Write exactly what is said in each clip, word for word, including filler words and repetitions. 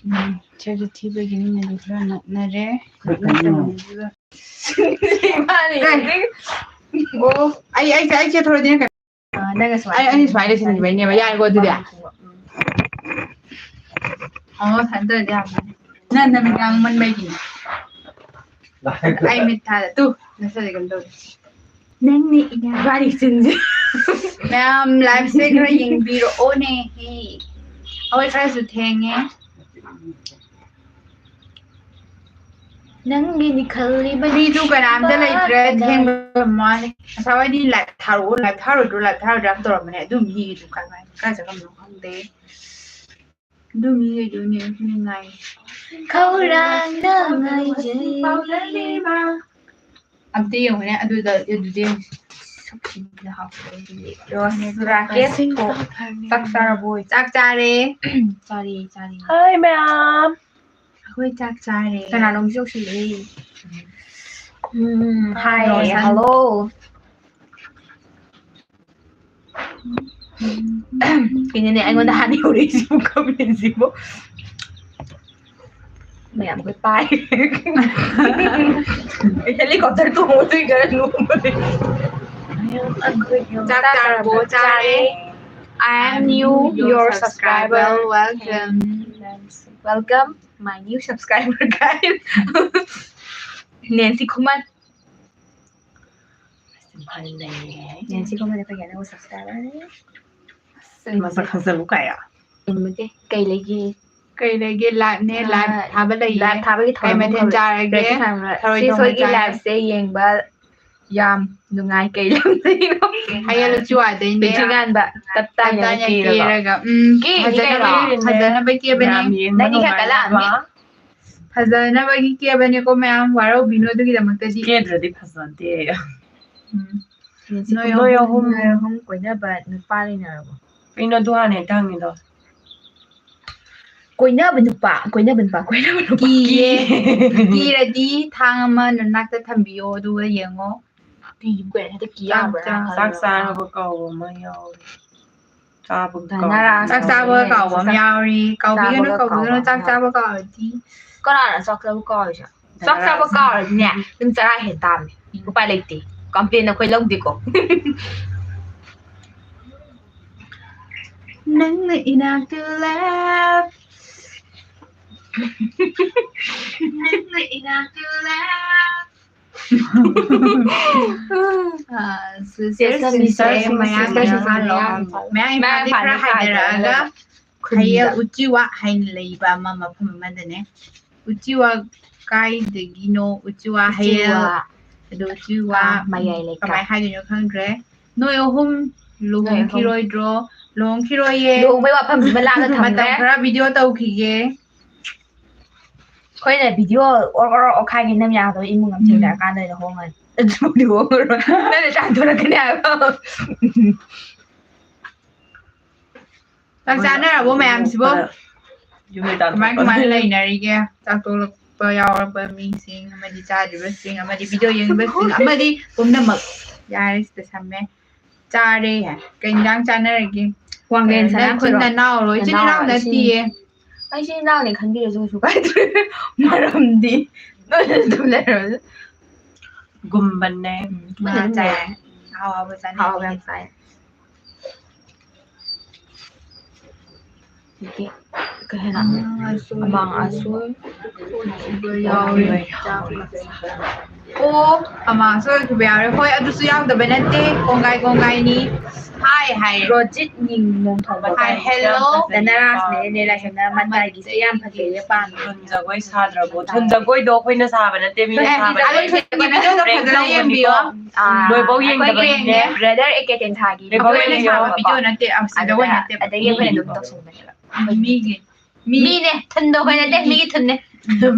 ꯎꯝ, ꯁꯛꯁꯨ ꯊꯤꯕꯒꯤ ꯃꯤꯅꯗꯤ ꯈꯔ ꯅꯛꯅꯔꯦ꯫ ꯅꯛꯅꯔꯦ꯫ ꯑꯣ, ꯑꯩ, ꯑꯩ, ꯑꯩ ꯆꯦ ꯊꯣꯔꯗꯤꯅ ꯀꯩꯅꯣ꯫ ꯑ, ꯅꯪꯅ ꯁꯨꯃꯥꯏꯅ ꯑꯩ, ꯑꯩꯅ ꯁꯨꯃꯥꯏꯅ ꯂꯩꯁꯤꯟꯈꯤꯕꯩꯅꯦꯕ꯫ ꯌꯥꯔꯦꯀꯣ ꯑꯗꯨꯗꯤ? ꯎꯝ꯫ ꯑꯣ, ꯁꯨꯃꯥꯏꯅ ꯇꯧꯔꯗꯤ ꯌꯥꯔꯦ꯫ ꯅꯪ ꯅꯃꯤꯠ ꯉꯥꯡꯃꯟꯕꯒꯤꯅꯦ꯫ ꯑꯩ ꯃꯤꯠ ꯊꯥꯗ ꯇꯨ, ꯅꯁꯥꯗꯤ ꯀꯩꯅꯣ ꯇꯧꯔꯦ꯫ ꯅꯪꯅꯦ ꯏꯅꯥꯎ ꯋꯥꯔꯤ ꯆꯤꯟꯁꯦ꯫ ꯃꯌꯥꯝ live ꯁꯦ ꯈꯔ ꯌꯦꯡꯕꯤꯔꯛꯑꯣꯅꯦ꯫ ꯑꯩꯈꯣꯏ ꯈꯔꯁꯨ ꯊꯦꯡꯉꯦ꯫ ꯅꯪꯒꯤꯅꯤ ꯈꯜꯂꯤꯕ ꯃꯤꯁꯨ ꯀꯅꯥꯝꯇ ꯂꯩꯇ꯭ꯔꯦ꯫ ꯊꯦꯡꯕ ꯃꯥꯜꯂꯦ꯫ ꯉꯁꯥꯏꯋꯥꯏꯗꯤ live ꯊꯥꯔꯛꯑꯣ, live ꯊꯥꯔꯣꯏꯗ꯭ꯔꯣ, live ꯊꯥꯔꯣꯏꯗ꯭ꯔꯥ ꯌꯥꯝ ꯇꯧꯔꯝꯕꯅꯦ꯫ ꯑꯗꯨ ꯃꯤꯒꯤꯁꯨ ꯀꯥꯏ, ꯀꯥꯏ ꯆꯠꯈ꯭ꯔꯕꯅꯣ ꯈꯪꯗꯦ꯫ ꯑꯗꯨ ꯃꯤꯒꯩꯗꯨꯅꯦ ꯅꯨꯡꯉꯥꯏ꯫ ꯈꯧꯔꯥꯡꯅ ꯉꯥꯏꯖꯩ꯫ ꯑꯝꯇ ꯌꯦꯡꯉꯨꯅꯦ ꯑꯗꯨꯗ, ꯑꯗꯨꯗ ꯌꯦꯡꯉꯨ꯫ ꯔꯣꯁ, ꯔꯥꯀꯦꯁ ꯊꯣꯛ꯫ ꯆꯥꯛ ꯆꯥꯔꯕꯣ? ꯆꯥꯛ ꯆꯥꯔꯦ꯫ ꯆꯥꯔꯦ, ꯆꯥꯔꯦ꯫ ꯍꯥꯏ ꯃꯌꯥꯝ꯫ ꯑꯩꯈꯣꯏ ꯆꯥꯛ ꯆꯥꯔꯦ꯫ ꯀꯅꯥꯅꯣꯝꯁꯨ ꯌꯧꯁꯤꯜꯂꯛꯑꯦ꯫ ꯎꯝ, ꯍꯥꯏ, ꯔꯣꯁꯟ꯫ Hello꯫ ꯀꯩꯅꯣꯅꯦ, ꯑꯩꯉꯣꯟꯗ ꯍꯥꯟꯅ ꯌꯧꯔꯛꯏꯁꯤꯕꯨ, comment ꯁꯤꯕꯨ꯫ ꯃꯌꯥꯝ ꯑꯩꯈꯣꯏ ꯄꯥꯏ꯫ Helicopter ꯇꯣꯡꯕꯗꯨꯏ ꯈꯔ ꯅꯣꯡꯕꯅꯦ꯫ ꯆꯥꯛ ꯆꯥꯔꯕꯣ? ꯆꯥꯔꯦ꯫ I am new, your subscriber. Welcome. Welcome, my new subscriber, guys. ꯅꯦꯟꯁꯤ ꯈꯨꯃꯟ꯫ ꯅꯦꯟꯁꯤ ꯈꯨꯃꯟ ꯑꯩꯈꯣꯏꯒꯤ ꯑꯅꯧꯕ subscriber ꯅꯦ꯫ ꯑꯁ, ꯃꯁꯛ ꯈꯪꯖꯜꯂꯨ ꯀꯥꯏꯌꯣ꯫ ꯌꯦꯡꯕꯗꯤ ꯀꯩ ꯂꯩꯒꯦ? ꯀꯩ ꯂꯩꯒꯦ? Live ꯅꯦ, live ꯊꯥꯕ ꯂꯩꯌꯦ꯫ Live ꯊꯥꯕꯒꯤ ꯊꯧꯔꯝ ꯀꯩ ꯃꯊꯦꯜ ꯆꯥꯔꯒꯦ? ꯊꯧꯔꯝ ꯊꯔꯣꯏ ꯊꯣꯡꯕ ꯁꯤꯁꯣꯏꯒꯤ ꯆꯥꯔꯦ꯫ Live ꯁꯦ ꯌꯦꯡꯕ ꯌꯥꯝ ꯅꯨꯡꯉꯥꯏ꯫ ꯀꯩ ꯂꯝꯗꯩꯅꯣ? ꯍꯌꯦꯜ ꯎꯆꯤꯋꯥꯗꯩꯅꯦ꯫ ꯄꯤꯡꯀꯤ ꯉꯥꯟꯕ, ꯇꯞ ꯇꯥꯏꯅ ꯇꯞ ꯇꯥꯏꯅ ꯀꯦꯔꯒ꯫ ꯀꯦꯔꯒ꯫ ꯎꯝ, ꯀꯦꯔꯤꯅꯤ ꯐꯖꯅꯕ, ꯀꯩꯅꯣ꯫ ꯐꯖꯅꯕ ꯀꯦꯕꯅꯦ꯫ ꯌꯥꯝ ꯌꯦꯡꯕ ꯅꯪꯗꯤ ꯈꯔ ꯅꯨꯡꯉꯥꯏꯅꯕ꯫ ꯀꯜꯂꯛꯑꯝꯅꯤ꯫ ꯐꯖꯅꯕꯒꯤ ꯀꯦꯕꯅꯦꯀꯣ ꯃꯌꯥꯝ, ꯋꯥꯔꯧꯕꯤꯅꯨ ꯑꯗꯨꯒꯤꯗꯃꯛꯇꯗꯤ꯫ ꯀꯦꯗ꯭ꯔꯗꯤ ꯐꯖꯗꯦ꯫ ꯎꯝ꯫ ꯅꯣꯏ ꯅꯣꯏ ꯑꯍꯨꯝ, ꯑꯍꯨꯝ꯫ ꯅꯣꯏ ꯑꯍꯨꯝ ꯀꯣꯏꯅꯕ ꯅꯨꯄꯥ ꯂꯩꯅꯔꯕꯣ? ꯀꯩꯅꯣ ꯑꯗꯨ ꯍꯥꯟꯅ ꯍꯦꯛꯇ ꯍꯪꯉꯤꯗꯣ? ꯀꯣꯏꯅꯕ ꯅꯨꯄꯥ, ꯀꯣꯏꯅꯕ ꯅꯨꯄꯥ, ꯀꯣꯏꯅꯕ ꯅꯨꯄꯥ꯫ ꯀꯤꯌꯦ꯫ ꯀꯤꯔꯗꯤ ꯊꯥꯡ ꯑꯃ ꯅꯅꯥꯛꯇ ꯊꯝꯕꯤꯌꯣ, ꯑꯗꯨꯒ ꯌꯦꯡꯉꯣ꯫ ꯀꯤꯕꯨ ꯀꯩꯅꯣ, ꯍꯦꯛꯇ ꯀꯤ ꯆꯥꯛ ꯌꯥꯕ꯭ꯔꯥ ꯆꯥ-, ꯅꯪ ꯆꯥꯛ ꯈꯜꯂꯣ꯫ ꯆꯥꯅꯕ ꯀꯧꯕ ꯑꯃ ꯌꯥꯎꯔꯤ꯫ ꯆꯥꯕ ꯀꯥꯎꯕ꯫ ꯆꯥꯛ ꯆꯥꯕꯒ ꯀꯥꯎꯕ ꯑꯃ ꯌꯥꯎꯔꯤ꯫ ꯀꯥꯎꯕꯤꯒꯅꯨ, ꯆꯥꯕꯒ ꯀꯥꯎꯕꯤꯒꯅꯨ, ꯀꯥꯎꯕ ꯆꯥꯛ ꯑꯃ ꯆꯥꯕ ꯀꯥꯎꯔꯗꯤ꯫ ꯀꯅꯥꯅ ꯆꯥꯛ ꯆꯥꯕ ꯀꯥꯎꯔꯤꯁꯦ? ꯆꯥꯛ ꯆꯥꯕ ꯀꯥꯎꯔꯗꯤꯅꯦ, ꯑꯗꯨꯝ ꯆꯔꯥ ꯍꯦꯟ ꯇꯥꯕꯅꯦ꯫ ꯎꯄꯥꯏ ꯂꯩꯇꯦ꯫ Complain ꯑꯩꯈꯣꯏ ꯂꯧꯗꯦꯀꯣ꯫ ꯅꯪꯅ ꯏꯅꯥꯛꯇ ꯂꯦꯞ-, ꯅꯪꯅ ꯏꯅꯥꯛꯇ ꯂꯦꯞ-, ꯑ, sister, sister, sister, ꯃꯌꯥꯝ sister, ꯏꯝꯐꯥꯜ ꯂꯣ꯫ ꯃꯌꯥꯝ ꯏꯝꯐꯥꯜ꯫ ꯃꯌꯥꯝ ꯏꯝꯐꯥꯜꯗꯤ ꯈꯔ ꯍꯥꯏꯗꯔꯛꯑꯒ ꯈꯨꯟꯗ꯫ ꯍꯌꯦꯜ ꯎꯆꯤꯋꯥ ꯍꯥꯏꯅ ꯂꯩꯕ ꯑꯃ ꯃꯐꯝ ꯑꯃꯗꯅꯦ꯫ ꯎꯆꯤꯋꯥ ꯀꯥꯏꯗꯒꯤꯅꯣ? ꯎꯆꯤꯋꯥ ꯍꯌꯦꯜ꯫ ꯎꯆꯤꯋꯥ꯫ ꯑꯗꯣ ꯎꯆꯤꯋꯥ, ꯑꯥ, ꯃꯌꯥꯏ ꯂꯩꯀꯥꯏ꯫ ꯀꯃꯥꯏ ꯍꯥꯏꯗꯣꯏꯅꯣ ꯈꯪꯗ꯭ꯔꯦ꯫ ꯅꯣꯏ ꯑꯍꯨꯝ ꯅꯣꯏ ꯑꯍꯨꯝ꯫ ꯂꯨꯍꯣꯡꯈꯤꯔꯣꯏꯗ꯭ꯔꯣ? ꯂꯨꯍꯣꯡꯈꯤꯔꯣꯏꯌꯦ꯫ ꯂꯨꯍꯣꯡꯕꯩ ꯋꯥꯐꯝꯁꯤꯃ ꯂꯥꯞꯅ ꯊꯝꯈ꯭ꯔꯦ꯫ ꯃꯇꯝ ꯈꯔ video ꯇꯧꯈꯤꯒꯦ꯫ ꯑꯩꯈꯣꯏꯅ video ꯑꯣꯔ ꯑꯣꯔ ꯑꯣꯈꯥꯏꯒꯦ ꯅꯝ ꯌꯥꯗꯕ ꯏꯃꯨꯡ ꯑꯃ ꯎꯝ꯫ ꯊꯦꯡꯅꯔꯀꯥꯟꯗ ꯑꯣꯏꯅ ꯍꯣꯡꯉꯅꯤ꯫ ꯑꯗꯨꯕꯨꯗꯤ ꯍꯣꯡꯉꯔꯣꯏ꯫ ꯅꯪꯅ ꯇꯥꯟꯊꯣꯔꯛꯀꯅꯤ ꯍꯥꯏꯕ꯫ ꯆꯥꯛ ꯆꯥꯅꯔꯕꯣ ꯃꯌꯥꯝꯁꯤꯕꯣ? ꯌꯨꯝꯗ ꯀꯃꯥꯏ ꯀꯃꯥꯏꯅ ꯂꯩꯅꯔꯤꯒꯦ? ꯆꯥꯛ ꯇꯣꯛꯂꯛꯄ ꯌꯥꯎꯔꯕ ꯃꯤꯁꯤꯡ, ꯑꯃꯗꯤ ꯆꯥꯗ꯭ꯔꯤꯕꯁꯤꯡ, ꯑꯃꯗꯤ video ꯌꯦꯡꯉꯤꯕꯁꯤꯡ, ꯑꯃꯗꯤ ꯄꯨꯝꯅꯃꯛ꯫ ꯌꯥꯔꯦ, ꯁꯤꯗ ꯁꯝꯃꯦ꯫ ꯆꯥꯔꯦ꯫ ꯀꯩ ꯏꯟꯖꯥꯡ ꯆꯥꯅꯔꯒꯦ? ꯋꯥꯡꯂꯦꯟ ꯁꯅꯥ ꯅꯆꯤꯟ ꯈꯣꯏꯔꯣ? ꯅꯅꯥꯎꯔꯣ? ꯏꯆꯤꯟ ꯅꯅꯥꯎ ꯏꯅꯥꯎ ꯍꯥꯏꯁꯤ ꯅꯠꯇꯤꯌꯦ꯫ ꯑꯩꯁꯦ ꯏꯅꯥꯎꯅꯦ ꯈꯟꯕꯤꯔꯁꯨ ꯀꯩꯁꯨ ꯀꯥꯏꯗ꯭ꯔꯦ꯫ ꯃꯔꯝꯗꯤ ꯅꯣꯏꯅ ꯑꯗꯨꯝ ꯂꯩꯔꯕꯅꯤꯅ꯫ ꯒꯨꯝꯕꯅꯦ꯫ ꯎꯝ, ꯉꯥ ꯆꯥꯏ꯫ ꯑꯗꯨꯝ ꯂꯩꯔꯦ꯫ ꯑꯍꯥꯎ ꯑꯍꯥꯎꯕ ꯆꯥꯅꯩ꯫ ꯑꯍꯥꯎꯕ ꯌꯥꯝ ꯆꯥꯏ꯫ ꯑꯗꯒꯤ ꯀꯩ ꯍꯥꯏꯅꯣ? ꯑꯃꯥꯡ ꯑꯁꯣꯏ꯫ ꯑꯃꯥꯡ ꯑꯁꯣꯏ꯫ ꯌꯥꯎꯔꯦ꯫ ꯑꯣ, ꯑꯃꯥꯡ ꯑꯁꯣꯏ ꯑꯣꯏꯈꯤꯕ ꯌꯥꯎꯔꯦ꯫ ꯍꯣꯏ, ꯑꯗꯨꯁꯨ ꯌꯥꯎꯗꯕ ꯅꯠꯇꯦ꯫ ꯀꯣꯡꯒꯥꯏ ꯀꯣꯡꯒꯥꯏꯅꯤ꯫ ꯍꯥꯏ ꯍꯥꯏꯔꯦ꯫ ꯔꯣꯖꯤꯠ ꯅꯤꯡ ꯅꯣꯡꯊꯣꯝꯕ꯫ ꯍꯥꯏ, hello꯫ ꯗꯅꯔꯥꯁꯅꯦ, ꯅꯦ ꯂꯥꯏꯁ꯭ꯔꯝꯅ ꯃꯟꯗꯥꯒꯤꯁꯦ ꯌꯥꯝ ꯐꯖꯩꯌꯦ, ꯄꯥꯝꯃꯦ꯫ ꯊꯨꯟ ꯖꯒꯣꯏ ꯁꯥꯗ꯭ꯔꯕꯣ? ꯊꯨꯟ ꯖꯒꯣꯏꯗꯣ ꯑꯩꯈꯣꯏꯅ ꯁꯥꯕ ꯅꯠꯇꯦ, ꯃꯤꯅ ꯑꯦ, ꯁꯥꯕꯅꯦ꯫ ꯑꯗꯣ ꯊꯨꯟꯒꯤ videoꯗꯣ ꯄ꯭ꯔꯦꯡ ꯐꯖꯅ ꯇꯧꯕꯅꯤꯀꯣ꯫ ꯌꯦꯡꯕꯤꯌꯣ꯫ ꯑꯥ, ꯅꯣꯏꯐꯧ ꯑꯩꯈꯣꯏ ꯌꯦꯡꯗꯕꯅꯤꯅꯦ꯫ ꯌꯦꯡꯉꯦ꯫ Brother ꯑꯦ ꯀꯦ ꯇꯦꯟꯊꯥꯒꯤ ꯅꯣꯏꯐꯧ video ꯑꯩꯈꯣꯏꯅ ꯁꯥꯕ ꯌꯦꯡꯉꯦ꯫ Video ꯅꯠꯇꯦ, ꯑꯁ, ꯑꯗꯨꯗ, ꯖꯒꯣꯏ ꯅꯠꯇꯦ꯫ ꯑꯗꯒꯤ ꯑꯩꯈꯣꯏꯅ ꯑꯗꯨꯝ ꯇꯧꯁꯟꯕꯅꯦꯕ꯫ ꯃꯤꯒꯤ꯫ ꯃꯤꯅꯦ, ꯊꯨꯟꯗꯣ ꯑꯩꯈꯣꯏ ꯅꯠꯇꯦ, ꯃꯤꯒꯤ ꯊꯨꯟꯅꯦ꯫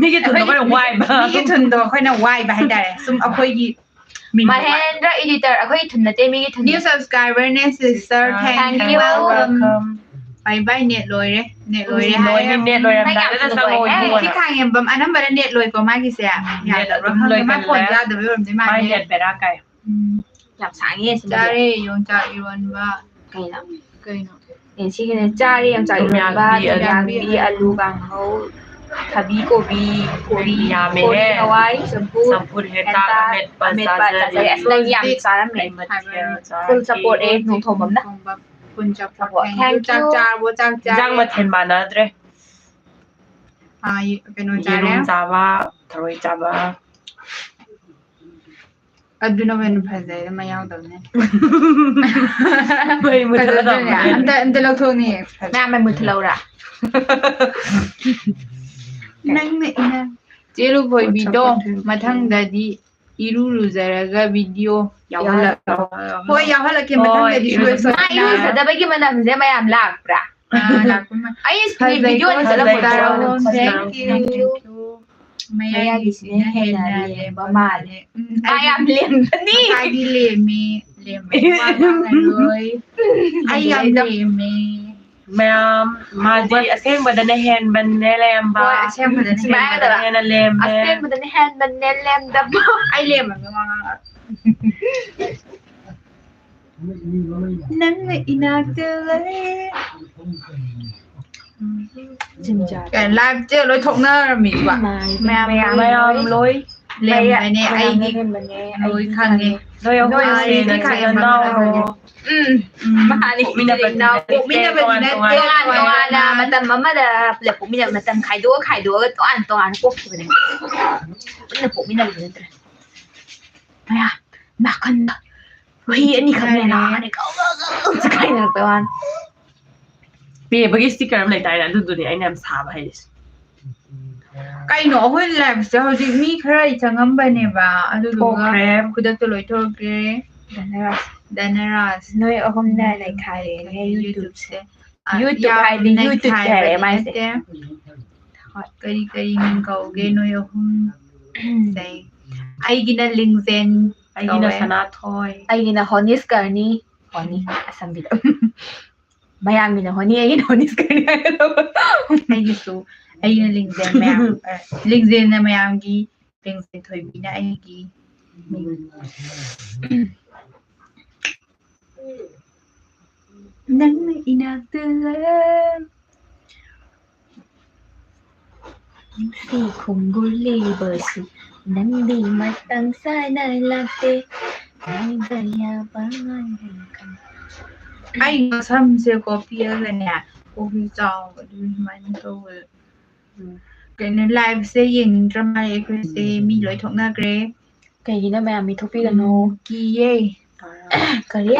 ꯃꯤꯒꯤ ꯊꯨꯟꯗꯣ ꯑꯩꯈꯣꯏꯅ ꯋꯥꯏꯕ꯫ ꯃꯤꯒꯤ ꯊꯨꯟꯗꯣ ꯑꯩꯈꯣꯏꯅ ꯋꯥꯏꯕ ꯍꯥꯏꯇꯥꯔꯦ꯫ ꯁꯨꯝ ꯑꯩꯈꯣꯏꯒꯤ ꯃꯤꯡ ꯃꯍꯦꯟꯗ꯭ꯔ editor, ꯑꯩꯈꯣꯏꯒꯤ ꯊꯨꯟ ꯅꯠꯇꯦ, ꯃꯤꯒꯤ ꯊꯨꯟꯅꯦ꯫ New subscriber ꯅꯦ, sister, thank you, welcome꯫ Bye bye, net ꯂꯣꯏꯔꯦ, net ꯂꯣꯏꯔꯦ ꯍꯥꯏꯔꯦ꯫ Net ꯂꯣꯏꯔꯝꯗꯥꯏꯗ ꯅꯪ ꯌꯥꯝ ꯊꯨꯅ ꯆꯪꯉꯛꯑꯣ, ꯂꯣꯏꯔꯦ꯫ ꯏꯕꯨꯡꯉꯣ꯫ ꯁꯤ ꯈꯥꯡꯉꯦꯝꯕꯝ ꯑꯅꯝꯕꯅ net ꯂꯣꯏꯀꯣ ꯃꯥꯒꯤꯁꯦ꯫ Net ꯌꯥꯗꯕ꯭ꯔꯥ ꯑꯗꯨꯝ ꯈꯪꯗꯦ, ꯃꯥꯏ ꯂꯣꯏꯒꯜꯂꯦ꯫ Phone ꯌꯥꯗꯕꯩ ꯑꯣꯏꯔꯝꯗꯣꯏ ꯃꯥꯜꯂꯦ꯫ ꯃꯥꯏ net ꯕꯦꯔꯥ ꯀꯥꯏ꯫ ꯎꯝ꯫ ꯌꯥꯝ ꯁꯥꯡꯉꯦ ꯁꯤꯃꯗꯤ꯫ ꯆꯥꯔꯦ ꯌꯣꯡꯆꯥꯛ ꯏꯔꯣꯟꯕ꯫ ꯀꯩꯅꯣ? ꯀꯩꯅꯣ? ꯁꯤꯒꯤꯅ ꯆꯥꯔꯦ ꯌꯣꯡꯆꯥꯛ ꯏꯔꯣꯟꯕ, ꯊꯨꯝꯌꯥꯛꯄꯤ, ꯑꯂꯨ ꯀꯥꯡꯍꯧ, ꯊꯕꯤ, ꯀꯣꯕꯤ, ꯀꯣꯕꯤ, ꯌꯥꯝꯃꯦꯍꯦ꯫ ꯀꯣꯕꯤ, ꯍꯋꯥꯏ, ꯆꯝꯐꯨꯠ, ꯁꯝꯐꯨꯠ, ꯍꯦꯟꯇꯥꯛ, ꯍꯦꯟꯇꯥꯛ, ꯑꯃꯦꯠꯄ ꯑꯃꯦꯠꯄ ꯆꯥꯖꯔꯦ꯫ ꯆꯥꯖꯔꯦ꯫ ꯑꯁ, ꯅꯪ ꯌꯥꯝ ꯆꯥꯔꯝꯃꯦ꯫ ꯀꯩ ꯃꯊꯦꯜ ꯆꯥꯔꯒꯦ? Full support A, ꯅꯣꯡꯊꯣꯝꯕꯝꯅ꯫ Nongthombam, full support꯫ Thank you꯫ ꯆꯥꯛ ꯆꯥꯔꯕꯣ? ꯆꯥꯛ ꯆꯥꯔꯦ꯫ ꯏꯟꯖꯥꯡ ꯃꯊꯦꯜ ꯃꯥꯟꯅꯗ꯭ꯔꯦ꯫ ꯑꯥ, ꯌꯦ-, ꯀꯩꯅꯣ ꯆꯥꯔꯦ꯫ ꯌꯦꯔꯨꯝ ꯆꯥꯕ, ꯊꯔꯣꯏ ꯆꯥꯕ꯫ ꯑꯗꯨꯅ ꯍꯦꯟꯅ ꯐꯖꯩꯗ, ꯃꯩ ꯌꯥꯎꯗꯕꯅꯦ꯫ ꯃꯩ ꯃꯨꯠꯊꯠꯂ ꯐꯖꯗ꯭ꯔꯅꯦ? ꯊꯝꯕꯅꯦ꯫ ꯑꯝꯇ, ꯑꯝꯇ ꯂꯧꯊꯣꯛꯅꯤꯌꯦ꯫ ꯃꯌꯥꯝ ꯃꯩ ꯃꯨꯠꯊꯠꯂꯛꯎꯔꯥ? ꯅꯪꯅ ꯏꯅ-, ꯆꯦ ꯂꯨꯕꯣꯏꯕꯤꯗꯣ, ꯃꯊꯪꯗꯗꯤ ꯏꯔꯨ ꯂꯨꯖꯔꯒ video ꯌꯥꯎꯍꯜꯂꯛ-, ꯌꯥꯎꯍꯜꯂꯛꯑꯣ꯫ ꯍꯣꯏ, ꯌꯥꯎꯍꯜꯂꯛꯀꯦ, ꯍꯣꯏ, ꯃꯊꯪꯗꯗꯤ ꯏꯔꯨꯖ-, ꯁꯨꯡꯁꯣꯏ ꯃꯥ ꯁꯣꯏꯗꯅ꯫ ꯏꯔꯨꯖꯗꯕꯒꯤ ꯃꯅꯝꯁꯦ ꯃꯌꯥꯝ ꯂꯥꯛꯄ꯭ꯔꯥ? ꯑꯥ, ꯂꯥꯛꯄ ꯃꯥ-, ꯑꯩ ꯐꯖꯩꯀꯣ, video ꯅꯝꯁꯤꯜꯂꯝꯃꯣꯏꯗ꯭ꯔꯣ? ꯁꯤꯁꯇꯔ ꯍꯣꯝ, thank you꯫ Thank you꯫ ꯃꯌꯥꯏꯒꯤꯁꯤꯅ ꯍꯦꯟꯅ ꯂꯦꯝꯕ ꯃꯥꯜꯂꯦ꯫ ꯎꯝ, ꯃꯥ ꯌꯥꯝ ꯂꯦꯝꯕꯅꯤ꯫ ꯃꯥꯗꯤ ꯂꯦꯝꯃꯤ, ꯂꯦꯝꯕ ꯋꯥ ꯉꯥꯡꯉꯔꯣꯏ꯫ ꯑꯩ ꯌꯥꯝ ꯂꯦꯝꯃꯤ꯫ ꯃꯌꯥꯝ, ꯃꯥꯗꯤ ꯑꯁꯦꯡꯕꯗꯅ ꯍꯦꯟꯕꯅꯦ ꯂꯦꯝꯕ꯫ ꯍꯣꯏ, ꯑꯁꯦꯡꯕꯗꯅ ꯁꯨꯃꯥꯏꯅ ꯍꯦꯟꯕꯅꯦ꯫ ꯍꯦꯟꯅ ꯂꯦꯝꯃꯦ꯫ ꯑꯁꯦꯡꯕꯗꯅ ꯍꯦꯟꯕꯅꯦ ꯂꯦꯝꯗꯕ꯫ ꯑꯩ ꯂꯦꯝꯃꯝꯃꯦ ꯋꯥ ꯉꯥꯡꯉꯔꯣꯏ꯫ ꯅꯪꯅ ꯏꯅꯥꯛꯇ ꯂꯩ꯫ ꯀꯩꯅꯣ, live ꯁꯦ ꯂꯣꯏ ꯊꯣꯛꯅꯔꯝꯃꯤꯕ꯫ ꯃꯌꯥꯝ ꯃꯌꯥꯝ ꯂꯣꯏ ꯂꯦꯝꯕꯅꯦ, ꯃꯌꯥꯝ ꯑꯩꯗꯤ ꯂꯦꯝꯕꯅꯦ, ꯂꯣꯏ ꯑꯩꯗꯤ ꯈꯪꯉꯦ꯫ ꯈꯪꯉꯦ꯫ ꯅꯣꯏ ꯑꯍꯨꯝ ꯂꯣꯏ ꯁꯤꯅ ꯈꯪꯉꯦ, ꯏꯆꯤꯟ ꯏꯅꯥꯎꯔꯣ? ꯎꯝ, ꯎꯝ, ꯃꯥꯅꯤ, ꯄꯣꯛꯃꯤꯟꯅꯕ ꯏꯆꯤꯟ ꯏꯅꯥꯎ, ꯄꯣꯛꯃꯤꯟꯅꯕꯗꯤ ꯇꯣꯉꯥꯟ ꯅꯠꯇꯦ, ꯇꯣꯉꯥꯟ ꯇꯣꯉꯥꯟ ꯇꯣꯉꯥꯟꯅ ꯇꯣꯉꯥꯟꯅ꯫ ꯃꯇꯝ ꯑꯃꯗ ꯄꯨꯂꯞ ꯄꯣꯛꯃꯤꯟꯅꯕ, ꯃꯇꯝ ꯈꯥꯏꯗꯣꯛꯑ ꯈꯥꯏꯗꯣꯛꯑꯒ ꯇꯣꯉꯥꯟ ꯇꯣꯉꯥꯟꯅ ꯄꯣꯛꯈꯤꯕꯅꯦ꯫ ꯄꯨꯟꯅ ꯄꯣꯛꯃꯤꯟꯅꯕꯗꯤ ꯅꯠꯇ꯭ꯔꯦ꯫ ꯃꯌꯥ, ꯅꯥꯀꯟꯗ ꯍꯨꯏ ꯑꯅꯤꯈꯛꯅꯦ ꯂꯥꯛꯑꯅꯤ, ꯒꯧ, ꯒꯧ, ꯒꯧ, ꯒꯧ ꯆꯤꯛꯈꯥꯏꯅꯔꯛꯄꯩ ꯋꯥꯅꯤ꯫ ꯄꯦꯕꯒꯤ sticker ꯑꯃ ꯂꯩꯇꯥꯔꯦ, ꯑꯗꯨꯗꯨꯅꯦ ꯑꯩꯅ ꯌꯥꯝ ꯁꯥꯕ ꯍꯥꯏꯔꯤꯁꯦ꯫ ꯀꯩꯅꯣ, ꯑꯩꯈꯣꯏ live ꯁꯦ ꯍꯧꯖꯤꯛ ꯃꯤ ꯈꯔ ꯆꯪꯉꯝꯕꯅꯦꯕ, ꯑꯗꯨꯗꯨꯒ ꯊꯣꯛꯈ꯭ꯔꯦ꯫ ꯈꯨꯗꯛꯇ ꯂꯣꯏ ꯊꯣꯛꯈ꯭ꯔꯦ꯫ ꯙꯅꯔꯥꯖ꯫ ꯙꯅꯔꯥꯖ꯫ ꯅꯣꯏ ꯑꯍꯨꯝꯅ ꯅꯩꯈꯥꯏꯔꯦꯅꯦ YouTube ꯁꯦ꯫ YouTube ꯁꯦ꯫ ꯑ, YouTube ꯌꯥꯝ ꯍꯥꯏꯗꯤ YouTube ꯅꯩꯈꯥꯏꯕꯗꯤ ꯍꯥꯏꯔꯛꯑꯦ ꯃꯥꯏꯁꯦ꯫ ꯅꯠꯇꯦ꯫ ꯍꯣꯏ꯫ ꯀꯔꯤ ꯀꯔꯤ ꯃꯤꯡ ꯀꯧꯒꯦ ꯅꯣꯏ ꯑꯍꯨꯝ? ꯎꯝ꯫ ꯂꯩ꯫ ꯑꯩꯒꯤꯅ ꯂꯤꯡꯖꯦꯟ ꯑꯩꯒꯤꯅ ꯀꯧꯋꯦ꯫ ꯁꯅꯥꯊꯣꯏ꯫ ꯑꯩꯒꯤꯅ ꯍꯣꯅꯤꯁ ꯀꯔꯅꯤ꯫ ꯍꯣꯅꯤ ꯑꯁꯝꯕꯤꯗ꯫ ꯃꯌꯥꯝꯒꯤꯅ ꯍꯣꯅꯤ, ꯑꯩꯒꯤꯅ ꯍꯣꯅꯤꯁ ꯀꯔꯅꯤ ꯍꯥꯏꯒꯗꯧꯕ꯫ ꯑꯩꯒꯤꯁꯨ, ꯑꯩꯒꯤꯅ ꯂꯤꯡꯖꯦꯜ ꯃꯌꯥꯝ, ꯑ, ꯂꯤꯡꯖꯦꯜꯅ ꯃꯌꯥꯝꯒꯤ, ꯂꯤꯡꯖꯦꯜ ꯊꯣꯏꯕꯤꯅ ꯑꯩꯒꯤ꯫ ꯎꯝ꯫ ꯅꯪꯅ ꯏꯅꯥꯛꯇ ꯂꯩꯔꯝ ꯁꯤ ꯈꯣꯡꯒꯨꯜ ꯂꯤꯕꯁꯤ ꯅꯪꯗꯤ ꯃꯇꯥꯡ ꯆꯥꯅ ꯂꯥꯛꯇꯦ꯫ ꯍꯥꯏꯕ ꯌꯥꯕ ꯉꯥꯡꯗꯦ꯫ ꯑꯩ ꯁꯝꯁꯦꯀꯣ ꯄꯤꯛꯑꯒꯅꯦ ꯀꯣꯛꯁꯤ ꯆꯥꯎꯕ ꯑꯗꯨ ꯑꯗꯨꯃꯥꯏꯅ ꯇꯧꯋꯦ꯫ ꯎꯝ꯫ ꯀꯩꯅꯣ ꯂꯥꯏꯚꯁꯦ ꯌꯦꯡꯅꯤꯡꯗ꯭ꯔ ꯃꯥꯜꯂꯦ ꯑꯩꯈꯣꯏꯁꯦ ꯃꯤ ꯂꯣꯏ ꯊꯣꯛꯅꯈ꯭ꯔꯦ꯫ ꯀꯩꯒꯤꯅꯣ ꯃꯌꯥꯝ ꯃꯤ ꯊꯣꯛꯄꯤꯒꯅꯣ? ꯎꯝ, ꯀꯤꯌꯦ꯫ ꯀꯔꯤ?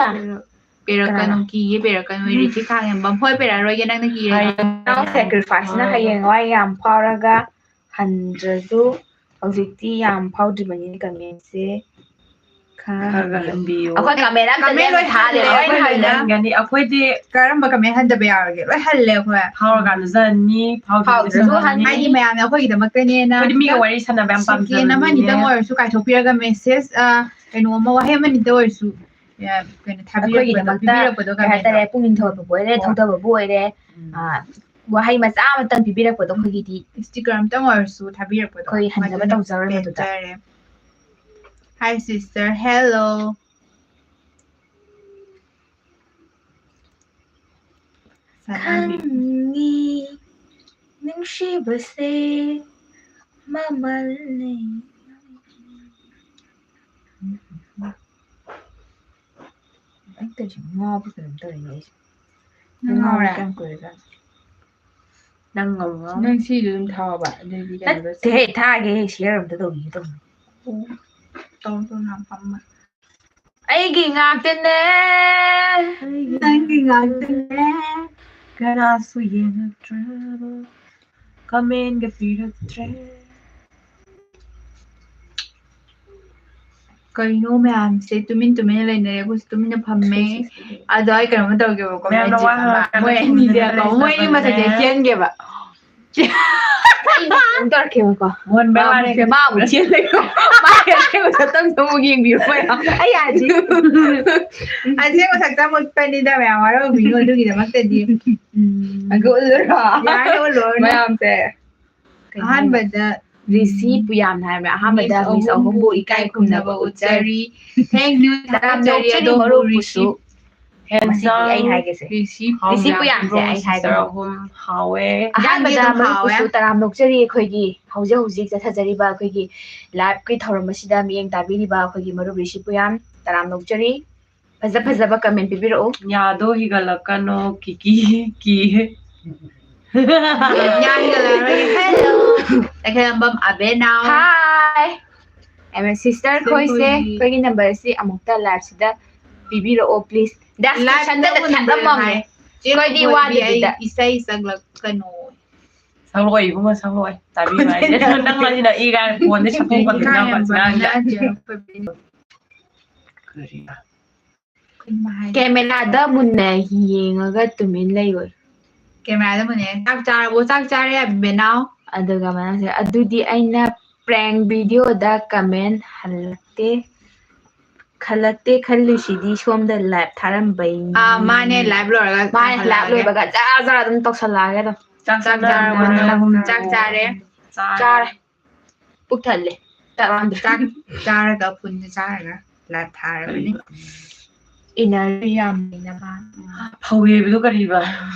ꯄꯦꯔꯛꯀꯅꯨ, ꯀꯅꯥꯅ? ꯀꯤꯌꯦ ꯄꯦꯔꯛꯀꯅꯨ, ꯎꯝ꯫ ꯔꯤꯁꯤ ꯈꯥꯡꯉꯦ ꯕꯝ ꯍꯣꯏ ꯄꯦꯔꯛꯑꯔꯣꯏꯒꯦ ꯅꯪꯅ ꯀꯤꯔꯦ꯫ ꯍꯌꯦꯡ ꯅꯪ sacrificeꯅ ꯍꯌꯦꯡꯋꯥꯏ ꯌꯥꯝ ꯐꯥꯎꯔꯒ ꯍꯟꯗ꯭ꯔꯁꯨ ꯍꯧꯖꯤꯛꯇꯤ ꯌꯥꯝ ꯐꯥꯎꯗ꯭ꯔꯤꯕꯅꯤꯅ commentꯁꯦ ꯈꯔ ꯈꯔ ꯈꯔ ꯍꯟꯕꯤꯌꯨ꯫ ꯍꯟꯕꯤꯌꯨ꯫ ꯑꯩꯈꯣꯏ comment ꯑꯝꯇ comment ꯂꯦꯝꯅ ꯂꯣꯏ ꯊꯥꯗꯦ, ꯍꯜꯂꯦ, ꯂꯣꯏ ꯑꯩꯈꯣꯏ ꯍꯜꯂꯦ꯫ ꯍꯟꯅꯤ꯫ ꯑꯩꯈꯣꯏꯗꯤ ꯀꯔꯝꯕ comment ꯍꯟꯗꯕ ꯌꯥꯎꯔꯒꯦ? ꯂꯣꯏ ꯍꯜꯂꯦ ꯑꯩꯈꯣꯏ꯫ ꯐꯥꯎꯔꯀꯥꯟꯗꯁꯨ ꯍꯟꯅꯤ, ꯐꯥꯎꯗ꯭ꯔꯁꯨ ꯐꯥꯎꯗ꯭ꯔꯁꯨ ꯍꯟꯅꯤ꯫ ꯍꯟꯅꯤ꯫ ꯍꯥꯏꯗꯤ ꯃꯌꯥꯝꯅ ꯑꯩꯈꯣꯏꯒꯤꯗꯃꯛꯇꯅꯦꯅ ꯑꯩꯈꯣꯏꯗꯤ ꯃꯤꯒ ꯈꯤꯇꯪ ꯋꯥꯔꯤ ꯁꯥꯟꯅꯕ ꯌꯥꯝ second ꯄꯥꯝꯖꯕ ꯑꯃꯅꯤꯗꯪ ꯃꯤꯅꯦ꯫ ꯑꯣꯏꯔꯁꯨ ꯀꯥꯏꯊꯣꯛꯄꯤꯔꯒ message, ꯑ, ꯀꯩꯅꯣ ꯑꯃ, ꯋꯥꯍꯩ ꯑꯃꯅꯤꯗ ꯑꯣꯏꯔꯁꯨ, ꯑ, ꯀꯩꯅꯣ ꯊꯥꯕꯤꯔꯛꯄꯗꯣ, ꯑꯩꯈꯣꯏꯒꯤꯗꯃꯛꯇ ꯄꯤꯕꯤꯔꯛꯄꯗꯣ ꯀꯩ ꯍꯥꯏꯇꯥꯔꯦ, comment꯫ ꯄꯨꯛꯅꯤꯡ ꯊꯧꯒꯠꯄꯕꯨ ꯑꯣꯏꯔꯦ, ꯍꯣꯏ꯫ ꯊꯧꯗꯕꯕꯨ ꯑꯣꯏꯔꯦ, ꯎꯝ꯫ ꯑ, ꯋꯥꯍꯩ ꯃꯆꯥ ꯑꯃꯇꯪ ꯄꯤꯕꯤꯔꯛꯄꯗꯣ ꯑꯩꯈꯣꯏꯒꯤꯗꯤ sticker ꯑꯝꯇꯪ ꯑꯣꯏꯔꯁꯨ ꯊꯥꯕꯤꯔꯛꯄꯗꯣ ꯑꯩꯈꯣꯏ ꯍꯟꯅꯕ ꯃꯗꯨꯅ ꯇꯧꯖꯔꯣꯏ ꯃꯗꯨꯗ꯫ ꯄꯦꯟꯖꯔꯦ꯫ Hi sister, hello. ꯁꯅꯥꯕꯤ꯫ ꯈꯪꯉꯤ ꯅꯨꯡꯁꯤꯕꯁꯦ ꯃꯃꯜ ꯂꯩ꯫ ꯑꯩ ꯇꯧꯔꯤꯁꯦ ꯉꯥꯎꯕ꯭ꯔꯥ ꯀꯩꯅꯣꯝ ꯇꯧꯔꯦꯅꯦ ꯑꯩꯁꯦ꯫ ꯅꯪ ꯉꯥꯎꯔꯦ? ꯀꯌꯥꯝ ꯀꯨꯏꯔꯒꯦ? ꯅꯪ ꯉꯥꯎ-, ꯉꯥꯎ-, ꯅꯪ ꯁꯤꯗꯣ ꯑꯗꯨꯝ ꯊꯥꯎꯕ, ꯑꯗꯨꯗꯤ ꯀꯩꯅꯣꯗ ꯅꯠꯇꯦꯍꯦ, ꯊꯥꯒꯦꯍꯦ, share ꯑꯝꯇ ꯇꯧꯕꯤꯒꯦ ꯇꯧꯕꯅꯦ꯫ ꯑꯣ, ꯇꯧ, ꯇꯧ, ꯌꯥꯝ ꯄꯪꯕ꯫ ꯑꯩꯒꯤ ꯉꯥꯛꯇꯅꯦ꯫ ꯅꯪꯒꯤ ꯉꯥꯛꯇꯅꯦ꯫ ꯀꯅꯥꯁꯨ ꯌꯦꯡꯉꯛꯇ꯭ꯔꯕ, commentꯒ ꯄꯤꯔꯛꯇ꯭ꯔꯦ꯫ ꯀꯩꯅꯣ ꯃꯌꯥꯝꯁꯦ ꯇꯨꯃꯤꯟ ꯇꯨꯃꯤꯟꯅ ꯂꯩꯅꯔꯦ, ꯑꯩꯈꯣꯏꯁꯨ ꯇꯨꯃꯤꯟꯅ ꯐꯝꯃꯦ꯫ ꯑꯗꯣ ꯑꯩ ꯀꯩꯅꯣꯝꯃ ꯇꯧꯒꯦꯕꯀꯣ, ꯃꯌꯥꯝꯅ magic ꯋꯥ ꯑꯃ꯫ ꯉꯥꯡꯉꯒ ꯃꯣꯏ ꯑꯅꯤꯁꯦ ꯇꯨꯃꯤꯟꯅ ꯀꯣ, ꯃꯣꯏ ꯑꯅꯤ ꯃꯊꯛꯁꯦ ꯂꯩꯅꯕꯅꯦ꯫ ꯆꯦꯟꯒꯦꯕ꯫ ꯑꯩꯅ ꯀꯩꯅꯣꯝ ꯇꯧꯔꯛꯀꯦꯕꯀꯣ꯫ ꯃꯣꯟꯕꯩ ꯃꯥ ꯋꯥꯔꯤ ꯑꯃꯨꯛ ꯆꯦꯟ-, ꯃꯥ ꯑꯃꯨꯛ ꯆꯦꯟ ꯂꯩꯀꯣ꯫ ꯃꯥ ꯍꯦꯛ ꯆꯦꯟꯕ ꯁꯛꯇꯝꯗꯣ ꯑꯃꯨꯛ ꯌꯦꯡꯕꯤꯌꯨ ꯃꯌꯥꯝ꯫ ꯑꯩ ꯌꯥꯗ꯭ꯔꯤ꯫ ꯑꯁꯦꯡꯕ ꯁꯛꯇꯝ ꯎꯠꯄꯅꯤꯗ ꯃꯌꯥꯝ ꯋꯥꯔꯧꯕꯤꯅꯨ ꯑꯗꯨꯒꯤꯗꯃꯛꯇꯗꯤ꯫ ꯎꯝ꯫ ꯑꯗꯨ ꯎꯠꯂꯨꯔꯣ? ꯌꯥꯔꯦ, ꯎꯠꯂꯨꯔꯅꯨ꯫ ꯃꯌꯥꯝꯁꯦ꯫ ꯀꯩ ꯍꯥꯏꯅꯣ? ꯑꯍꯥꯟꯕꯗ ꯔꯤꯁꯤ ꯄꯨꯌꯥꯝꯅ ꯍꯥꯏꯕ꯭ꯔꯥ? ꯑꯍꯥꯟꯕꯗ miss miss ꯑꯍꯨꯝꯕꯨ ꯑꯍꯨꯝꯕꯨ ꯏꯀꯥꯏ ꯏꯀꯥꯏ ꯈꯨꯝꯅꯕ ꯈꯨꯝꯅꯕ ꯎꯠꯆꯔꯤ꯫ ꯎꯠꯆꯔꯤ꯫ Thank you, ꯌꯥꯝ ꯊꯥꯒꯠꯆꯔꯤ ꯅꯣꯛꯆꯔꯤ ꯑꯗꯣꯝꯕꯨ ꯃꯔꯨꯞꯄꯨꯁꯨ꯫ ꯔꯤꯁꯤ꯫ ꯃꯁꯤꯗꯤ ꯑꯩ ꯍꯥꯏꯒꯦꯁꯦ꯫ ꯔꯤꯁꯤ ꯄꯨꯌꯥꯝꯁꯦ ꯑꯩ ꯍꯥꯏꯒꯦ꯫ ꯑꯍꯨꯝ ꯍꯥꯎꯋꯦ꯫ ꯑꯍꯥꯟꯕꯗ ꯃꯔꯨꯞꯄꯨꯁꯨ ꯇꯔꯥꯝꯅ ꯑꯣꯛꯆꯔꯤ꯫ ꯑꯩꯈꯣꯏꯒꯤ ꯍꯧꯖꯤꯛ ꯍꯧꯖꯤꯛ ꯆꯠꯊꯖꯔꯤꯕ ꯑꯩꯈꯣꯏꯒꯤ live ꯀꯤ ꯊꯧꯔꯝ ꯑꯁꯤꯗ ꯃꯤꯠꯌꯦꯡ ꯇꯥꯕꯤꯔꯤꯕ ꯑꯩꯈꯣꯏꯒꯤ ꯃꯔꯨꯞ ꯔꯤꯁꯤ ꯄꯨꯌꯥꯝ, ꯇꯔꯥꯝꯅ ꯑꯣꯛꯆꯔꯤ꯫ ꯐꯖ ꯐꯖꯕ comment ꯄꯤꯕꯤꯔꯛꯎ꯫ ꯌꯥꯗꯣ ꯍꯤꯒꯠꯂꯛꯀꯅꯣ, ꯀꯤꯀꯤ, ꯀꯤ꯫ ꯌꯥ ꯍꯤꯒꯠꯂꯛꯑꯔꯣꯏꯒꯦ꯫ Hello꯫ ꯇꯈꯦꯂꯝꯕꯝ ꯑꯕꯦꯅꯥꯎ꯫ Hi꯫ ꯑꯦꯝ ꯑꯦꯁ sister ꯈꯣꯏꯁꯦ, ꯑꯩꯈꯣꯏꯒꯤ number ꯁꯤ ꯑꯃꯨꯛꯇ live ꯁꯤꯗ ꯄꯤꯕꯤꯔꯛꯑꯣ, please꯫ Description ꯗ ꯊꯝꯃꯝꯃꯦ꯫ ꯑꯩꯈꯣꯏꯗꯤ ꯋꯥꯗꯕꯤꯗ꯫ ꯏꯁꯩ ꯁꯛꯂꯛꯀꯅꯣ꯫ ꯁꯛꯂꯛꯑꯣꯏ ꯏꯕꯨꯡꯉꯣ, ꯁꯛꯂꯛꯑꯣꯏ꯫ ꯇꯥꯕꯤꯕ ꯍꯥꯏꯁꯦ꯫ ꯅꯪ ꯃꯁꯤꯅ ꯏ ꯀꯥꯏ phone ꯗꯤ ꯁꯛꯇꯣꯛꯄ ꯉꯥꯡꯕ꯫ ꯀꯔꯤꯅꯣ? Camera ꯗ ꯃꯨꯟꯅ ꯌꯦꯡꯉꯒ ꯇꯨꯃꯤꯟ ꯂꯩꯌꯣ꯫ Camera ꯗ ꯃꯨꯟꯅ ꯌꯦꯡ-, ꯆꯥꯛ ꯆꯥꯔꯕꯣ? ꯆꯥꯛ ꯆꯥꯔꯦ ꯍꯥꯏꯕ ꯕꯦꯅꯥꯎ꯫ ꯑꯗꯨꯒ ꯃꯥꯅ ꯍꯥꯏꯁꯦ, "ꯑꯗꯨꯗꯤ ꯑꯩꯅ prank video ꯗ comment ꯍꯜꯂꯛꯇꯦ, ꯈꯜꯂꯛꯇꯦ ꯈꯜꯂꯤꯁꯤꯗꯤ ꯁꯣꯝꯗ live ꯊꯥꯔꯝꯕꯩꯅꯤ꯫" ꯑꯥ, ꯃꯥꯅꯦ, live ꯂꯣꯏꯔꯒ ꯃꯥꯅꯦ, live ꯍꯜꯂꯛꯑꯒꯦ꯫ ꯂꯣꯏꯕꯒ ꯖꯔ ꯖꯔ ꯑꯗꯨꯝ ꯇꯧꯁꯜꯂꯛꯑꯒꯦ ꯑꯗꯨꯝ꯫ ꯆꯥꯛ ꯆꯥꯛ ꯆꯥꯔꯕꯣ ꯆꯥꯔꯕꯣ? ꯅꯪ? ꯆꯥꯛ ꯆꯥꯔꯦ꯫ ꯆꯥꯔꯦ꯫ ꯄꯨꯛ ꯊꯜꯂꯦ꯫ ꯆꯥꯛ ꯂꯥꯝꯗ꯭ꯔꯦ꯫ ꯆꯥꯛ ꯆꯥꯔꯒ ꯄꯨꯟꯅ ꯆꯥꯔꯒ live ꯊꯥꯔꯕꯅꯤ꯫ Energy ꯌꯥꯝ ꯂꯩꯅꯕ꯫ ꯐꯧ ꯌꯩꯕꯗꯣ ꯀꯔꯤꯕ?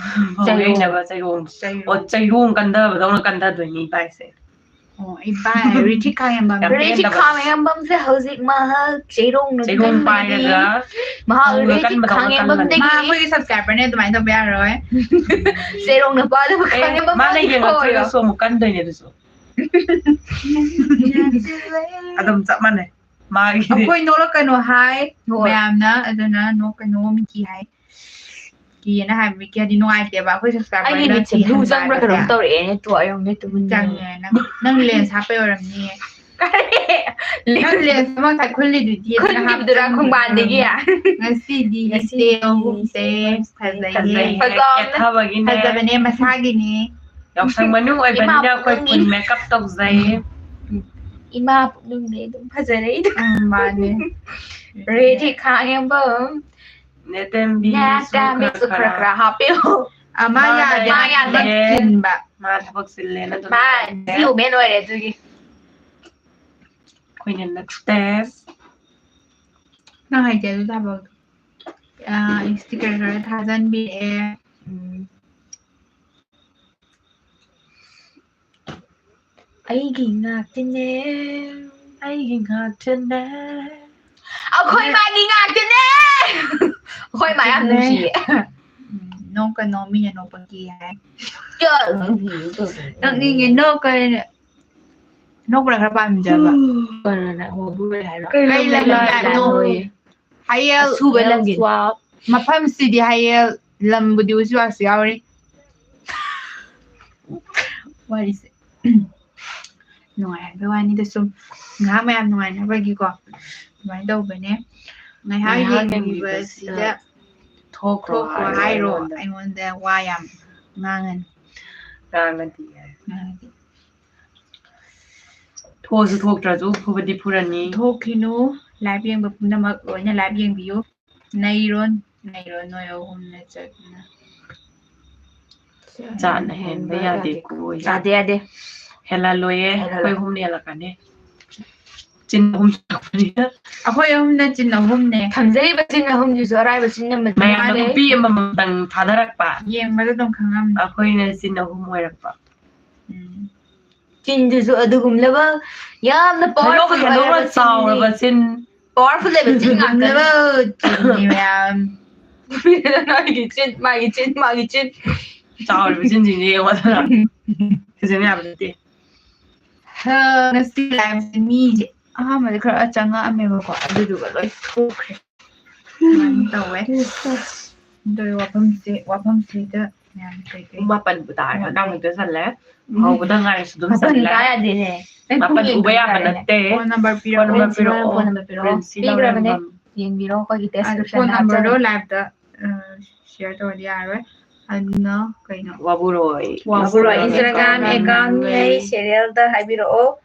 ꯐꯧ ꯆꯩꯔꯣꯡ꯫ ꯌꯩꯅꯕ ꯆꯩꯔꯣꯡ꯫ ꯆꯩꯔꯣꯡ꯫ ꯑꯣ, ꯆꯩꯔꯣꯡ ꯀꯟꯊꯕꯗꯧꯅ ꯀꯟꯊꯗꯣꯏꯅꯤ ꯏꯕꯥꯏꯁꯦ꯫ ꯑꯣ, ꯏꯕꯥꯏ, ꯔꯤꯊꯤꯛ ꯈꯥꯉꯦꯝꯕꯝ꯫ ꯌꯥꯝ ꯔꯤꯊꯤꯛ ꯄꯦꯟꯗꯕ꯫ ꯈꯥꯉꯦꯝꯕꯝꯁꯦ ꯍꯧꯖꯤꯛ ꯃꯍꯥꯛ ꯆꯩꯔꯣꯡꯅ ꯆꯩꯔꯣꯡ ꯀꯟꯕꯒꯤ ꯄꯥꯏꯔꯒ ꯃꯍꯥꯛ ꯐꯧꯅ ꯔꯤꯊꯤꯛ ꯀꯟꯕꯗꯧꯅ ꯈꯥꯉꯦꯝꯕꯝꯗꯒꯤ ꯀꯟꯕꯗꯣ꯫ ꯃꯥ ꯑꯩꯈꯣꯏꯒꯤ subscriber ꯅꯦ, ꯑꯗꯨꯃꯥꯏꯅ ꯇꯧꯕ ꯌꯥꯔꯣꯏ꯫ ꯆꯩꯔꯣꯡꯅ ꯄꯥꯏꯗꯕ ꯑꯦ, ꯈꯥꯉꯦꯝꯕꯝ ꯃꯥꯅ ꯅꯪ ꯌꯦꯡꯉꯛꯇ꯭ꯔꯒꯁꯨ ꯍꯣꯏꯌꯣ꯫ ꯑꯃꯨꯛ ꯀꯟꯗꯣꯏꯅꯦ ꯑꯗꯨꯁꯨ꯫ ꯑꯗꯨꯝ ꯆꯞ ꯃꯥꯟꯅꯩ꯫ ꯃꯥꯒꯤ ꯑꯩꯈꯣꯏ ꯅꯣꯛꯂꯛꯀꯅꯣ ꯍꯥꯏ ꯍꯣꯏ꯫ ꯃꯌꯥꯝꯅ, ꯑꯗꯨꯅ ꯅꯣꯛꯀꯅꯣ ꯃꯤꯀꯤ ꯍꯥꯏ꯫ ꯀꯤꯌꯦꯅ ꯍꯥꯏꯕ ꯃꯤꯀꯤ ꯍꯥꯏꯗꯤ ꯅꯨꯡꯉꯥꯏꯇꯦꯕ꯫ ꯑꯩꯈꯣꯏ subscriber ꯑꯩꯒꯤ ꯅ ꯃꯤꯠꯁꯦ blue ꯆꯪꯕ꯭ꯔꯥ ꯀꯤꯍꯟꯕ ꯀꯩꯅꯣꯝ ꯍꯥꯏꯁꯦ꯫ ꯇꯧꯔꯛꯑꯦꯅꯦ, ꯇꯨ ꯑꯌꯨꯛ ꯃꯤꯠ ꯇꯨꯝꯕ ꯆꯪꯉꯦ꯫ ꯅꯪ, ꯅꯪ lens ꯍꯥꯞꯄꯩ ꯑꯣꯏꯔꯝꯅꯤꯌꯦ꯫ ꯀꯔꯤ? ꯅꯪ lens ꯑꯃ ꯉꯁꯥꯏ ꯈꯨꯜꯂꯤꯗꯨꯗꯤ, ꯑꯗꯨꯅ ꯈꯨꯜꯂꯤꯕꯗꯨꯔꯥ ꯍꯥꯞꯆꯟꯕ ꯈꯣꯡꯕꯥꯟꯗꯒꯤ? ꯑꯣꯏꯔꯝꯅꯤ꯫ ꯉꯁꯤꯗꯤ ꯉꯁꯤꯗꯤ ꯏꯆꯦ ꯑꯍꯨꯝꯁꯦ ꯐꯖꯩꯌꯦ꯫ ꯐꯖꯩꯌꯦ꯫ ꯐꯖꯕꯅꯦ꯫ ꯀꯦꯊꯕꯒꯤꯅꯦ꯫ ꯐꯖꯕꯅꯦ ꯃꯁꯥꯒꯤꯅꯦ꯫ ꯌꯥꯎꯁꯪ ꯃꯅꯨꯡ ꯑꯣꯏꯕꯅꯤꯅ ꯏꯃꯥ ꯑꯩꯈꯣꯏ ꯄꯨꯛꯅꯨꯡꯒꯤ꯫ Full makeup ꯇꯧꯖꯩ꯫ ꯏꯃꯥ ꯄꯨꯛꯅꯨꯡꯒꯤ ꯑꯗꯨꯝ ꯐꯖꯔꯛꯏꯗꯣ꯫ ꯎꯝ, ꯃꯥꯅꯦ꯫ ꯔꯤꯊꯤꯛ ꯈꯥꯉꯦꯝꯕꯝ꯫ ꯅꯦꯇꯦꯝꯕꯤꯁꯨ ꯅꯦꯇꯦꯝꯕꯤꯁꯨ ꯈꯔ ꯈꯔ ꯈꯔ ꯈꯔ ꯍꯥꯞꯄꯤꯌꯨ꯫ ꯑꯥ, ꯃꯥ ꯃꯥ ꯌꯥꯗꯦ꯫ ꯃꯥ ꯌꯥꯗꯦ꯫ ꯊꯕꯛ ꯆꯤꯟꯕ꯫ ꯃꯥ ꯊꯕꯛ ꯆꯤꯜꯂꯦꯅ ꯑꯗꯨꯝ ꯃꯥ ꯌꯥꯗꯦ꯫ Busy woman ꯑꯣꯏꯔꯦ ꯑꯗꯨꯒꯤ꯫ ꯑꯩꯈꯣꯏꯅ ꯅꯠꯇꯦ꯫ ꯅꯪ ꯍꯩꯇꯦ ꯑꯗꯨ ꯊꯕꯛꯇꯣ꯫ ꯑꯥ, sticker ꯈꯔ ꯊꯥꯖꯟꯕꯤꯔꯛꯑꯦ꯫ ꯎꯝ꯫ ꯑꯩꯒꯤ ꯉꯥꯛꯇꯅꯦ, ꯑꯩꯒꯤ ꯉꯥꯛꯇꯅꯦ꯫ ꯑꯩꯈꯣꯏ ꯃꯥꯒꯤ ꯉꯥꯛꯇꯅꯦ꯫ ꯑꯩꯈꯣꯏ ꯃꯥ ꯌꯥꯝ ꯅꯨꯡꯁꯤꯌꯦ꯫ ꯎꯝ, ꯅꯣꯛꯀꯅꯣ, ꯃꯤꯅ ꯅꯣꯛꯄ ꯀꯤ ꯍꯥꯏ꯫ ꯅꯣꯛꯅꯤꯡꯉꯦ, ꯅꯣꯛꯀꯅꯣ꯫ ꯅꯣꯛꯄꯅ ꯈꯔ ꯄꯥꯝꯖꯕ꯫ ꯀꯩ ꯂꯝꯒꯤ ꯂꯥꯏꯞꯅꯣ? ꯍꯥꯏꯌꯦꯜ, ꯑꯁꯨꯕ ꯂꯝꯒꯤ꯫ ꯃꯐꯝꯁꯤꯗꯤ ꯍꯥꯏꯌꯦꯜ, ꯂꯝꯕꯨꯗꯤ ꯎꯆꯤꯋꯥꯁꯨ ꯌꯥꯎꯔꯤ꯫ ꯋꯥꯔꯤꯁꯦ ꯅꯨꯡꯉꯥꯏ ꯍꯥꯏꯕꯩ ꯋꯥꯅꯤꯗ, ꯁꯨꯝ ꯉꯥꯏꯍꯥꯛ ꯃꯌꯥꯝ ꯅꯨꯡꯉꯥꯏꯅꯕꯒꯤꯀꯣ ꯑꯗꯨꯃꯥꯏꯅ ꯇꯧꯕꯅꯦ꯫ ꯉꯥꯏꯍꯥꯛ ꯉꯥꯏꯍꯥꯛ ꯌꯦꯡꯕꯤꯕꯁꯤꯗ ꯌꯦꯡꯕꯤꯕꯁꯤꯗ ꯊꯣꯛꯈ꯭ꯔꯣ ꯊꯣꯛꯈ꯭ꯔꯣ ꯍꯥꯏꯔꯣ ꯍꯥꯏꯔꯣ ꯑꯩꯉꯣꯟꯗ꯫ ꯑꯩꯉꯣꯟꯗ ꯋꯥ ꯌꯥꯝ ꯉꯥꯡꯉꯅꯤ꯫ ꯉꯥꯡꯉꯗꯤ ꯌꯥꯏ꯫ ꯉꯥꯡꯉꯗꯤ꯫ ꯊꯣꯛꯑꯁꯨ ꯊꯣꯛꯇ꯭ꯔꯁꯨ ꯐꯨꯕꯗꯤ ꯐꯨꯔꯅꯤ꯫ ꯊꯣꯛꯈꯤꯅꯨ꯫ ꯂꯥꯏꯚ ꯌꯦꯡꯕ ꯄꯨꯝꯅꯃꯛ ꯂꯣꯏꯅ ꯂꯥꯏꯚ ꯌꯦꯡꯕꯤꯌꯨ꯫ ꯅꯩꯔꯣꯟ, ꯅꯩꯔꯣꯟ ꯅꯣꯏ ꯑꯍꯨꯝꯅ ꯆꯠꯅ꯫ ꯆꯥꯠꯅ ꯍꯦꯟꯕ ꯌꯥꯗꯦꯀꯣ꯫ ꯌꯥꯗꯦ, ꯌꯥꯗꯦ꯫ ꯍꯦꯜꯍꯜꯂꯣꯏꯌꯦ, ꯍꯦꯜꯍꯜꯂꯣꯏ꯫ ꯑꯩꯈꯣꯏ ꯑꯍꯨꯝꯅ ꯍꯦꯜꯂꯛꯀꯅꯤ꯫ ꯆꯤꯟ ꯑꯍꯨꯝ ꯁꯨꯔꯛꯄꯅꯤꯅ꯫ ꯑꯩꯈꯣꯏ ꯑꯍꯨꯝꯅ ꯆꯤꯟ ꯑꯍꯨꯝꯅꯦ꯫ ꯊꯝꯖꯔꯤꯕ ꯆꯤꯟ ꯑꯍꯨꯝꯁꯤꯁꯨ ꯑꯔꯥꯏꯕ ꯆꯤꯟ ꯑꯃꯗꯤ ꯃꯌꯥꯝꯅ ꯅꯠꯇꯦ꯫ ꯈꯨꯄꯤ ꯑꯃꯃꯝꯇꯪ ꯊꯥꯗꯔꯛꯄ꯫ ꯌꯦꯡꯕꯗ ꯑꯗꯨꯝ ꯈꯪꯉꯝꯅꯤ꯫ ꯑꯩꯈꯣꯏꯅ ꯆꯤꯟ ꯑꯍꯨꯝ ꯑꯣꯏꯔꯛꯄ꯫ ꯎꯝ꯫ ꯆꯤꯟꯗꯨꯁꯨ ꯑꯗꯨꯒꯨꯝꯂꯕ ꯌꯥꯝꯅ ꯍꯦꯟꯗꯣꯛ powerful ꯍꯦꯟꯗꯣꯛꯅ ꯑꯣꯏꯔꯕ ꯆꯤꯟꯅꯤ꯫ ꯆꯥꯎꯔꯕ ꯆꯤꯟ꯫ Powerful ꯑꯣꯏꯕ ꯆꯤꯟ ꯉꯥꯛꯇꯅꯤ꯫ ꯆꯤꯟꯅꯤ ꯃꯌꯥꯝ꯫ ꯃꯥꯒꯤ ꯆꯤꯟ, ꯃꯥꯒꯤ ꯆꯤꯟ, ꯃꯥꯒꯤ ꯆꯤꯟ꯫ ꯆꯥꯎꯔꯤꯕ ꯆꯤꯟꯁꯤꯡꯁꯦ ꯌꯦꯡꯉꯣꯗꯅ꯫ ꯐꯖꯕ ꯌꯥꯕ ꯅꯠꯇꯦ꯫ ꯍꯥ, ꯉꯁꯤ ꯂꯥꯏꯞꯁꯦ ꯃꯤꯁꯦ ꯑꯍꯥꯟꯕꯗ ꯈꯔ ꯆꯪꯉꯛꯑꯝꯃꯦꯕꯀꯣ, ꯑꯗꯨꯗꯨꯒ ꯂꯣꯏ ꯊꯣꯛꯈ꯭ꯔꯦ꯫ ꯑꯗꯨꯃꯥꯏꯅ ꯇꯧꯋꯦ꯫ ꯑꯗꯣ ꯋꯥꯐꯝꯁꯦ, ꯋꯥꯐꯝꯁꯤꯗ ꯃꯌꯥꯝ ꯀꯩꯀꯩ ꯄꯨꯡ ꯃꯥꯄꯟꯕꯨ ꯇꯥꯔꯦ, ꯃꯇꯥꯡ ꯍꯦꯛꯇ ꯆꯜꯂꯦ꯫ ꯍꯧꯕꯗ ꯉꯥꯏꯔꯁꯨ ꯑꯗꯨꯝ ꯃꯥꯄꯟ ꯆꯜꯂꯦ꯫ ꯇꯥ ꯌꯥꯗꯦꯅꯦ꯫ ꯑꯩ ꯃꯥꯄꯟ ꯄꯨꯡ ꯎꯕ ꯌꯥꯕ ꯌꯦꯡꯈ꯭ꯔꯦꯅꯦ꯫ ꯅꯠꯇꯦ꯫ Phone number ꯄꯤꯔꯛꯑꯣ꯫ Phone number ꯄꯤꯔꯛꯑꯣ꯫ ꯄꯤꯈ꯭ꯔꯕꯅꯦ꯫ ꯌꯦꯡꯕꯤꯔꯣ, ꯑꯩꯈꯣꯏꯒꯤ ꯑ, description phone ꯗ number ꯗꯣ ꯍꯥꯞꯆꯔꯛꯀꯦ꯫ Live ꯇ, ꯑ, share ꯇꯧꯔꯗꯤ ꯌꯥꯔꯣꯏ꯫ ꯑꯗꯨꯅ ꯀꯩꯅꯣ? ꯋꯥꯕꯨꯔꯣꯏ꯫ ꯋꯥꯕꯨꯔꯣꯏ Instagram account ꯅꯦ, serial ꯗ ꯍꯥꯏꯕꯤꯔꯛꯑꯣ꯫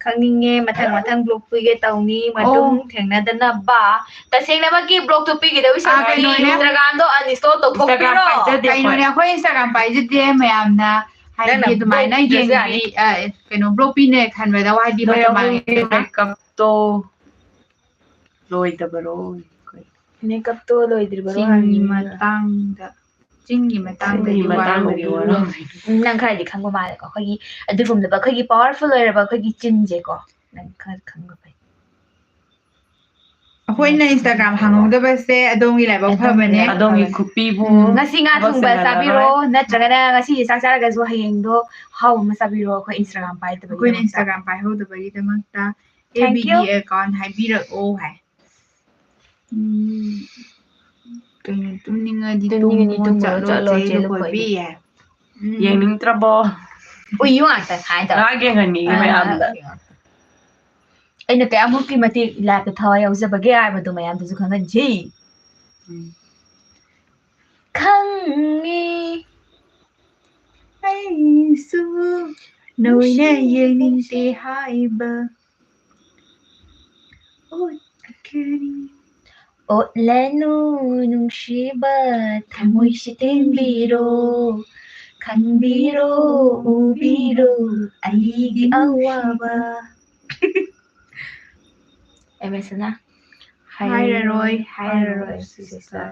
ꯈꯪꯅꯤꯡꯉꯦ, ꯃꯊꯪ ꯃꯊꯪ vlog ꯄꯨꯒꯦ ꯇꯧꯅꯤ, ꯃꯇꯨꯡ ꯑꯣ꯫ ꯊꯦꯡꯅꯗꯅꯕ꯫ ꯇꯁꯦꯡꯅꯃꯛꯀꯤ vlog ꯇꯣ ꯄꯤꯒꯗꯕ ꯑꯥ, ꯁꯔꯨꯛꯇꯤ ꯀꯩꯅꯣꯅꯦ꯫ Instagram ꯗꯣ uninstall ꯇꯧꯊꯣꯛꯄꯤꯔꯣ꯫ Instagram ꯄꯥꯏꯖꯗꯦ ꯑꯩꯈꯣꯏ꯫ ꯀꯩꯅꯣꯅꯦ, ꯑꯩꯈꯣꯏ Instagram ꯄꯥꯏꯖꯗꯦ ꯃꯌꯥꯝꯅ꯫ ꯍꯥꯏꯗꯤ ꯅꯪꯅ ꯑꯗꯨꯃꯥꯏꯅ vlog ꯄꯤꯗ꯭ꯔꯁꯨ ꯌꯦꯡꯕꯤ-, ꯌꯥꯅꯤ꯫ ꯑ, ꯀꯩꯅꯣ, vlog ꯄꯤꯅꯦ ꯈꯟꯕꯗ ꯋꯥꯍꯩꯗꯤ ꯅꯣꯏ ꯐꯠꯇ ꯃꯥꯜꯂꯦ꯫ ꯑꯍꯨꯝꯒꯤ makeup ꯇꯣ ꯂꯣꯏꯗꯕꯔꯣ? ꯃꯦꯀꯞꯇꯣ ꯂꯣꯏꯗ꯭ꯔꯤꯕꯔꯣ ꯆꯤꯟꯒꯤ ꯍꯥꯡꯉꯤꯅꯦ꯫ ꯃꯇꯥꯡꯗ ꯆꯤꯟꯒꯤ ꯃꯇꯥꯡꯗꯗꯤ ꯆꯤꯟꯒꯤ ꯃꯇꯥꯡꯗꯗꯤ ꯋꯥꯔꯧꯕꯤꯒꯅꯨ꯫ ꯋꯥꯔꯧ- ꯎꯝ, ꯅꯪ ꯈꯔꯗꯤ ꯈꯪꯕ ꯃꯥꯜꯂꯦꯀꯣ, ꯑꯩꯈꯣꯏꯒꯤ ꯑꯗꯨꯒꯨꯝꯂꯕ ꯑꯩꯈꯣꯏꯒꯤ ꯄꯋꯥꯔꯐꯨꯜ ꯑꯣꯏꯔꯕ ꯑꯩꯈꯣꯏꯒꯤ ꯆꯤꯟꯁꯦꯀꯣ, ꯅꯪ ꯈꯔ ꯈꯪꯕ ꯐꯩ꯫ ꯑꯩꯈꯣꯏꯅ ꯏꯟꯁꯇꯥꯒ꯭ꯔꯥꯝ ꯍꯥꯡꯍꯧꯗꯕꯁꯦ ꯑꯗꯣꯝꯒꯤ ꯂꯥꯏꯕꯛ ꯑꯗꯣꯝꯒꯤ ꯐꯕꯅꯦ꯫ ꯂꯥꯏꯕꯛ ꯑꯗꯣꯝꯒꯤ ꯈꯨꯄꯤꯕꯨ ꯎꯝ, ꯉꯁꯤ ꯉꯥ ꯊꯕꯛ ꯊꯣꯡꯕ ꯁꯦꯟꯅꯔꯔꯣꯏ꯫ ꯆꯥꯕꯤꯔꯣ, ꯅꯠꯇ꯭ꯔꯒꯅ ꯉꯁꯤ ꯆꯥꯛ ꯆꯥꯔꯒꯁꯨ ꯍꯌꯦꯡꯗꯣ ꯑꯍꯥꯎꯕ ꯑꯃ ꯆꯥꯕꯤꯔꯣ, ꯑꯩꯈꯣꯏ ꯏꯟꯁꯇꯥꯒ꯭ꯔꯥꯝ ꯄꯥꯏꯗꯕꯒꯤ ꯑꯩꯈꯣꯏꯅ ꯗꯃꯛꯇ꯫ ꯏꯟꯁꯇꯥꯒ꯭ꯔꯥꯝ ꯄꯥꯏꯍꯧꯗꯕꯒꯤꯗꯃꯛꯇ Thank ꯑꯦꯕꯤꯒꯤ you. ꯑꯦꯀꯥꯎꯟ ꯍꯥꯏꯕꯤꯔꯛꯑꯣ ꯍꯥꯏ꯫ ꯎꯝ, ꯀꯩꯅꯣ, ꯇꯨꯝꯅꯤꯡꯉꯗꯤ ꯇꯨꯝꯅꯤꯡꯉꯗꯤ ꯇꯨꯝꯃꯣ, ꯇꯨꯝꯃꯨꯔꯣ, ꯆꯠꯂꯣ, ꯆꯠꯂꯣ, ꯆꯦꯜꯂꯨ, ꯆꯦꯜꯂꯨ, ꯀꯣꯏꯕꯤ ꯀꯣꯏꯕꯤ꯫ ꯍꯥꯏ꯫ ꯎꯝ. ꯌꯦꯡꯅꯤꯡꯗ꯭ꯔꯕꯣ? ꯎꯏꯌꯨ ꯉꯥꯛꯇ ꯍꯥꯏꯗꯣ꯫ ꯉꯥꯏꯍꯥꯛ ꯌꯦꯡꯍꯟꯅꯤꯡꯉꯤ ꯃꯌꯥꯝꯗ꯫ ꯑꯩꯅ ꯀꯌꯥꯃꯨꯛꯀꯤ ꯃꯇꯤꯛ ꯂꯥꯏꯞꯇ ꯊꯋꯥꯏ ꯌꯥꯎꯖꯕꯒꯦ ꯍꯥꯏꯕꯗꯣ ꯃꯌꯥꯝꯗꯁꯨ ꯈꯪꯍꯟꯁꯤ꯫ ꯎꯝ. ꯈꯪꯉꯤ ꯑꯩꯁꯨ ꯅꯣꯏꯅ ꯌꯦꯡꯅꯤꯡꯗꯦ ꯍꯥꯏꯕ꯫ ꯎꯠꯀꯅꯤ꯫ ꯑꯣꯠꯂꯅꯨ ꯅꯨꯡꯁꯤꯕ ꯊꯃꯣꯏꯁꯤ ꯇꯦꯟꯕꯤꯔꯣ, ꯈꯪꯕꯤꯔꯣ, ꯎꯕꯤꯔꯣ ꯑꯩꯒꯤ ꯑꯋꯥꯕ꯫ ꯑꯦꯝ ꯑꯦꯁꯅ ꯍꯥꯏꯔꯔꯣꯏ, ꯍꯥꯏꯔꯔꯣꯏ, ꯍꯥꯏꯔꯔꯣꯏ, sister꯫ sister꯫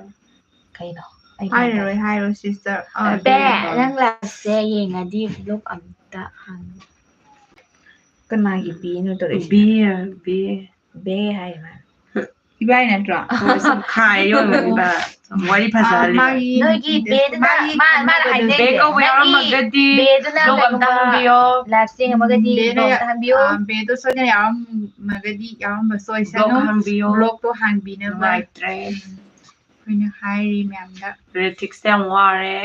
ꯀꯩꯅꯣ? ꯑꯩ ꯍꯥꯏꯔꯔꯣꯏ, ꯍꯥꯏꯔꯣꯏ, sister꯫ ꯑꯥ, ꯕꯦ, ꯕꯦ꯫ ꯅꯪ ꯂꯥꯏꯐꯁꯦ ꯌꯦꯡꯉꯗꯤ vlog ꯑꯝꯇ ꯍꯥꯡꯉꯣ꯫ ꯀꯅꯥꯒꯤ ꯕꯤꯅꯣ ꯇꯧꯔꯛꯏꯁꯦ? ꯕꯤ ꯕꯤ ꯕꯦ ꯍꯥꯏꯕ꯫ ꯏꯕꯥꯏ ꯅꯠꯇ꯭ꯔꯣ? ꯈꯥꯏ ꯌꯣꯟꯕꯅꯤꯕ꯫ ꯋꯥꯔꯤ ꯑꯥ, ꯐꯖꯍꯜꯂꯤ꯫ ꯃꯥꯒꯤ ꯅꯣꯏꯒꯤ ꯕꯦꯗꯨꯅ ꯃꯥꯒꯤ ꯃꯥ- ꯃꯥꯅ ꯈꯪꯅꯕꯗꯨꯅ ꯍꯥꯏꯖꯩ ꯕꯦ ꯀꯧꯕ ꯅꯪꯒꯤ ꯌꯥꯎꯔꯝꯃꯒꯗꯤ ꯕꯦꯗꯨꯅ vlog ꯀꯩꯅꯣꯝꯇ ꯑꯝꯇ ꯍꯪꯕꯤꯌꯣ꯫ ꯂꯥꯏꯐ ꯌꯦꯡꯉꯝꯃꯒꯗꯤ ꯕꯦꯗ vlog ꯑꯝꯇ ꯍꯪꯕꯤꯌꯣ꯫ ꯑꯥ, ꯕꯦꯗꯣ ꯁꯣꯏꯗꯅ ꯌꯥꯎꯔꯝꯃꯒꯗꯤ ꯌꯥꯎꯔꯝꯕꯁꯨ vlog ꯑꯣꯏꯁꯅꯨ꯫ ꯍꯪꯕꯤꯌꯣ꯫ Vlogꯇꯣ ꯍꯥꯡꯕꯤꯅꯕ ꯅꯨꯡꯉꯥꯏꯇ꯭ꯔꯦ꯫ ꯑꯩꯈꯣꯏꯅ ꯍꯥꯏꯔꯤ ꯃꯌꯥꯝꯗ꯫ ꯔꯤꯊꯤꯛꯁꯦ ꯌꯥꯝ ꯋꯥꯔꯦ꯫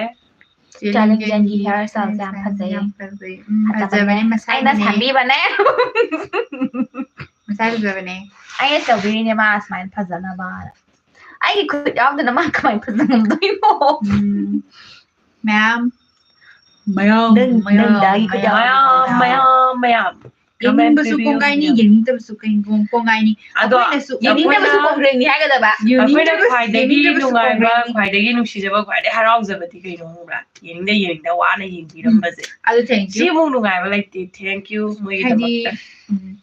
ꯆꯦ ꯆꯥꯂꯤꯡ ꯂꯤꯡꯖꯦꯜꯒꯤ ꯖꯦꯜꯒꯤ hair style ꯁꯦ ꯌꯥꯝ style ꯐꯖꯩꯌꯦ꯫ ꯌꯥꯝ ꯐꯖꯩ꯫ ꯎꯝ, ꯐꯖꯕꯅꯦ꯫ ꯐꯖꯕꯅꯦ, ꯑꯩꯅ ꯃꯁꯥꯒꯤꯅꯦ꯫ ꯁꯥꯕꯤꯕꯅꯦ꯫ ꯃꯁꯥ ꯐꯖꯕꯅꯦ꯫ ꯑꯩꯅ ꯇꯧꯕꯤꯔꯤꯅꯦ ꯃꯥ ꯁꯨꯃꯥꯏꯅ ꯐꯖꯅꯕꯅ꯫ ꯑꯩꯒꯤ ꯈꯨꯠ ꯌꯥꯎꯗꯅ ꯃꯥ ꯀꯃꯥꯏꯅ ꯐꯖ ꯉꯝꯗꯣꯏꯅꯣ? ꯎꯝ, ꯃꯌꯥꯝ, ꯃꯌꯥꯝ, ꯅꯪ- ꯃꯌꯥꯝ, ꯅꯪꯗꯥꯒꯤ ꯈꯨꯠ ꯌꯥꯎꯗꯅ ꯃꯌꯥꯝ ꯃꯌꯥꯝ ꯃꯌꯥꯝ꯫ ꯌꯦꯡꯅꯤꯡꯕꯁꯨ Comment ꯀꯣꯡꯒꯥꯏꯅꯤ, ꯄꯤꯕꯤꯌꯨ꯫ ꯌꯦꯡꯅꯤꯡꯗꯕꯁꯨ ꯀꯩꯅꯣ ꯀꯣꯡꯒꯥꯏꯅꯤ꯫ ꯑꯗꯣ ꯑꯩꯈꯣꯏꯅꯁꯨ ꯌꯦꯡꯅꯤꯡꯗꯕꯁꯨ ꯑꯩꯈꯣꯏꯅ- ꯀꯣꯡꯒ꯭ꯔꯦꯡꯅꯤ ꯍꯥꯏꯒꯗꯕ꯫ ꯑꯩꯈꯣꯏꯅ ꯌꯦꯡꯅꯤꯡꯗꯕꯁꯨ- ꯈ꯭ꯋꯥꯏꯗꯒꯤ ꯌꯦꯡꯅꯤꯡꯗꯕꯁꯨ ꯅꯨꯡꯉꯥꯏꯕ, ꯀꯣꯡꯒ꯭ꯔꯦꯡꯅꯤ꯫ ꯈ꯭ꯋꯥꯏꯗꯒꯤ ꯅꯨꯡꯁꯤꯖꯕ, ꯈ꯭ꯋꯥꯏꯗꯒꯤ ꯍꯔꯥꯎꯖꯕꯗꯤ ꯀꯩꯅꯣ ꯈꯪꯕ꯭ꯔꯥ? ꯌꯦꯡꯅꯤꯡꯗ ꯌꯦꯡꯅꯤꯡꯗ ꯋꯥꯅ ꯌꯦꯡꯕꯤꯔꯝꯕꯁꯦ꯫ ꯑꯗꯨ thank you꯫ ꯁꯤꯃꯨꯛ ꯅꯨꯡꯉꯥꯏꯕ ꯂꯩꯇꯦ꯫ Thank you ꯃꯣꯏꯒꯤꯗꯃꯛꯇ꯫ ꯍꯥꯏꯗꯤ, ꯎꯝ,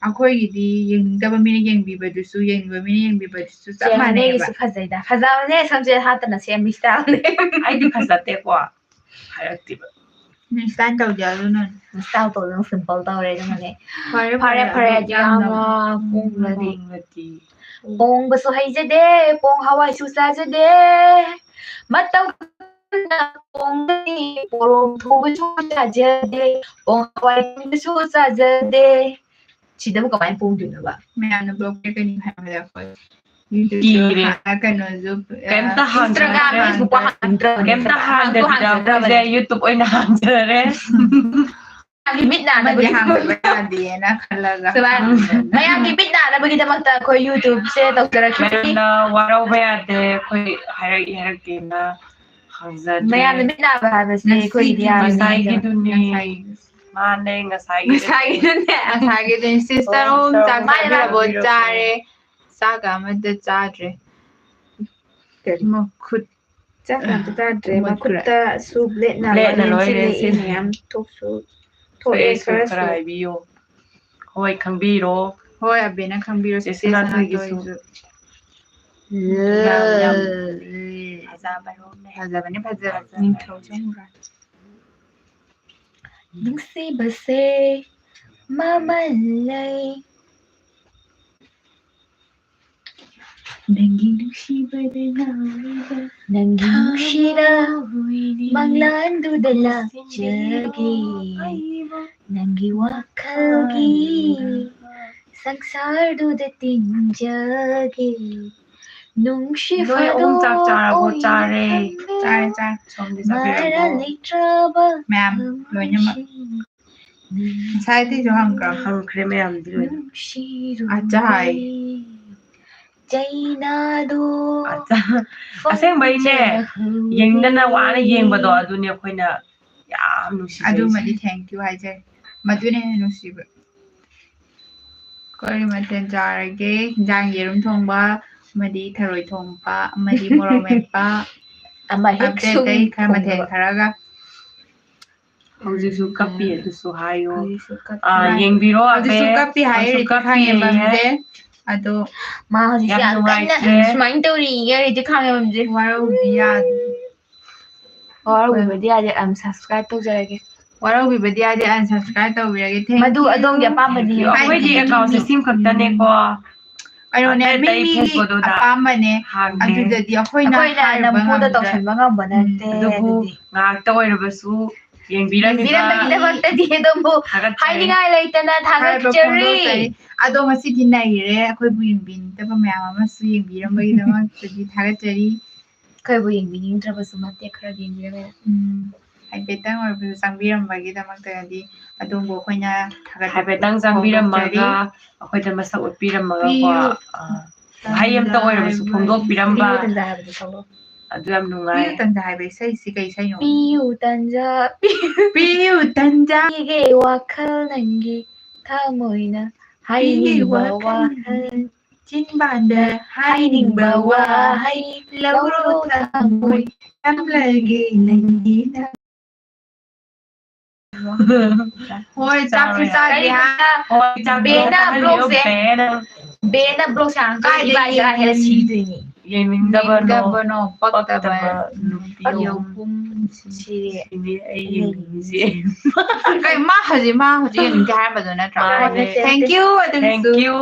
ꯑꯩꯈꯣꯏꯒꯤꯗꯤ ꯌꯦꯡꯅꯤꯡꯗꯕ ꯃꯤꯅ ꯌꯦꯡꯕꯤꯕꯗꯨꯁꯨ, ꯌꯦꯡꯅꯤꯡꯕ ꯃꯤꯅ ꯌꯦꯡꯕꯤꯕꯗꯨꯁꯨ ꯆꯞ ꯃꯥꯟꯅꯩꯕ꯫ ꯆꯦꯡꯅꯦꯒꯤꯁꯨ ꯐꯖꯩꯗ꯫ ꯐꯖꯕꯅꯦ, ꯁꯝꯖꯦꯠ ꯍꯥꯠꯇꯅ ꯁꯦꯝꯃꯤ styleꯅꯦ꯫ ꯑꯩꯗꯤ ꯐꯖꯗꯦꯀꯣ, ꯍꯥꯏꯔꯛꯇꯦꯕ꯫ ꯅꯪ style ꯇꯧꯗꯦ ꯑꯗꯨꯅꯅꯦ꯫ Style ꯇꯧꯗꯦ, ꯅꯪ simple ꯇꯧꯔꯦ ꯑꯗꯨꯅꯅꯦ꯫ ꯐꯔꯦ, ꯐꯔꯦ, ꯐꯔꯦ, ꯐꯔꯦ, ꯑꯗꯨ ꯑꯗꯨ ꯌꯥꯝꯅ ꯌꯥꯝꯅ ꯄꯣꯡꯂꯗꯤ꯫ ꯄꯣꯡꯂꯗꯤ꯫ ꯄꯣꯡꯕꯁꯨ ꯍꯩꯖꯗꯦ, ꯄꯣꯡ ꯍꯋꯥꯏꯁꯨ ꯆꯥꯖꯗꯦ꯫ ꯃꯇꯧ ꯀꯔꯝꯅ ꯄꯣꯡꯒꯅꯤ? ꯄꯣꯔꯣꯝ ꯊꯣꯡꯕꯁꯨ ꯆꯥꯖꯗꯦ, ꯄꯣꯡ ꯍꯋꯥꯏ ꯊꯣꯡꯕꯁꯨ ꯆꯥꯖꯗꯦ꯫ ꯁꯤꯗꯕꯨ ꯀꯃꯥꯏꯅ ꯄꯣꯡꯗꯣꯏꯅꯣꯕ? ꯃꯌꯥꯝꯅ vlog ꯄꯤꯔꯛꯀꯅꯤ ꯍꯥꯏꯕꯗ ꯑꯩꯈꯣꯏ YouTubeꯁꯨ ꯀꯤꯔꯦ꯫ ꯍꯥꯡ-, ꯀꯩꯅꯣꯁꯨ, ꯑ, ꯀꯩꯝꯇ ꯍꯥꯡꯗ꯭ꯔꯦ꯫ Instagram, Facebook ꯍꯥꯡꯗ꯭ꯔꯕꯅꯦ꯫ ꯀꯩꯝꯇ ꯍꯥꯡꯗ꯭ꯔꯕꯅꯦ꯫ ꯍꯥꯡꯁꯨ ꯍꯥꯡꯗ꯭ꯔꯕꯅꯦ꯫ ꯃꯣꯏꯁꯦ YouTube ꯑꯣꯏꯅ ꯍꯥꯡꯖꯔꯦ꯫ ꯃꯌꯥꯝꯒꯤ ꯃꯤꯠ ꯅꯥꯅꯕꯒꯤ ꯑꯃꯗꯤ ꯍꯥꯡꯗꯕ ꯌꯥꯗꯦꯅ ꯈꯜꯂꯒ ꯁꯨꯃꯥꯏꯅ ꯍꯥꯡꯗ꯭ꯔꯕꯅꯦ꯫ ꯃꯌꯥꯝꯒꯤ ꯃꯤꯠ ꯅꯥꯅꯕꯒꯤꯗꯃꯛꯇ ꯑꯩꯈꯣꯏ YouTubeꯁꯦ ꯇꯧꯖꯔꯛꯈꯤꯕꯅꯤ꯫ ꯃꯌꯥꯝꯅ ꯋꯥꯔꯧꯕ ꯌꯥꯗꯦ, ꯑꯩꯈꯣꯏ ꯍꯥꯏꯔꯛꯏ ꯍꯥꯏꯔꯛꯇꯦꯅ ꯍꯪꯖꯗ꯭ꯔꯦ꯫ ꯃꯌꯥꯝꯅ ꯃꯤꯠ ꯅꯥꯕ ꯍꯥꯏꯕꯁꯦ ꯉꯁꯤꯒꯤ ꯑꯩꯈꯣꯏꯒꯤꯗꯤ ꯌꯥꯝ ꯉꯁꯥꯏꯒꯤꯗꯨꯅꯤ꯫ ꯉꯁꯥꯏꯒꯤ꯫ ꯃꯥꯅꯦ, ꯉꯁꯥꯏꯒꯤ꯫ ꯉꯁꯥꯏꯒꯤꯗꯨꯅꯦ꯫ ꯉꯁꯥꯏꯒꯤꯗꯨꯅꯤ꯫ Sister ꯑꯣ, ꯑꯍꯨꯝ ꯆꯥꯛ ꯆꯥꯛ ꯆꯥꯕꯤꯔꯕꯣ? ꯆꯥꯕꯤꯔꯕꯣ? ꯆꯥꯔꯦ꯫ ꯆꯥꯛꯀ ꯑꯃꯠꯇ ꯆꯥꯗ꯭ꯔꯦ꯫ ꯀꯔꯤ? ꯃꯈꯨꯠ ꯆꯥꯛꯀ ꯑꯝꯇ ꯆꯥꯗ꯭ꯔꯦ꯫ ꯃꯨꯠꯈ꯭ꯔꯦ꯫ ꯃꯈꯨꯠꯇ soup ꯂꯦꯠꯅ ꯂꯦꯠꯅ ꯂꯣꯏ ꯂꯣꯏꯔꯦ, ꯂꯦꯟꯁꯤꯜꯂꯛꯏ ꯁꯤ꯫ ꯃꯌꯥꯝ ꯊꯣꯛꯁꯨ ꯊꯣꯛꯑꯦ ꯊꯣꯛꯑꯦꯁꯨ ꯈꯔꯁꯨ꯫ ꯈꯔ ꯍꯥꯏꯕꯤꯌꯣ꯫ ꯍꯣꯏ, ꯈꯪꯕꯤꯔꯣ꯫ ꯍꯣꯏ, ꯑꯕꯦꯅ ꯈꯪꯕꯤꯔꯣ, ꯆꯦ ꯆꯦ ꯁꯅꯥꯊꯣꯏꯒꯤꯁꯨ꯫ ꯁꯅꯥꯊꯣꯏꯒꯤꯁꯨ꯫ ꯌꯥꯝ, ꯌꯥꯝ ꯐꯖꯕꯅꯦ, ꯐꯖꯕꯅꯦ꯫ ꯅꯤꯡꯊꯧꯖꯝ ꯔꯥꯖ꯫ ꯅꯨꯡꯁꯤꯕꯁꯦ ꯃꯃꯜ ꯂꯩ꯫ ꯅꯪꯒꯤ ꯅꯨꯡꯁꯤꯕꯗ ꯉꯥꯎꯔꯤꯕ ꯅꯪꯒꯤ ꯅꯨꯡꯁꯤꯔ ꯊꯃꯣꯏꯅꯤ꯫ ꯃꯪꯂꯥꯟꯗꯨꯗ ꯂꯥꯛꯆꯒꯦ꯫ ꯑꯩꯕꯨ ꯅꯪꯒꯤ ꯋꯥꯈꯜꯒꯤ ꯁꯪꯁꯥꯔꯗꯨꯗ ꯇꯤꯟꯖꯒꯦ꯫ ꯅꯨꯡꯁꯤ ꯅꯣꯏ ꯑꯍꯨꯝ ꯆꯥꯛ ꯆꯥꯔꯕꯣ? ꯐꯥꯗꯣꯛ ꯆꯥꯔꯦ꯫ ꯑꯣꯏꯅ ꯆꯥꯔꯦ, ꯆꯥꯔꯦ꯫ ꯁꯣꯝꯗꯤ ꯃꯔꯥꯜ ꯆꯥꯕꯤꯔꯕꯣ? ꯂꯩꯇ꯭ꯔꯕ ꯃꯌꯥꯝ ꯂꯣꯏꯅꯃꯛ꯫ ꯅꯨꯡꯁꯤ ꯉꯁꯥꯏꯗꯩꯁꯨ ꯍꯪꯈ꯭ꯔꯕ? ꯍꯪꯈ꯭ꯔꯦ ꯃꯌꯥꯝꯗꯤ ꯂꯣꯏꯅ꯫ ꯅꯨꯡꯁꯤꯔꯨꯕꯩ ꯑꯠꯆꯥ ꯍꯥꯏ꯫ ꯆꯩꯅꯥꯗꯣ ꯑꯠꯆꯥ꯫ ꯑꯁꯦꯡꯕꯩꯅꯦ, ꯐꯣꯡꯖꯍꯧꯔꯤ꯫ ꯌꯦꯡꯗꯅ ꯋꯥꯅ ꯌꯦꯡꯕꯗꯣ ꯑꯗꯨꯅꯦ ꯑꯩꯈꯣꯏꯅ ꯌꯥꯝ ꯅꯨꯡꯁꯤꯖꯩꯁꯦ꯫ ꯑꯗꯨꯃꯗꯤ thank you ꯍꯥꯏꯖꯔꯤ꯫ ꯃꯗꯨꯅ ꯍꯦꯟꯅ ꯅꯨꯡꯁꯤꯕ꯫ ꯀꯔꯤ ꯃꯊꯦꯜ ꯆꯥꯔꯒꯦ? ꯍꯤꯟꯖꯥꯡ ꯌꯦꯔꯨꯝ ꯊꯣꯡꯕ, ꯑꯃꯗꯤ ꯊꯔꯣꯏ ꯊꯣꯡꯕ, ꯑꯃꯗꯤ ꯃꯣꯔꯣꯛ ꯃꯦꯠꯄ, ꯑꯃ ꯍꯦꯛ ꯑꯇꯩ ꯑꯇꯩ ꯁꯨꯝ ꯈꯔ ꯃꯊꯦꯜ ꯊꯣꯡꯕ꯫ ꯈꯔꯒ꯫ ꯍꯧꯖꯤꯛꯁꯨ ꯀꯞꯄꯤ, ꯑꯗꯨꯁꯨ ꯍꯥꯏꯌꯣ꯫ ꯍꯧꯖꯤꯛꯁꯨ ꯀꯞꯄꯤ꯫ ꯑꯥ, ꯌꯦꯡꯕꯤꯔꯣ, ꯍꯧꯖꯤꯛꯁꯨ ꯑꯕꯦ꯫ ꯀꯞꯄꯤ ꯍꯥꯏꯌꯦ ꯍꯧꯖꯤꯛꯁꯨ ꯔꯤꯇꯤꯛ ꯀꯞꯄꯤ ꯈꯥꯡꯉꯦꯝꯕꯝꯁꯦ꯫ ꯍꯥꯏꯌꯦ꯫ ꯑꯗꯣ ꯃꯥ ꯍꯧꯖꯤꯛꯁꯦ ꯌꯥꯝ ꯌꯥꯝ ꯀꯟꯅ ꯅꯨꯡꯉꯥꯏꯇ꯭ꯔꯦ꯫ ꯁꯨꯃꯥꯏꯅ ꯇꯧꯔꯤꯌꯦ ꯔꯤꯇꯤꯛ ꯈꯥꯡꯉꯦꯝꯕꯝꯁꯦ꯫ ꯋꯥꯔꯧꯕꯤ ꯌꯥꯗꯦ꯫ ꯋꯥꯔꯧꯕꯤꯕꯗꯤ ꯌꯥꯗꯦ, unsubscribe ꯇꯧꯖꯔꯒꯦ꯫ ꯋꯥꯔꯧꯕꯤꯕꯗꯤ ꯌꯥꯗꯦ, unsubscribe ꯇꯧꯕꯤꯔꯒꯦ꯫ Thank you꯫ ꯃꯗꯨ ꯑꯗꯣꯝꯒꯤ ꯑꯄꯥꯝꯕꯅꯤ꯫ Thank you꯫ ꯑꯩꯈꯣꯏꯗꯤ accountꯁꯦ ꯁꯤꯝ ꯈꯛꯇꯅꯦꯀꯣ꯫ ꯀꯩꯅꯣꯅꯦ, ꯑꯇꯩ ꯃꯤ ꯑꯇꯩ ꯃꯤꯒꯤ Facebookꯗꯨꯗ ꯑꯄꯥꯝꯕꯅꯦ꯫ ꯍꯥꯡꯗꯦ꯫ ꯑꯗꯨꯗꯗꯤ ꯑꯩꯈꯣꯏꯅ ꯑꯩꯈꯣꯏꯅ ꯍꯥꯏꯔꯨꯕ ꯅꯝꯐꯨꯗ ꯉꯝꯗ꯭ꯔꯦ꯫ ꯇꯧꯁꯟꯕ ꯉꯝꯕ ꯎꯝ꯫ ꯅꯠꯇꯦ꯫ ꯑꯗꯨꯕꯨ ꯑꯗꯨꯗꯤ ꯉꯥꯏꯍꯥꯛꯇ ꯑꯣꯏꯔꯕꯁꯨ ꯌꯦꯡꯕꯤꯔꯝꯃꯤꯕ ꯌꯦꯡꯕꯤꯔꯝꯕꯒꯤꯗꯃꯛꯇꯗꯤ ꯑꯗꯣꯝꯕꯨ ꯊꯥꯒꯠꯆꯔꯤ꯫ ꯍꯥꯏꯅꯤꯡꯉꯥꯏ ꯂꯩꯇꯅ ꯍꯥꯏꯕ ꯊꯥꯒꯠꯆꯔꯤ꯫ ꯐꯣꯡꯗꯣꯛꯆꯔꯤ꯫ ꯑꯗꯣ ꯉꯁꯤꯗꯤ ꯅꯩꯔꯦ, ꯑꯩꯈꯣꯏꯕꯨ ꯌꯦꯡꯕꯤꯅꯤꯡꯗꯕ ꯃꯌꯥꯝ ꯑꯃꯁꯨ ꯌꯦꯡꯕꯤꯔꯝꯕꯒꯤꯗꯃꯛꯇꯗꯤ ꯊꯥꯒꯠꯆꯔꯤ꯫ ꯑꯩꯈꯣꯏꯕꯨ ꯌꯦꯡꯕꯤꯅꯤꯡꯗ꯭ꯔꯕꯁꯨ ꯃꯇꯦꯛ ꯈꯔ ꯌꯦꯡꯕꯤꯔꯝꯃꯦ꯫ ꯎꯝ, ꯍꯥꯏꯐꯦꯠꯇꯪ ꯑꯣꯏꯔꯕꯁꯨ ꯆꯪꯕꯤꯔꯝꯕꯒꯤꯗꯃꯛꯇꯗꯤ ꯑꯗꯣꯝꯕꯨ ꯑꯩꯈꯣꯏꯅ ꯊꯥꯒꯠꯄ ꯍꯥꯏꯐꯦꯠꯇꯪ ꯆꯪꯕꯤꯔꯝꯃꯒ ꯐꯣꯡꯗꯣꯛꯆꯔꯤ꯫ ꯑꯩꯈꯣꯏꯗ ꯃꯁꯛ ꯎꯠꯄꯤꯔꯝꯃꯒꯀꯣ ꯄꯤꯌꯨ ꯑꯥ, ꯋꯥꯍꯩ ꯑꯃꯇ ꯑꯣꯏꯔꯕꯁꯨ ꯍꯥꯏꯕ ꯐꯣꯡꯗꯣꯛꯄꯤꯔꯝꯕ ꯄꯤꯌꯨ ꯇꯟꯖꯥ ꯍꯥꯏꯕꯗꯣ ꯁꯛꯂꯛꯑꯣ꯫ ꯑꯗꯨ ꯌꯥꯝ ꯅꯨꯡꯉꯥꯏ꯫ ꯄꯤꯌꯨ ꯇꯟꯖꯥ ꯍꯥꯏꯕ ꯏꯁꯩꯁꯤ ꯀꯩ ꯏꯁꯩꯅꯣ? ꯄꯤꯌꯨ ꯇꯟꯖꯥ ꯄꯤꯌꯨ ꯇꯟꯖꯥ ꯄꯤꯒꯦ ꯋꯥꯈꯜ ꯅꯪꯒꯤ ꯊꯃꯣꯏꯅ ꯍꯥꯏꯅꯤꯡꯕ ꯋꯥꯈꯜ ꯋꯥꯈꯜ ꯆꯤꯟꯕꯥꯟꯗ ꯍꯥꯏꯅꯤꯡꯕ ꯋꯥꯍꯩ ꯂꯧꯔꯣ ꯊꯃꯣꯏ ꯇꯝꯂꯒꯦ ꯅꯪꯒꯤ ꯍꯣꯏ, ꯆꯥꯛꯁꯨ ꯆꯥꯗ꯭ꯔꯤ ꯍꯥ? ꯍꯣꯏ, ꯆꯥꯛ ꯕꯦꯅ ꯆꯥꯍꯜꯂꯤꯌꯣ, ꯕꯦꯅ ꯕ꯭ꯂꯣꯛꯁꯦ ꯕꯦꯅ꯫ ꯕꯦꯅ ꯕ꯭ꯂꯣꯛꯁꯦ ꯌꯥꯝ ꯀꯥꯏꯗꯤ ꯀꯥꯏꯗꯒꯤ ꯏꯕꯥꯏ ꯍꯦꯟꯅ ꯁꯤꯗꯣꯏꯅꯤ꯫ ꯌꯦꯡꯅꯤꯡꯗꯕꯅꯣ ꯌꯦꯡꯅꯤꯡꯗꯕꯅꯣ ꯄꯛꯇꯕ ꯄꯛꯇꯕ ꯅꯨꯄꯤ ꯅꯨꯄꯤ ꯑꯍꯨꯝ꯫ ꯑꯍꯨꯝ ꯁꯤꯔꯦ꯫ ꯁꯤꯅꯤ ꯑꯩ ꯌꯦꯡꯅꯤꯡꯉꯤꯁꯦ꯫ ꯀꯩ ꯃꯥ ꯍꯧꯖꯤꯛ ꯃꯥ ꯍꯧꯖꯤꯛ ꯌꯦꯡꯅꯤꯡꯗꯦ ꯍꯥꯏꯔꯝꯕꯗꯣ ꯅꯠꯇ꯭ꯔꯥ? ꯃꯥꯅꯦ꯫ Thank you ꯑꯗꯨꯒꯤꯁꯨ꯫ Thank you꯫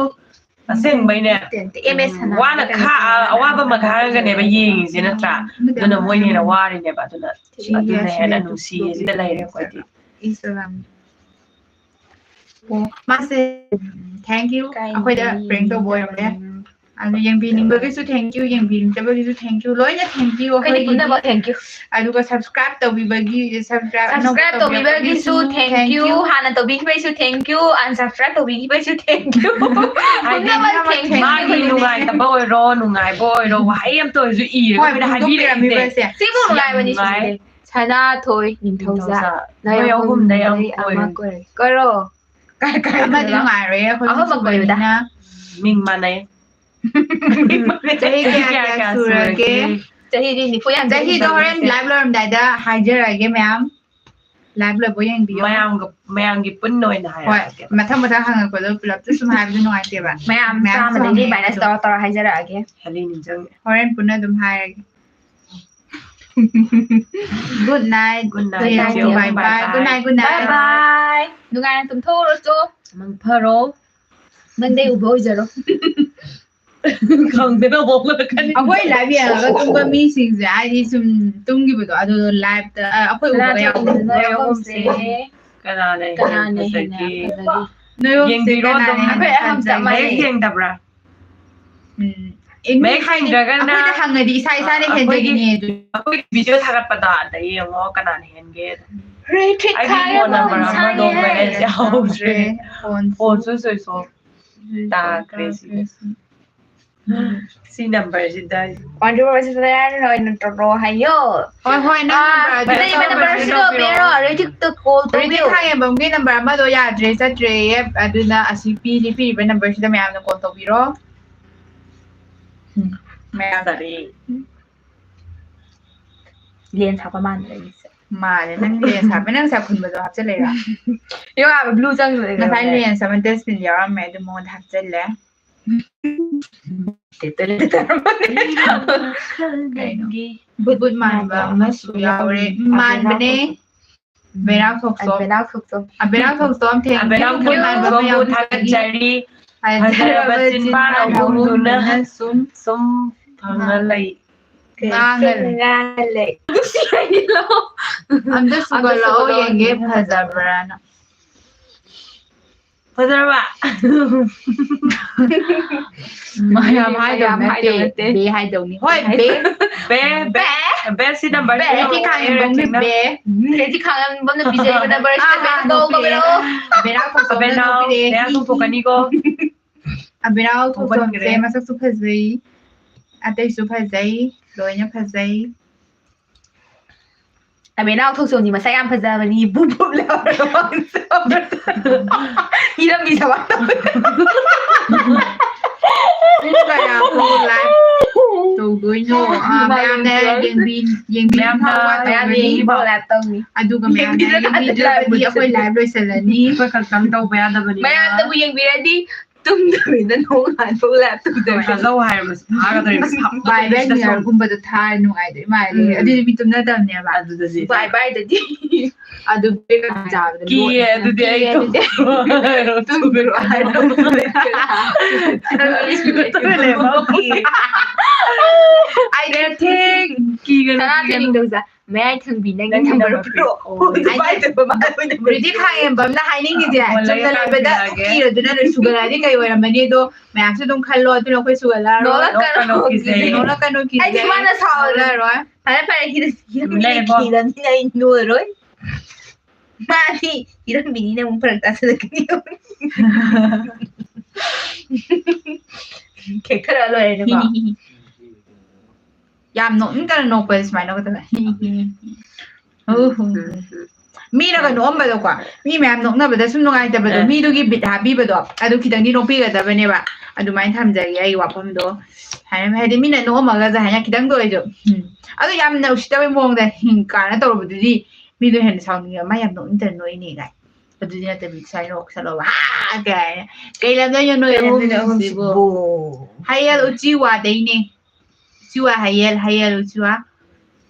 ꯑꯁꯦꯡꯕꯩꯅꯦ꯫ ꯅꯠꯇꯦ, ꯅꯠꯇꯦ, M S ꯁꯅꯥ ꯋꯥꯅ ꯀꯩꯅꯣ ꯈꯥ ꯁꯅꯥ ꯑꯋꯥꯕ ꯑꯃ ꯀꯩꯅꯣ ꯈꯥꯡꯉꯒꯅꯦꯕ ꯌꯦꯡꯉꯤꯁꯦ ꯅꯠꯇ꯭ꯔꯥ? ꯑꯗꯨꯅ ꯃꯣꯏꯅ ꯍꯦꯟꯅ ꯋꯥꯔꯤꯅꯦꯕ꯫ ꯑꯗꯨꯅ ꯁꯤꯒꯤ ꯑꯗꯨꯅ ꯍꯦꯟꯅ ꯑꯁꯤꯅ ꯅꯨꯡꯁꯤꯌꯦ꯫ ꯁꯤꯗ ꯂꯩꯔꯦ ꯑꯩꯈꯣꯏꯗꯤ꯫ Instagram꯫ ꯑꯣ, ꯃꯥꯁꯦ, ꯎꯝ, thank you꯫ ꯀꯥꯏ ꯑꯩꯈꯣꯏꯗ ꯌꯦꯡꯕꯤꯅꯤꯡꯗꯕꯅꯣ? Prank ꯇꯧꯕ ꯑꯣꯏꯔꯝꯕ ꯌꯥꯏ꯫ ꯑꯗꯨ ꯌꯦꯡꯕꯤꯅꯤꯡꯕꯒꯤꯁꯨ thank you, ꯌꯦꯡꯕꯤꯅꯤꯡꯗꯕꯒꯤꯁꯨ thank you, ꯂꯣꯏꯅ thank you ꯑꯩꯈꯣꯏꯗꯤ ꯑꯩꯈꯣꯏꯒꯤꯗꯤ꯫ ꯄꯨꯝꯅꯃꯛ thank you꯫ ꯑꯗꯨꯒ subscribe ꯇꯧꯕꯤꯕꯒꯤ, subscribe ꯑꯅꯧꯕ Subscribe ꯇꯧꯕꯤꯕꯒꯤꯁꯨ thank you, ꯍꯥꯟꯅ ꯇꯧꯕꯤꯈꯤꯕꯒꯤꯁꯨ thank you, unsubscribe ꯇꯧꯕꯤꯈꯤꯕꯒꯤꯁꯨ thank you꯫ ꯍꯥꯏꯗꯤ ꯄꯨꯝꯅꯃꯛ thank you꯫ ꯃꯥꯒꯤ ꯅꯨꯡꯉꯥꯏꯇꯕ ꯑꯣꯏꯔꯣ, ꯅꯨꯡꯉꯥꯏꯕ ꯑꯣꯏꯔꯣ, ꯋꯥꯍꯩ ꯑꯃꯇ ꯑꯣꯏꯔꯁꯨ ꯏꯔꯒ ꯍꯣꯏ, ꯑꯩꯈꯣꯏꯗ ꯍꯥꯏꯕꯤꯔꯛꯏꯁꯦ꯫ ꯐꯣꯡꯗꯣꯛꯄꯤꯔꯝꯃꯤꯕꯁꯦ꯫ ꯁꯤꯕꯨ ꯌꯥꯝ ꯅꯨꯡꯉꯥꯏꯕꯅꯤ ꯅꯨꯡꯉꯥꯏ꯫ ꯁꯤꯁꯦ꯫ ꯁꯅꯥꯊꯣꯏ ꯅꯤꯡꯊꯧꯖꯥ꯫ ꯅꯤꯡꯊꯧꯖꯥ꯫ ꯅꯣꯏ ꯅꯣꯏ ꯑꯍꯨꯝꯗꯩ ꯑꯍꯨꯝꯗꯩ ꯑꯃ ꯑꯃ ꯀꯣꯏꯔꯣ꯫ ꯀꯣꯏꯔꯣ꯫ ꯀꯣꯏꯔꯣ꯫ ꯑꯃꯗꯤ ꯅꯨꯡꯉꯥꯏꯔꯣꯏ, ꯑꯩꯈꯣꯏ ꯑꯍꯨꯝꯃꯛ ꯀꯣꯏꯕꯗ꯫ ꯅꯨꯡꯁꯤꯕꯅꯤꯅ꯫ ꯃꯤꯡ ꯃꯥꯟꯅꯩ꯫ ꯆꯍꯤ ꯀꯌꯥ ꯀꯌꯥ ꯁꯨꯔꯒꯦ? ꯆꯍꯤꯗꯤ ꯅꯤꯐꯨ ꯌꯥꯡꯈꯩ ꯆꯍꯤꯗꯣ ꯍꯣꯔꯦꯟ ꯁꯨꯔꯒꯦ꯫ Live ꯂꯣꯏꯔꯝꯗꯥꯏꯗ ꯍꯥꯏꯖꯔꯛꯑꯒꯦ ꯃꯌꯥꯝ꯫ Live ꯂꯣꯏꯕꯧ ꯌꯦꯡꯕꯤꯌꯣ꯫ ꯃꯌꯥꯝꯒ, ꯃꯌꯥꯝꯒꯤ ꯄꯨꯟꯅ ꯑꯣꯏꯅ ꯍꯣꯏ, ꯍꯥꯏꯔꯛꯑꯒꯦ꯫ ꯃꯊꯪ ꯃꯊꯪ ꯍꯪꯉꯛꯄꯗꯣ ꯄꯨꯂꯞꯇ ꯁꯨꯝ ꯍꯥꯏꯕꯗꯤ ꯅꯨꯡꯉꯥꯏꯇꯦꯕ꯫ ꯃꯌꯥꯝ ꯃꯌꯥꯝ ꯆꯥꯝꯃꯗꯒꯤ ꯁꯥꯡꯅ minus ꯇꯧꯔ ꯇꯧꯔ ꯍꯥꯏꯖꯔꯛꯑꯒꯦ꯫ ꯍꯂꯤ ꯅꯤꯡꯁꯤꯡꯉꯦ꯫ ꯍꯣꯔꯦꯟ ꯄꯨꯟꯅ ꯑꯗꯨꯝ ꯍꯥꯏꯔꯒꯦ꯫ Good night. Good night, ꯇꯨꯌꯦꯜꯐ꯫ ꯕꯥꯏ ꯕꯥꯏ꯫ Good night, good night꯫ Bye bye. ꯅꯨꯡꯉꯥꯏꯅ ꯇꯨꯝꯊꯣꯛꯎꯔꯣ꯫ ꯃꯪ ꯐꯔꯣ꯫ ꯅꯪꯗꯩ ꯎꯕ ꯑꯣꯏꯖꯔꯣ꯫ ꯈꯪꯗꯅ ꯍꯣꯡꯂꯛꯀꯅꯤ꯫ ꯑꯩꯈꯣꯏ live ꯌꯦꯡꯉꯒ ꯇꯨꯝꯕ ꯃꯤꯁꯤꯡꯁꯦ, ꯍꯥꯏꯗꯤ ꯁꯨꯝ ꯇꯨꯝꯈꯤꯕꯗꯣ, ꯑꯗꯨ live ꯇ, ꯑ, ꯑꯩꯈꯣꯏ ꯎꯕꯒ ꯌꯥꯎꯕ꯫ ꯅꯣꯏ ꯑꯍꯨꯝꯁꯦ ꯀꯅꯥꯅ ꯍꯦꯟꯅ ꯀꯅꯥꯅ ꯍꯦꯟꯅ ꯐꯖꯒꯦ? ꯐꯖꯒꯦ? ꯅꯣꯏ ꯑꯍꯨꯝꯁꯦ ꯌꯦꯡꯕꯤꯔꯣ ꯀꯅꯥꯅ ꯑꯗꯨꯝ꯫ ꯍꯦꯟꯅ ꯑꯩꯈꯣꯏ ꯑꯍꯨꯝ ꯆꯞ ꯐꯖꯒꯦ? ꯃꯥꯟꯅꯩ꯫ ꯍꯦꯛ ꯌꯦꯡꯗꯕ꯭ꯔꯥ? ꯎꯝ꯫ ꯃꯌꯦꯛ ꯁꯦꯡꯗ꯭ꯔꯒꯅ ꯑꯩꯈꯣꯏꯗ ꯍꯪꯉꯗꯤ ꯏꯁꯥ ꯏꯁꯥꯅ ꯑꯩꯈꯣꯏꯒꯤ, ꯍꯦꯟꯖꯈꯤꯅꯤ ꯑꯗꯨ꯫ ꯑꯩꯈꯣꯏꯒꯤ video ꯊꯥꯒꯠꯄꯗ ꯑꯗ ꯌꯦꯡꯉꯣ ꯀꯅꯥꯅ ꯍꯦꯟꯒꯦ꯫ ꯔꯤꯊꯤꯛ ꯑꯩꯒꯤ ꯍꯥꯏꯔꯒ phone number ꯑꯃ ꯁꯥꯡꯉꯦ ꯅꯣꯡꯃ ꯍꯥꯏꯔꯦ꯫ ꯍꯦꯟꯅ ꯌꯥꯍꯧꯗ꯭ꯔꯦ꯫ ꯌꯥꯍꯧꯗ꯭ꯔꯦ꯫ Phone ꯁꯨ switch off ꯇꯥꯈ꯭ꯔꯦ ꯁꯤꯗ꯫ ꯁꯤ number ꯁꯤꯗ꯫ One two four six nine ꯑꯣꯏꯅ ꯇꯧꯔꯣ ꯍꯥꯏꯌꯣ꯫ ꯍꯣꯏ, ꯍꯣꯏ, ꯅꯪ ꯑꯥ, number ꯑꯗꯨ ꯂꯩꯕ ꯇꯧꯔꯣ꯫ Number ꯁꯤꯗ ꯄꯤꯔꯣ, ꯔꯤꯊꯤꯛꯇ call ꯔꯤꯊꯤꯛ ꯇꯧꯕꯤꯌꯨ꯫ ꯈꯥꯉꯦꯝꯕꯝꯒꯤ number ꯑꯃꯗꯣ ꯌꯥꯗ꯭ꯔꯦ, ꯆꯠꯇ꯭ꯔꯦꯌꯦ, ꯑꯗꯨꯅ ꯑꯁꯤ ꯄꯤꯔꯤ, ꯄꯤꯔꯤꯕ number ꯁꯤꯗ ꯃꯌꯥꯝꯅ call ꯇꯧꯕꯤꯔꯣ꯫ ꯎꯝ, ꯃꯌꯥꯝ ꯆꯠꯂꯤ꯫ Lens ꯍꯥꯞꯄ ꯃꯥꯟꯗ꯭ꯔ ꯑꯩꯁꯦ? ꯃꯥꯜꯂꯦ, ꯅꯪ lens ꯍꯥꯞꯄꯦ, ꯅꯪ ꯉꯁꯥꯏ ꯈꯨꯟꯕꯗꯣ ꯍꯥꯞꯆꯜꯂꯤꯔꯣ? ꯌꯣ, ꯑꯥ, blue ꯆꯪꯈ꯭ꯔꯦ ꯉꯁꯥꯏ ꯀꯩꯗꯧꯔꯒꯦ? Lens ꯑꯃ dustbin ꯌꯥꯎꯔꯝꯃꯦ, ꯑꯗꯨ ꯃꯉꯣꯟꯗ ꯍꯥꯞꯆꯜꯂꯦ꯫ ꯀꯩꯅꯣ? ꯕꯨꯠ, ꯕꯨꯠ ꯃꯥꯟꯕ ꯑꯃꯁꯨ ꯌꯥꯎꯔꯦ꯫ ꯃꯥꯟꯕꯅꯦ꯫ ꯕꯦꯅꯥꯎ ꯊꯣꯛꯆꯣꯝ꯫ ꯕꯦꯅꯥꯎ ꯊꯣꯛꯆꯣꯝ꯫ ꯑ, ꯕꯦꯅꯥꯎ ꯊꯣꯛꯆꯣꯝ, thank you꯫ ꯕꯦꯅꯥꯎ ꯊꯣꯛꯆꯣꯝꯕꯨ ꯊꯥꯒꯠꯆꯔꯤ꯫ ꯐꯖꯔꯕ ꯆꯤꯟꯕꯥꯟ ꯑꯍꯨꯝꯗꯨꯅ ꯁꯨꯝ ꯐꯪꯉ ꯂꯩ꯫ ꯉꯥꯡꯉ ꯂꯩ꯫ ꯉꯥꯡꯉ ꯂꯩ꯫ ꯅꯨꯡꯁꯤ ꯍꯥꯏꯒꯤꯂꯣ꯫ ꯑꯝꯇ ꯁꯨꯒꯠꯂꯛꯑꯣ ꯌꯦꯡꯒꯦ, ꯐꯖꯕ꯭ꯔꯥꯅ꯫ ꯐꯖꯔꯕ? ꯃꯌꯥꯝ ꯍꯥꯏꯗꯧ ꯃꯌꯥꯝ ꯍꯥꯏꯗꯧ ꯅꯠꯇꯦ, ꯅꯠꯇꯦ꯫ ꯕꯦ ꯍꯥꯏꯗꯧꯅꯤ꯫ ꯍꯣꯏ, Bay. Bay, Bay. Bay. Bay, ꯁꯤ number ꯕꯦ, ꯁꯤ ꯂꯩꯇꯤ ꯈꯥꯡꯉꯦ, ꯊꯦꯡꯅ꯫ ꯕꯦ꯫ ꯂꯩꯇꯤ ꯈꯥꯡꯉꯦ, ꯕꯝꯅ ꯄꯤꯖꯔꯤꯕ number ꯁꯤꯗ ꯑꯥ, ꯕꯦꯅ call ꯅꯣꯛꯄꯤꯔꯦ꯫ ꯇꯧꯕꯤꯔꯛꯑꯣ꯫ ꯕꯦꯅꯥꯎ ꯊꯣꯛꯆꯣꯝꯅ ꯑꯕꯦꯅꯥꯎ, ꯅꯣꯛꯄꯤꯔꯦ꯫ ꯕꯦꯅꯥꯎ ꯊꯣꯛꯆꯣꯝꯁꯦ ꯍꯧꯒꯠꯈ꯭ꯔꯦ꯫ ꯃꯁꯛꯁꯨ ꯐꯖꯩ, ꯑꯇꯩꯁꯨ ꯐꯖꯩ, ꯂꯣꯏꯅ ꯐꯖꯩ꯫ ꯑꯕꯦꯅꯥꯎ ꯊꯣꯛꯆꯣꯝꯗꯤ ꯃꯁꯛ ꯌꯥꯝ ꯐꯖꯕꯅꯤ, ꯕꯨꯞ ꯕꯨꯞ ꯂꯥꯎꯔꯒ ꯋꯥꯡ ꯆꯥꯎꯔꯒ꯫ ꯏꯔꯝꯃꯤ ꯊꯕꯛ ꯇꯧꯕ꯫ ꯄꯨꯡ ꯀꯌꯥ ꯐꯥꯎ live ꯇꯧꯗꯣꯏꯅꯣ? ꯑꯥ, ꯃꯌꯥꯝꯅ ꯌꯦꯡꯕꯤ-, ꯌꯦꯡꯕꯤꯕ ꯃꯌꯥꯝꯅ ꯐꯥꯎꯕ ꯌꯦꯡꯕꯤꯔꯣ, ꯂꯥꯏꯚ ꯇꯧꯅꯤ꯫ ꯑꯗꯨꯒ ꯃꯌꯥꯝꯅ ꯌꯦꯡꯕꯤꯗ꯭ꯔꯒꯗꯤ ꯌꯦꯡꯕꯤꯗ꯭ꯔꯒꯗꯤ ꯑꯩꯈꯣꯏ ꯂꯥꯏꯚ ꯂꯣꯏꯁꯤꯜꯂꯅꯤ꯫ ꯑꯩꯈꯣꯏ ꯈꯛꯇꯪ ꯇꯧꯕ ꯌꯥꯗꯕꯅꯤ꯫ ꯃꯌꯥꯝꯅꯕꯨ ꯌꯦꯡꯕꯤꯔꯗꯤ ꯇꯨꯝꯗꯕꯤꯗ ꯅꯣꯡꯉꯥꯟꯕ ꯂꯥꯏꯚ ꯇꯧꯗꯣꯏꯅꯤ꯫ ꯍꯜꯂꯣ ꯍꯥꯏꯔꯕꯁꯨ ꯊꯥꯒꯗꯧꯔꯤꯕ ꯁꯞ-, ꯕꯥꯏ ꯕꯥꯏ ꯃꯤꯌꯔꯒꯨꯝꯕꯗ ꯊꯥꯔ ꯅꯨꯡꯉꯥꯏꯗꯣꯏ ꯃꯥꯜꯂꯦ꯫ ꯎꯝ꯫ ꯑꯗꯨꯗꯤ ꯃꯤ ꯇꯨꯝꯅꯗꯕꯅꯦꯕ꯫ ꯑꯗꯨꯗꯗꯤ ꯕꯥꯏ ꯕꯥꯏꯗꯗꯤ꯫ ꯑꯗꯨ ꯕꯦꯛ ꯆꯥꯕꯗ ꯀꯤꯌꯦ ꯂꯣꯠꯂꯦ꯫ ꯑꯗꯨꯗꯤ ꯑꯩ ꯀꯤꯌꯦ ꯑꯗꯨꯗꯤ꯫ ꯇꯨꯝꯕꯤꯔꯣ ꯍꯥꯏꯔꯣ꯫ ꯀꯤꯌꯦ꯫ ꯑꯩꯗꯤ ꯊꯦꯡ-, ꯀꯤꯒꯅꯨ, ꯇꯔꯥ ꯀꯤꯒꯅꯨ꯫ ꯊꯦꯡꯗꯧꯁꯦ꯫ ꯃꯌꯥꯏ ꯊꯪꯕꯤ, ꯅꯪꯒꯤ ꯅꯪꯒꯤ ꯅꯝꯕꯔ ꯅꯝꯕꯔ ꯄꯤꯔꯛꯑꯣ꯫ ꯄꯤꯔꯛꯑꯣ꯫ ꯍꯥꯏꯗꯤ ꯄꯥꯏꯗꯕ ꯃꯥꯜꯂꯦ꯫ ꯔꯤꯗꯤ ꯈꯥꯡꯉꯦꯝꯕꯝꯅ ꯍꯥꯏꯅꯤꯡꯉꯤꯁꯦ, ꯑꯣ, ꯆꯨꯝꯅ ꯂꯩꯔꯀꯥꯟꯗ ꯂꯩꯕꯗ ꯄꯤꯔꯛꯑꯒꯦ꯫ ꯀꯤꯔꯗꯨꯅ ꯂꯣꯏ ꯁꯨꯒꯠꯂꯛꯑꯗꯤ ꯀꯩ ꯑꯣꯏꯔꯝꯃꯅꯤ? ꯑꯗꯣ ꯃꯌꯥꯝꯁꯨ ꯑꯗꯨꯝ ꯈꯜꯂꯣ, ꯑꯗꯨꯅ ꯑꯩꯈꯣꯏ ꯁꯨꯒꯠꯂꯛꯑꯔꯣꯏ꯫ ꯅꯣꯛꯂꯛꯀꯅꯣ, ꯅꯣꯛꯂꯛꯀꯅꯣ, ꯀꯤꯖꯩ꯫ ꯀꯤꯖꯩ꯫ ꯅꯣꯛꯂꯛꯀꯅꯣ, ꯀꯤꯖꯩ꯫ ꯑꯩꯗꯤ ꯃꯥꯅ ꯁꯥꯎꯔꯒ ꯅꯣꯛꯂꯛꯑꯔꯣꯏ꯫ ꯐꯔꯦ, ꯐꯔꯦ, ꯍꯤꯔꯝ-, ꯍꯤꯔꯝ ꯂꯩꯔꯦꯀꯣ꯫ ꯀꯤꯔꯕꯅꯤꯅ ꯑꯩ ꯅꯣꯛꯑꯔꯣꯏ꯫ ꯃꯥꯗꯤ ꯍꯤꯔꯝꯕꯤꯅꯤꯅ ꯑꯃꯨꯛ ꯐꯔꯛ ꯇꯥꯁꯜꯂꯛꯀꯅꯤ꯫ ꯈꯦꯛꯊꯔ ꯂꯣꯏꯔꯦꯅꯦꯀꯣ꯫ ꯌꯥꯝ ꯅꯣꯛꯅꯤꯡꯗꯅ ꯅꯣꯛꯄꯁꯦ ꯁꯨꯃꯥꯏꯅ ꯅꯣꯛꯀꯗꯕꯅꯦ꯫ ꯎꯝ, ꯎꯝ, ꯎꯝ꯫ ꯃꯤꯅꯒ ꯅꯣꯛꯑꯝꯕꯗꯣꯀꯣ, ꯃꯤ ꯃꯌꯥꯝ ꯅꯣꯛꯅꯕꯗ ꯁꯨꯝ ꯅꯨꯡꯉꯥꯏꯇꯕꯗꯣ, ꯑ꯫ ꯃꯤꯗꯨꯒꯤ ꯕꯤꯠ ꯍꯥꯞꯄꯤꯕꯗꯣ, ꯑꯗꯨ ꯈꯤꯇꯪꯗꯤ ꯅꯣꯛꯄꯤꯒꯗꯕꯅꯦꯕ꯫ ꯑꯗꯨꯃꯥꯏꯅ ꯊꯝꯖꯒꯦ ꯑꯩ ꯋꯥꯐꯝꯗꯣ꯫ ꯍꯥꯏꯔꯝꯃꯦ, ꯍꯥꯏꯗꯤ ꯃꯤꯅ ꯅꯣꯛꯑꯝꯃꯒꯁꯨ ꯍꯥꯏꯅ ꯈꯤꯇꯪꯗ ꯑꯣꯏꯔꯁꯨ, ꯎꯝ꯫ ꯑꯗꯨ ꯌꯥꯝꯅ ꯎꯁꯤꯠꯇꯕꯩ ꯃꯑꯣꯡꯗ ꯍꯤꯡ ꯀꯥꯏꯅ ꯇꯧꯔꯨꯕꯗꯨꯗꯤ ꯃꯤꯗꯣ ꯍꯦꯟꯅ ꯁꯥꯎꯅꯤꯡꯉꯦ, "ꯃꯥ ꯌꯥꯝ ꯅꯣꯛꯅꯤꯡꯗꯅ ꯅꯣꯛꯏꯅꯦ" ꯀꯥꯏ꯫ ꯑꯗꯨꯗꯤ ꯅꯠꯇꯕꯤ ꯁꯨꯃꯥꯏꯅ ꯅꯣꯛꯁꯜꯂꯣꯕ, "ꯍꯥ!" ꯀꯥꯏꯅ꯫ ꯀꯩ ꯂꯝꯗꯩꯅꯣ ꯅꯣꯏ ꯀꯩ ꯂꯝꯗꯩꯅꯣ ꯑꯍꯨꯝꯁꯤꯕꯨ? ꯑꯍꯨꯝꯁꯤꯕꯨ? ꯍꯌꯦꯜ ꯎꯆꯤ ꯋꯥꯗꯩꯅꯦ꯫ ꯎꯆꯤ ꯋꯥ ꯍꯌꯦꯜ, ꯍꯌꯦꯜ ꯎꯆꯤ ꯋꯥ꯫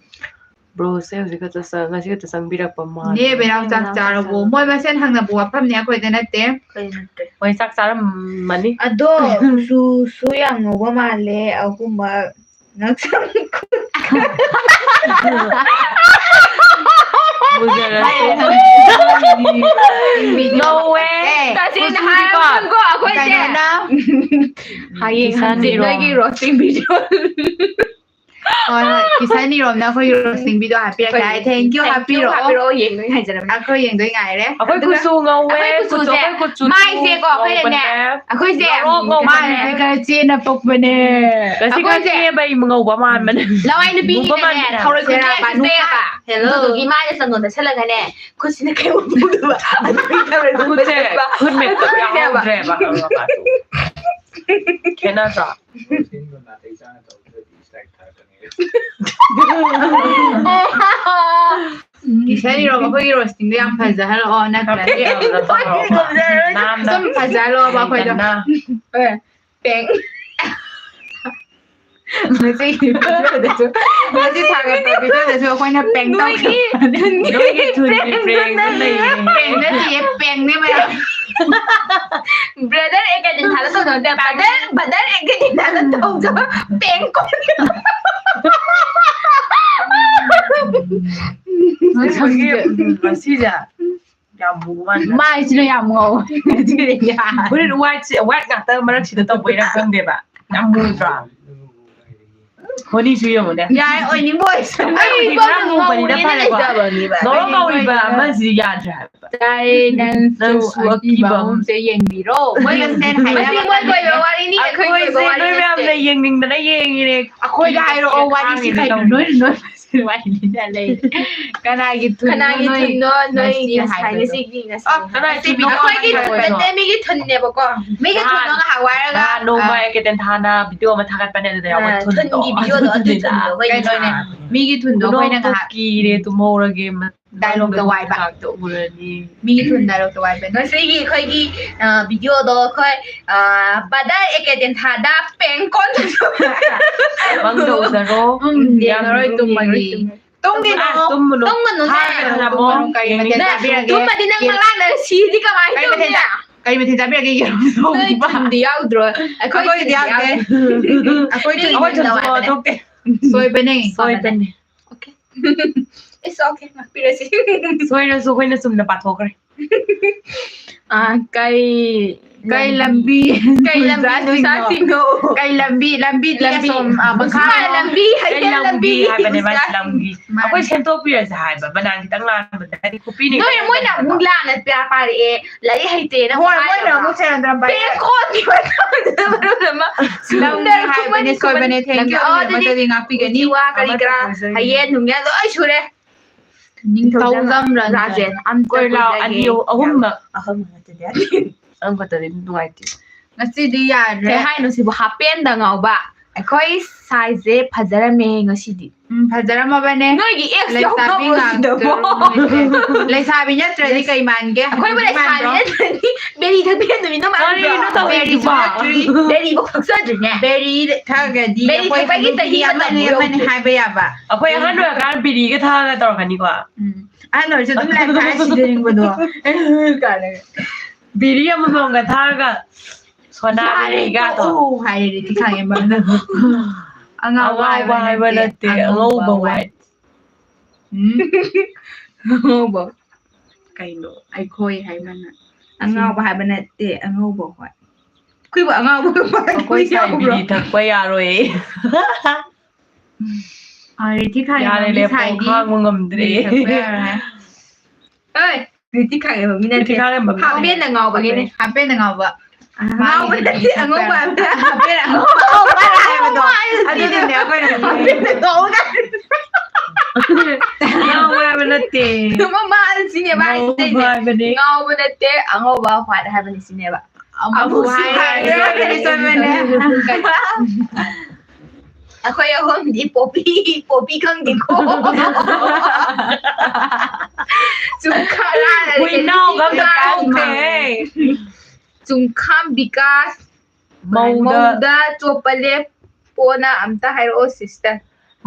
ꯕ꯭ꯔꯣꯁꯦ ꯍꯧꯖꯤꯛ ꯈꯛꯇ ꯆꯪ-, ꯉꯁꯤ ꯈꯛꯇ ꯆꯪꯕꯤꯔꯛꯄ ꯃꯥꯜꯂꯦ꯫ ꯅꯦ ꯕꯦꯅꯥꯎ ꯆꯥꯛ ꯆꯥꯔꯕꯣ? ꯃꯣꯏ ꯃꯁꯦꯟ ꯍꯪꯅꯕ ꯋꯥꯐꯝꯅꯦ, ꯑꯩꯈꯣꯏꯗ ꯅꯠꯇꯦ꯫ ꯑꯩꯈꯣꯏꯗ ꯅꯠꯇꯦ꯫ ꯃꯣꯏ ꯆꯥꯛ ꯆꯥꯔꯝꯃꯅꯤ꯫ ꯑꯗꯣ ꯀꯨꯆꯨꯁꯨ ꯌꯥꯝ ꯉꯧꯕ ꯃꯥꯜꯂꯦ ꯑꯍꯨꯝꯃꯛ꯫ ꯉꯛꯁꯝ ꯈꯨꯠ꯫ ꯃꯨꯖꯔꯁꯨ꯫ ꯉꯧꯋꯦ꯫ ꯑꯦ, ꯇꯁꯦꯡꯅ ꯀꯨꯆꯨꯗꯤꯀꯣ꯫ ꯍꯥꯏꯔꯕꯗꯤꯀꯣ, ꯑꯩꯈꯣꯏꯁꯦ ꯀꯩꯅꯣꯅ ꯍꯌꯦꯡ ꯀꯤꯁꯟ ꯍꯟꯖꯤꯛ ꯏꯔꯣꯝ꯫ ꯅꯣꯏꯒꯤ roasting video꯫ ꯍꯣꯏ, ꯍꯣꯏ, ꯀꯤꯁꯟ ꯏꯔꯣꯝꯅ ꯑꯩꯈꯣꯏꯒꯤ roasting video ꯍꯥꯞꯄꯤꯔꯛꯀꯦ high. Thank you, tꯍꯥꯏ꯫ Thank you, ꯍꯥꯞꯄꯤꯔꯛꯑꯣ꯫ ꯍꯥꯞꯄꯤꯔꯛꯑꯣ, ꯌꯦꯡꯗꯣꯏꯅꯦ ꯍꯥꯏꯖꯔꯝꯃꯦ꯫ ꯑꯩꯈꯣꯏ ꯌꯦꯡꯗꯣꯏ ꯉꯥꯏꯔꯦ꯫ ꯑꯩꯈꯣꯏ ꯑꯗꯨꯒ ꯀꯨꯆꯨ ꯉꯧꯋꯦ, ꯑꯩꯈꯣꯏ ꯀꯨꯆꯨ, ꯀꯨꯆꯨꯁꯦ, ꯑꯩꯈꯣꯏ ꯀꯨꯆꯨꯗꯤ ꯃꯥꯏꯁꯦꯀꯣ, ꯑꯩꯈꯣꯏꯅꯅꯦ, ꯉꯧꯕꯅꯦ꯫ ꯑꯩꯈꯣꯏꯁꯦ ꯉꯧꯔꯣꯛ ꯉꯧꯕꯅꯦ꯫ ꯃꯥꯏꯁꯦ ꯈꯔ ꯆꯦꯅ ꯄꯛꯄꯅꯦ꯫ ꯉꯁꯤ ꯈꯔ ꯑꯩꯈꯣꯏꯁꯦ ꯀꯦꯕꯩ ꯉꯧꯕ ꯃꯥꯟꯕꯅꯦ꯫ ꯂꯋꯥꯏ ꯅꯨꯄꯤꯒꯤꯅꯦ, ꯃꯨꯕ ꯃꯥꯟꯕꯅꯦ꯫ ꯊꯔꯣꯏ ꯈꯨꯟꯖꯩ ꯁꯦꯔꯥ ꯕꯥꯅꯨ ꯈꯨꯟꯖꯩꯑꯕ꯫ ꯍꯥ꯫ Hello꯫ ꯑꯗꯨꯗꯨꯒꯤ ꯃꯥꯏꯗ ꯆꯪꯉꯣ ꯅꯠꯁꯜꯂꯒꯅꯦ, ꯈꯨꯠꯁꯤꯅ ꯀꯩꯒꯨꯝꯕ ꯄꯨꯗꯕ꯫ ꯑꯗꯨꯒꯤ ꯊꯔꯣꯏ ꯈꯨꯠꯁꯦ ꯈꯨꯟꯖꯩꯑꯕ꯫ ꯈꯨꯠ ꯃꯦꯠꯄ ꯑꯗꯨꯒꯤꯅꯦꯕ꯫ ꯌꯥꯎꯍꯧꯗ꯭ꯔꯦꯕ, ꯈꯪꯉꯕ? ꯈꯦꯠꯅꯗ꯭ꯔꯣ? ꯀꯤꯁꯜꯂꯤꯔꯣ? ꯑꯩꯈꯣꯏꯒꯤ ꯔꯣꯁꯇꯤꯡꯗꯣ ꯌꯥꯝ ꯐꯖꯍꯜꯂꯛꯑꯣ ꯅꯠꯇ꯭ꯔꯗꯤ꯫ ꯅꯥꯝꯅ ꯁꯨꯝ ꯐꯖꯍꯜꯂꯛꯑꯣꯕ ꯑꯩꯈꯣꯏꯗꯣ꯫ ꯄꯦꯡ꯫ ꯉꯁꯤ ꯚꯤꯗꯤꯑꯣꯗꯁꯨ, ꯉꯁꯤ ꯊꯥꯒꯠꯄ ꯚꯤꯗꯤꯑꯣꯗꯁꯨ ꯑꯩꯈꯣꯏꯅ ꯄꯦꯡ ꯇꯧꯈꯤꯕꯅꯦ꯫ ꯅꯣꯏꯒꯤ ꯊꯨꯟꯒꯤ ꯄ꯭ꯔꯦꯡꯗꯣ ꯂꯩꯔꯤꯅꯦ꯫ ꯄꯦꯡ ꯅꯠꯇꯤꯌꯦ, ꯄꯦꯡꯅꯦ ꯃꯌꯥꯝ꯫ ꯕ꯭ꯔꯗꯔ ꯑꯦ ꯀꯩ ꯊꯥꯗ ꯇꯧꯗꯣꯏ ꯅꯠꯇꯦ, ꯕ꯭ꯔꯗꯔ, ꯕ꯭ꯔꯗꯔ ꯑꯦ ꯀꯩ ꯊꯥꯗ ꯇꯧꯖꯕ ꯄꯦꯡ ꯀꯣꯟ꯫ ꯉꯁꯤꯁꯦ ꯌꯥꯝ ꯃꯨꯕ ꯃꯥꯜꯂꯦ꯫ ꯃꯥꯏꯁꯤꯅ ꯌꯥꯝ ꯉꯧꯋꯦ꯫ ꯍꯣꯔꯦꯟ ꯋꯥꯏꯠꯁꯦ, ꯋꯥꯏꯠ ꯉꯥꯛꯇ ꯃꯔꯛꯁꯤꯗ ꯇꯧꯕꯩꯔꯥ ꯈꯪꯗꯦꯕ꯫ ꯌꯥꯝ ꯃꯨꯗ꯭ꯔꯣ? ꯍꯣꯅꯤꯁꯨ ꯌꯦꯡꯉꯨꯅꯦ꯫ ꯌꯥꯏ, ꯑꯣꯏꯅꯤꯡꯕ ꯑꯣꯏꯁꯅꯨ꯫ ꯑꯩ ꯈꯔ ꯃꯨꯕꯅꯤꯅ ꯐꯔꯦꯀꯣ꯫ ꯅꯣꯔꯣꯛ ꯀꯧꯔꯤꯕ ꯑꯃꯁꯤꯗꯤ ꯌꯥꯗ꯭ꯔꯦ ꯍꯥꯏꯕ꯫ ꯆꯥꯔꯦ, ꯅꯪꯁꯨ ꯅꯪꯁꯨ ꯑꯀꯤꯕ ꯑꯀꯤꯕ ꯑꯃꯁꯦ ꯌꯦꯡꯕꯤꯔꯣ꯫ ꯃꯣꯏ ꯃꯁꯦꯟ ꯍꯥꯏꯅꯕ ꯃꯁꯤ ꯃꯣꯏ ꯀꯣꯏꯕ ꯋꯥꯔꯤꯅꯤ, ꯑꯩꯈꯣꯏ ꯀꯣꯏꯕ ꯑꯩꯈꯣꯏꯁꯦ ꯋꯥꯔꯤ ꯅꯣꯏ ꯅꯠꯇꯦ꯫ ꯃꯌꯥꯝꯅ ꯌꯦꯡꯅꯤꯡꯗꯅ ꯌꯦꯡꯉꯤꯅꯦ꯫ ꯑꯩꯈꯣꯏꯗ ꯍꯥꯏꯔꯛꯑꯣ, ꯋꯥꯔꯤꯁꯤ ꯀꯩꯅꯣ? ꯅꯣꯏ, ꯅꯣꯏ ꯃꯁꯦꯟ ꯋꯥꯔꯤ ꯂꯤꯅ ꯂꯩ꯫ ꯀꯅꯥꯒꯤ ꯊꯨꯟꯅꯣ ꯀꯅꯥꯒꯤ ꯅꯣꯏ ꯊꯨꯟꯅꯣ ꯅꯣꯏ ꯉꯁꯤ ꯉꯁꯥꯏ ꯍꯥꯏꯕꯗꯣ? ꯉꯁꯤꯒꯤ ꯉꯁꯤ ꯑꯣ, ꯀꯅꯥꯒꯤ ꯉꯁꯤ ꯊꯨꯟꯅꯣ? ꯑꯩꯈꯣꯏꯒꯤ ꯊꯨꯟ ꯅꯠꯇꯦ, ꯃꯤꯒꯤ ꯊꯨꯟꯅꯦꯕꯀꯣ꯫ ꯃꯤꯒꯤ ꯊꯨꯟꯗꯣ ꯅꯍꯥꯟ, ꯉꯥꯏꯍꯥꯛ ꯋꯥꯏꯔꯒ, ꯅꯍꯥꯟ ꯅꯣꯡꯃ ꯑꯥ, ꯑꯦ ꯀꯦ ꯇꯦꯟꯊꯥꯅ ꯚꯤꯗꯤꯑꯣ ꯑꯃ ꯊꯥꯒꯠꯄꯅꯦ, ꯑꯗꯨꯗ ꯌꯥꯎꯕ ꯑꯥ, ꯊꯨꯟꯗꯣ꯫ ꯊꯨꯟꯒꯤ ꯚꯤꯗꯤꯑꯣꯗꯣ, ꯑꯗꯨ ꯑꯗꯨꯗ ꯊꯨꯟꯗꯣ ꯑꯩꯈꯣꯏꯅ ꯀꯩꯅꯣꯅꯦ, ꯊꯥꯕꯅꯦ꯫ ꯃꯤꯒꯤ ꯊꯨꯟꯗꯣ ꯑꯩꯈꯣꯏꯅ ꯈꯨꯅꯣꯛꯇꯣ ꯉꯥꯏꯍꯥꯛ ꯀꯤꯔꯦ, ꯇꯨꯝꯍꯧꯔꯒꯦ꯫ ꯗꯥꯏꯂꯣꯛꯇ ꯋꯥꯏꯕ꯫ ꯃꯤꯒꯤ ꯊꯨꯟ ꯗꯥꯏꯂꯣꯛꯇ ꯋꯥꯏꯕꯅꯦ꯫ ꯉꯁꯤꯒꯤ ꯑꯩꯈꯣꯏꯒꯤ, ꯑ, ꯚꯤꯗꯤꯑꯣꯗꯣ ꯑꯩꯈꯣꯏ, ꯑ, ꯕ꯭ꯔꯗꯔ ꯑꯦ ꯀꯦ ꯇꯦꯟꯊꯥꯗ ꯄꯦꯡ ꯀꯣꯟ꯫ ꯃꯪꯗ ꯎꯖꯔꯣ꯫ ꯎꯝ, ꯌꯦꯡꯉꯔꯣꯏ, ꯌꯥꯝ ꯇꯨꯝꯃꯒꯦ꯫ ꯇꯨꯝꯒꯤꯅꯣ꯫ ꯑꯥ, ꯇꯨꯝꯃꯨꯅꯨ꯫ ꯇꯨꯝꯒꯅꯨ, ꯊꯥꯔꯒ ꯅꯪ ꯊꯝꯃꯣ꯫ ꯇꯨꯝꯒꯅꯨ, ꯀꯔꯤ ꯌꯦꯡꯅꯤꯡꯗꯦ꯫ ꯃꯊꯦꯜ ꯆꯥꯕꯤꯔꯒꯦ? ꯇꯨꯝꯃꯗꯤ ꯅꯪ ꯌꯦꯔꯨꯝ꯫ ꯃꯪꯂꯥꯛꯅ ꯁꯤꯗꯤ ꯀꯃꯥꯏꯅ ꯀꯔꯤ ꯃꯊꯦꯜ ꯇꯧꯅꯤ? ꯆꯥ-, ꯀꯔꯤ ꯃꯊꯦꯜ ꯆꯥꯕꯤꯔꯒꯦ? ꯌꯦꯔꯨꯝ ꯅꯣꯏ ꯊꯣꯡꯕ꯫ ꯊꯨꯝꯗꯤ ꯌꯥꯎꯗ꯭ꯔꯣ? ꯑꯩꯈꯣꯏ ꯑꯩꯈꯣꯏꯗꯤ ꯊꯨꯝꯗꯤ ꯌꯥꯎꯗꯦ꯫ ꯌꯥꯎꯗꯦ꯫ ꯑꯩꯈꯣꯏ ꯃꯤꯒꯤ ꯊꯨꯝ ꯊꯨꯝꯗꯤ ꯊꯣꯡꯕ ꯌꯥꯎꯗꯦ꯫ ꯊꯣꯛꯇꯦ꯫ ꯁꯣꯏꯕꯅꯦ꯫ ꯁꯣꯏꯕꯅꯦ꯫ Okay. It's okay. ꯉꯥꯛꯄꯤꯔꯁꯤ꯫ ꯁꯣꯏꯔꯁꯨ ꯑꯩꯈꯣꯏꯅ ꯆꯨꯝꯅ ꯄꯥꯊꯣꯛꯈ꯭ꯔꯦ꯫ ꯑꯥ, ꯀꯩ ꯀꯩ ꯂꯝꯕꯤ? ꯂꯝꯕꯤ? ꯀꯩ ꯂꯝꯕꯤ ꯅꯨꯡꯁꯥꯁꯤꯡꯅꯣ? ꯅꯨꯡꯁꯥꯁꯤꯡꯅꯣ? ꯀꯩ ꯂꯝꯕꯤ? ꯂꯝꯕꯤꯗꯤ ꯂꯝꯕꯤ꯫ ꯑꯁꯣꯝ, ꯑꯥ, ꯃꯈꯥ ꯃꯈꯥ ꯂꯝꯕꯤ, ꯀꯩ ꯍꯩꯌꯦ ꯂꯝꯒꯤ ꯂꯝꯕꯤ, ꯍꯥꯏꯕꯅꯦ ꯃꯥꯁꯦ ꯅꯨꯡꯁꯥꯁꯤꯡ꯫ ꯂꯝꯒꯤ꯫ ꯃꯥꯅꯦ꯫ ꯑꯩꯈꯣꯏ ꯁꯦꯝꯗꯣꯛꯄꯤꯔꯁꯦ ꯍꯥꯏꯕ, ꯕꯅꯥꯟ ꯈꯤꯇꯪ ꯂꯥꯟꯕꯗ, ꯍꯥꯏꯗꯤ ꯈꯨꯄꯤꯅꯤ ꯅꯣꯏ, ꯈꯤꯇꯪ ꯃꯣꯏꯅ ꯂꯥꯟꯕ꯫ ꯑꯃꯨꯛ ꯂꯥꯟꯅ ꯄꯥ-, ꯄꯥꯔꯛꯑꯦ, ꯂꯥꯏꯔꯤꯛ ꯍꯩꯇꯦꯅ ꯍꯣꯏ, ꯑꯃꯨꯛ ꯃꯣꯏꯅ ꯍꯥꯏꯔꯕ? ꯑꯃꯨꯛ ꯁꯦꯔꯥꯟ ꯇꯨꯔꯥꯟ ꯄꯥꯔꯛꯑꯦ꯫ ꯄꯦꯡꯀꯣꯠꯀꯤ ꯃꯇꯥꯡꯗꯨꯅ ꯃꯔꯣꯜ ꯑꯃ ꯂꯝꯒꯤ ꯁꯨꯝꯗ ꯍꯥꯏꯕꯅꯦ, ꯈꯨꯃꯟ ꯁꯣꯏꯕꯅꯦ꯫ ꯈꯨꯃꯟ Thank you, ꯂꯝꯒꯤ ꯑꯗꯨꯒꯤ ꯑꯣ, ꯑꯗꯨꯗꯤ ꯃꯊꯛꯇꯗꯤ ꯉꯥꯛꯄꯤꯒꯅꯤ꯫ ꯎꯆꯤꯋꯥ ꯀꯔꯤ ꯑꯃꯠꯇ ꯀꯔꯥ, ꯁꯣꯏꯖꯔꯤꯕ꯫ ꯍꯌꯦꯟ ꯅꯨꯡꯌꯥ ꯂꯣꯏ ꯁꯨꯔꯦ꯫ ꯅꯤꯡꯊꯧꯖꯝ ꯅꯤꯡꯊꯧꯖꯝ ꯔꯥꯖꯦꯟ꯫ ꯔꯥꯖꯦꯟ꯫ ꯑꯝꯇ ꯀꯣꯏ ꯂꯥꯎ, ꯀꯣꯏꯖꯒꯦ꯫ ꯑꯅꯤ, ꯑꯍꯨꯝꯃꯛ꯫ ꯑꯍꯨꯝꯃꯛ ꯅꯠꯇꯗꯤ ꯌꯥꯗꯦ꯫ ꯑꯃꯈꯛꯇꯗꯤ ꯅꯨꯡꯉꯥꯏꯇꯦ꯫ ꯉꯁꯤꯗꯤ ꯌꯥꯗ꯭ꯔꯦ꯫ ꯀꯩ ꯍꯥꯏꯅꯣ ꯁꯤꯕꯨ? ꯍꯥꯄꯦꯟꯗ ꯉꯥꯎꯕ꯫ ꯑꯩꯈꯣꯏ ꯁꯥꯏꯁꯦ ꯐꯖꯔꯝꯃꯦ ꯉꯁꯤꯗꯤ꯫ ꯎꯝ, ꯐꯖꯔꯝꯃꯕꯅꯦ꯫ ꯅꯣꯏꯒꯤ ꯑꯦꯛꯁ ꯂꯩꯁꯥꯕꯤ ꯌꯥꯎꯈ꯭ꯔꯕꯣ ꯁꯤꯗꯕꯣ? ꯉꯥꯛꯇ꯫ ꯂꯩꯁꯥꯕꯤ ꯅꯠꯇ꯭ꯔꯗꯤ ꯀꯩ ꯃꯥꯟꯒꯦ? ꯑꯩꯈꯣꯏꯕꯨ ꯂꯩꯁꯥꯕꯤ ꯃꯥꯟꯕ꯭ꯔꯣ? ꯅꯠꯇ꯭ꯔꯗꯤ ꯕꯦꯔꯤ ꯊꯛꯄꯤ ꯅꯨꯃꯤꯠꯇꯣ ꯃꯥꯟꯗ꯭ꯔꯣ? ꯀꯔꯤꯅꯣ ꯇꯧꯔꯤꯗꯨꯕꯣ? ꯕꯦꯔꯤꯕꯨ ꯊꯛꯆꯗ꯭ꯔꯤꯅꯦ꯫ ꯕꯦꯔꯤ ꯊꯛꯑꯒꯗꯤ ꯕꯦꯔꯤ ꯑꯩꯈꯣꯏ ꯊꯛꯄꯒꯤ ꯍꯅꯨꯕꯤ ꯆꯍꯤ ꯑꯃꯅꯤ ꯃꯇꯝ ꯑꯃꯅꯤ ꯌꯧꯗ꯭ꯔꯤ꯫ ꯍꯥꯏꯕ ꯌꯥꯕ꯫ ꯑꯩꯈꯣꯏ ꯑꯍꯟ ꯑꯣꯏꯔꯀꯥꯟꯗ ꯕꯤꯔꯤꯒ ꯊꯥꯛꯑꯒ ꯇꯧꯔꯛꯀꯅꯤꯀꯣ꯫ ꯎꯝ꯫ ꯑꯍꯟ ꯑꯣꯏꯔꯁꯨ ꯑꯗꯨꯝ ꯂꯥꯏꯔꯤꯛ ꯄꯥꯔ ꯁꯤꯖꯅꯤꯡꯕꯗꯣ꯫ ꯀꯥꯏꯅꯒ꯫ ꯕꯤꯔꯤ ꯑꯃꯃꯝꯒ ꯊꯥꯛꯑꯒ ꯁꯣꯅꯥ ꯕꯤꯔꯤꯒ ꯇꯧ꯫ ꯑꯣ ꯍꯥꯏꯔꯦ ꯔꯤꯇꯤ ꯈꯥꯡꯉꯦꯝꯕꯝꯅ꯫ ꯑꯉꯥꯎꯕ ꯑꯉꯥꯎꯕ ꯍꯥꯏꯕ ꯅꯠꯇꯦ, ꯑꯉꯧꯕ white꯫ ꯎꯝ꯫ ꯑꯉꯧꯕ꯫ ꯀꯩꯅꯣ? ꯑꯩꯈꯣꯏ ꯍꯥꯏꯕꯅ꯫ ꯑꯉꯥꯎꯕ ꯍꯥꯏꯕ ꯅꯠꯇꯦ, ꯑꯉꯧꯕ ꯍꯣꯏ꯫ ꯑꯩꯈꯣꯏꯕꯨ ꯑꯉꯥꯎꯕ ꯑꯩꯈꯣꯏ ꯁꯥꯏ ꯕꯤꯔꯤ ꯊꯛꯄ ꯌꯥꯔꯣꯏꯌꯦ꯫ ꯑꯥ, ꯔꯤꯇꯤ ꯈꯥꯡꯉꯦꯝꯕꯝꯒꯤ ꯌꯥꯔꯦ, ꯂꯦꯞꯄꯣ, ꯁꯥꯏꯗꯤ ꯈꯥꯡꯕ ꯉꯝꯗ꯭ꯔꯦ꯫ ꯕꯤꯔꯤ ꯊꯛꯄ ꯌꯥꯔꯣꯏ ꯍꯥꯏ꯫ ꯑꯦ, ꯔꯤꯇꯤ ꯈꯥꯡꯉꯦꯝꯕꯝꯒꯤ ꯅꯠꯇꯦ꯫ ꯔꯤꯇꯤ ꯈꯥꯡꯉꯦꯝꯕꯝ ꯅꯠꯇꯦ꯫ ꯍꯥꯄꯦꯟꯅ ꯉꯥꯎꯕꯒꯤꯅꯦ꯫ ꯍꯥꯄꯦꯟꯅ ꯉꯥꯎꯕ꯫ ꯉꯥꯎꯕ ꯅꯠꯇꯦ, ꯑꯉꯧꯕ ꯍꯥꯏꯕ꯫ ꯍꯥꯄꯦꯟ ꯑꯉꯧꯕ ꯍꯥꯏꯕꯗꯣ꯫ ꯑꯗꯨꯗꯨꯅꯦ ꯑꯩꯈꯣꯏꯅ ꯍꯥꯄꯦꯟꯅ ꯉꯧꯕ꯫ ꯉꯥꯎꯕ ꯍꯥꯏꯕ ꯅꯠꯇꯦ꯫ ꯃꯃꯥꯅ ꯁꯤꯅꯦꯕ ꯉꯧꯕ ꯍꯥꯏꯁꯦ꯫ ꯍꯥꯏꯕꯅꯦ꯫ ꯉꯥꯎꯕ ꯅꯠꯇꯦ, ꯑꯉꯧꯕ white ꯍꯥꯏꯕꯅꯤ ꯁꯤꯅꯦꯕ꯫ ꯑꯃꯨꯛꯁꯨ ꯑꯃꯨꯛꯁꯨ ꯍꯥꯏꯔꯦ꯫ ꯍꯥꯏꯔꯦ꯫ ꯑꯩꯈꯣꯏ ꯑꯍꯨꯝꯗꯤ ꯄꯣꯄꯤ, ꯄꯣꯄꯤ ꯈꯪꯗꯦꯀꯣ꯫ ꯆꯨꯝꯈꯥ ꯍꯨꯏꯅꯥꯎꯒ ꯑꯝꯇ ꯀꯥꯎꯈ꯭ꯔꯦ꯫ ꯆꯨꯝꯈꯥꯝ ꯕꯤꯀꯥꯁ, ꯃꯧꯗ ꯃꯧꯗ ꯆꯣꯞꯄ ꯂꯦꯞꯄꯣꯅ ꯑꯝꯇ ꯍꯥꯏꯔꯛꯑꯣ sister꯫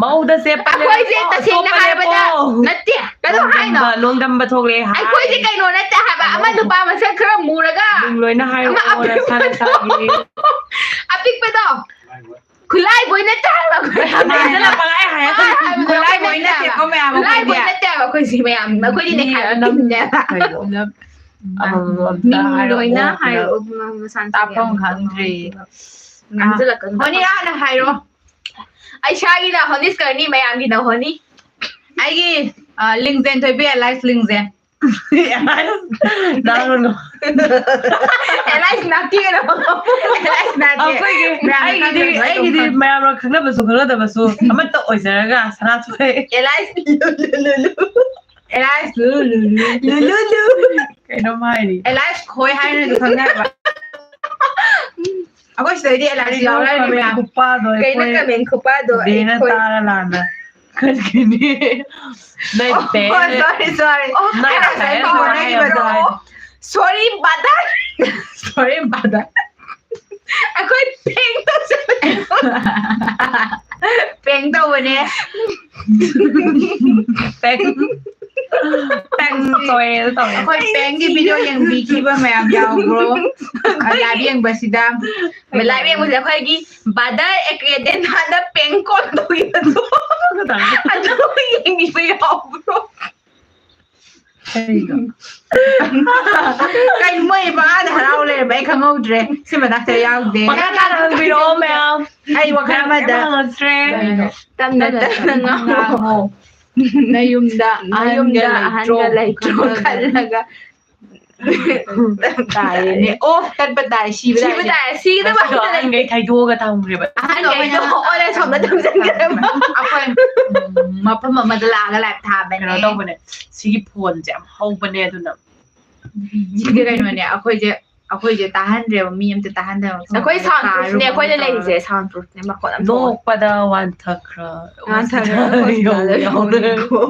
ꯃꯧꯗ ꯆꯦꯞꯄ ꯑꯩꯈꯣꯏꯁꯦ ꯂꯦꯞꯄꯣ, ꯇꯁꯦꯡꯅ ꯆꯣꯞꯄ ꯍꯥꯏꯔꯕꯗ ꯂꯦꯞꯄꯣ꯫ ꯅꯠꯇꯦ, ꯀꯩꯅꯣ ꯍꯥꯏꯅꯣ? ꯅꯣꯡꯗꯝꯕ, ꯅꯣꯡꯗꯝꯕ ꯊꯣꯛꯂꯛꯑꯦ ꯍꯥꯏ꯫ ꯑꯩꯈꯣꯏꯁꯦ ꯀꯩꯅꯣ ꯅꯠꯇꯦ ꯍꯥꯏꯕ, ꯑꯃ ꯅꯨꯄꯥ ꯃꯁꯛ ꯈꯔ ꯃꯨꯔꯒ ꯃꯤꯡ ꯂꯣꯏꯅ ꯍꯥꯏꯔꯛꯑꯣ, ꯑꯃ ꯅꯁꯥ ꯅꯁꯥꯒꯤ꯫ ꯑꯄꯤꯛꯄꯗꯣ ꯈꯨꯠꯂꯥꯏꯕꯣꯏ ꯅꯠꯇꯦ ꯍꯥꯏꯕ ꯑꯩꯈꯣꯏ꯫ ꯃꯌꯥꯝꯁꯤꯅ ꯄꯪꯍꯥꯏ ꯍꯥꯏ꯫ ꯄꯪꯍꯥꯏ ꯍꯥꯏꯕꯗꯣ ꯈꯨꯠꯂꯥꯏꯕꯣꯏ ꯅꯠꯇꯦꯀꯣ ꯃꯌꯥꯝ ꯈꯨꯠꯂꯥꯏꯕꯣꯏ ꯑꯩꯈꯣꯏꯗꯤ꯫ ꯅꯠꯇꯦ ꯍꯥꯏꯕ ꯑꯩꯈꯣꯏꯁꯦ ꯃꯌꯥꯝ, ꯑꯩꯈꯣꯏꯗꯤ ꯃꯤ ꯅꯩꯈꯥꯏꯕ ꯑꯅꯝ-, ꯇꯤꯝꯅꯦꯕ꯫ ꯀꯩꯅꯣ? ꯑꯃꯃꯝ ꯑꯝꯇ ꯃꯤꯡ ꯍꯥꯏꯔꯛꯑꯣ, ꯂꯣꯏꯅ ꯄꯨꯂꯞ꯫ ꯍꯥꯏꯔꯛꯑꯣ, ꯃꯁꯥ ꯃꯁꯥꯒꯤ ꯇꯥꯛꯐꯝ ꯑꯃꯃꯝ ꯈꯪꯗ꯭ꯔꯦ꯫ ꯉꯥꯡꯁꯤꯜꯂꯛꯀꯅꯨ꯫ ꯍꯣꯅꯤ ꯍꯥꯟꯅ ꯍꯥꯏꯔꯣ꯫ ꯑꯩ ꯏꯁꯥꯒꯤꯅ ꯍꯣꯅꯤꯁ ꯀꯔꯅꯤ, ꯃꯌꯥꯝꯒꯤꯅ ꯍꯣꯅꯤ꯫ ꯑꯩꯒꯤ ꯑ, ꯂꯤꯡꯖꯦꯟ ꯊꯣꯏꯕꯤ ꯑꯦꯂꯥꯏꯁ ꯂꯤꯡꯖꯦꯟ꯫ ꯅꯪ ꯑꯦꯂꯥꯏꯁ ꯅꯥꯇꯤ ꯀꯩꯅꯣ? ꯑꯦꯂꯥꯏꯁ ꯅꯥꯇꯤ꯫ ꯑꯩꯈꯣꯏꯒꯤ ꯃꯌꯥꯝꯅ ꯑꯩꯒꯤꯗꯤ ꯈꯪꯗꯕ ꯑꯩꯒꯤꯗꯤ ꯑꯗꯨꯝ ꯃꯌꯥꯝꯅ ꯈꯪꯅꯕꯁꯨ ꯈꯪꯅꯗꯕꯁꯨ ꯑꯃꯠꯇ ꯑꯣꯏꯖꯔꯒ ꯁꯅꯥꯊꯣꯏ꯫ ꯑꯦꯂꯥꯏꯁ ꯂꯨ, ꯂꯨ, ꯂꯨ, ꯂꯨ, ꯂꯨ꯫ ꯑꯦꯂꯥꯏꯁ ꯂꯨ, ꯂꯨ, ꯂꯨ, ꯂꯨ, ꯂꯨ, ꯂꯨ꯫ ꯀꯩꯅꯣꯝ ꯍꯥꯏꯔꯤ꯫ ꯑꯦꯂꯥꯏꯁ ꯈꯣꯏ ꯍꯥꯏꯅꯁꯨ ꯈꯪꯅꯕ꯫ ꯑꯩꯈꯣꯏ ꯁꯤꯗꯩꯗꯤ ꯑꯦꯂꯔꯖꯤ ꯌꯥꯎꯔꯦ ꯃꯌꯥꯝ꯫ ꯈꯨꯄꯥꯗꯣ ꯀꯩꯅꯣ ꯀꯃꯦꯟ ꯈꯨꯄꯥꯗꯣ? ꯗꯦꯅ ꯇꯥꯔ ꯂꯥꯟꯅ ꯀꯔꯤꯅꯦ? ꯅꯣꯏ ꯑꯣ, ꯁꯣꯔꯤ ꯁꯣꯔꯤ꯫ ꯅꯣꯏ ꯉꯁꯥꯏ ꯁꯣꯔꯤ ꯕ꯭ꯔꯗꯔ꯫ ꯁꯣꯔꯤ ꯕ꯭ꯔꯗꯔ꯫ ꯑꯩꯈꯣꯏ ꯄ꯭ꯔꯦꯡ ꯇꯧꯁꯦ꯫ ꯄ꯭ꯔꯦꯡ ꯇꯧꯕꯅꯦ꯫ ꯄ꯭ꯔꯦꯡ ꯄ꯭ꯔꯦꯡ ꯇꯧꯋꯦꯅ ꯇꯧꯋꯦ꯫ ꯑꯩꯈꯣꯏ ꯄ꯭ꯔꯦꯡꯒꯤ ꯚꯤꯗꯤꯑꯣ ꯌꯦꯡꯕꯤꯈꯤꯕ ꯃꯌꯥꯝ ꯌꯥꯎꯕ꯭ꯔꯣ? ꯂꯥꯏꯚ ꯌꯦꯡꯕꯁꯤꯗ ꯂꯥꯏꯚ ꯌꯦꯡꯕꯁꯦ ꯑꯩꯈꯣꯏꯒꯤ ꯕ꯭ꯔꯗꯔ ꯑꯦꯀ꯭ꯔꯦꯗꯦꯟ ꯍꯥꯟꯅ ꯄ꯭ꯔꯦꯡ ꯀꯣꯜ ꯇꯧꯈꯤꯕꯗꯣ ꯑꯗꯨ ꯌꯦꯡꯕꯤꯕ ꯌꯥꯎꯕ꯭ꯔꯣ? ꯀꯔꯤꯅꯣ? ꯀꯩꯅꯣ ꯃꯣꯏ ꯃꯥꯗ ꯍꯔꯥꯎ ꯂꯩꯔꯝꯕ ꯑꯩ ꯈꯪꯍꯧꯗ꯭ꯔꯦ꯫ ꯁꯤ ꯃꯅꯥꯛꯇ ꯌꯥꯎꯗꯦ꯫ ꯃꯈꯥ ꯇꯥꯅ ꯍꯪꯕꯤꯔꯛꯑꯣ ꯃꯌꯥꯝ꯫ ꯑꯩ ꯋꯥꯈꯜ ꯑꯃꯗ ꯍꯪꯉꯛꯇ꯭ꯔꯦ꯫ ꯀꯩꯅꯣ? ꯇꯞꯅ ꯇꯞꯅ ꯉꯥꯡꯉꯣ꯫ ꯉꯥꯡꯉꯣ꯫ ꯅꯌꯨꯝꯗ ꯅꯌꯨꯝꯗ ꯑꯍꯟꯒ ꯂꯩꯇ꯭ꯔꯣ ꯑꯍꯟꯒ ꯂꯩꯇ꯭ꯔꯣ ꯈꯜꯂꯒ ꯈꯜꯂꯒ ꯇꯥꯔꯦꯅꯦ꯫ ꯑꯣ ꯇꯠꯄ ꯇꯥꯔꯦ ꯁꯤꯕ ꯁꯤꯕ ꯇꯥꯔꯦ꯫ ꯇꯥꯔꯦ꯫ ꯁꯤꯒꯗꯕ ꯃꯁꯤꯗꯣ ꯑꯍꯟꯈꯩ ꯊꯩꯗꯣꯛꯑꯒ ꯊꯝꯈ꯭ꯔꯦꯕ꯫ ꯑꯍꯟꯈꯩꯗꯣ ꯑꯣꯜꯂꯦ ꯁꯣꯝꯗ ꯊꯝꯖꯤꯟꯒꯗꯕ꯫ ꯑꯩꯈꯣꯏ ꯎꯝ, ꯃꯐꯝ ꯑꯃꯗ ꯂꯥꯛꯑꯒ ꯂꯥꯏꯚ ꯊꯥꯕꯅꯦ꯫ ꯀꯩꯅꯣ ꯇꯧꯕꯅꯦ꯫ ꯁꯤꯒꯤ ꯐꯣꯟꯁꯦ ꯌꯥꯝ ꯍꯧꯕꯅꯦ ꯑꯗꯨꯅ꯫ ꯁꯤꯁꯦ ꯀꯩꯅꯣꯅꯦ ꯑꯩꯈꯣꯏꯁꯦ ꯑꯩꯈꯣꯏꯁꯦ ꯇꯥꯍꯟꯗ꯭ꯔꯦꯕ ꯃꯤ ꯑꯝꯇ ꯇꯥꯍꯟꯗꯕ ꯃꯐꯝ ꯑꯩꯈꯣꯏ ꯑꯃꯗ ꯁꯥꯎꯟ ꯀꯥ ꯄ꯭ꯔꯨꯐꯅꯦ room ꯑꯩꯈꯣꯏꯅ ꯑꯃꯗ ꯂꯩꯔꯤꯁꯦ ꯁꯥꯎꯟ ꯄ꯭ꯔꯨꯐꯅꯦ ꯃꯈꯣꯟ ꯑꯝ ꯊꯣꯛꯑꯣꯏ꯫ ꯅꯣꯛꯄꯗ ꯋꯥꯟꯊꯈ꯭ꯔ꯫ ꯋꯥꯟꯊꯈ꯭ꯔ ꯌꯧ- ꯌꯧꯅꯔꯦꯀꯣ꯫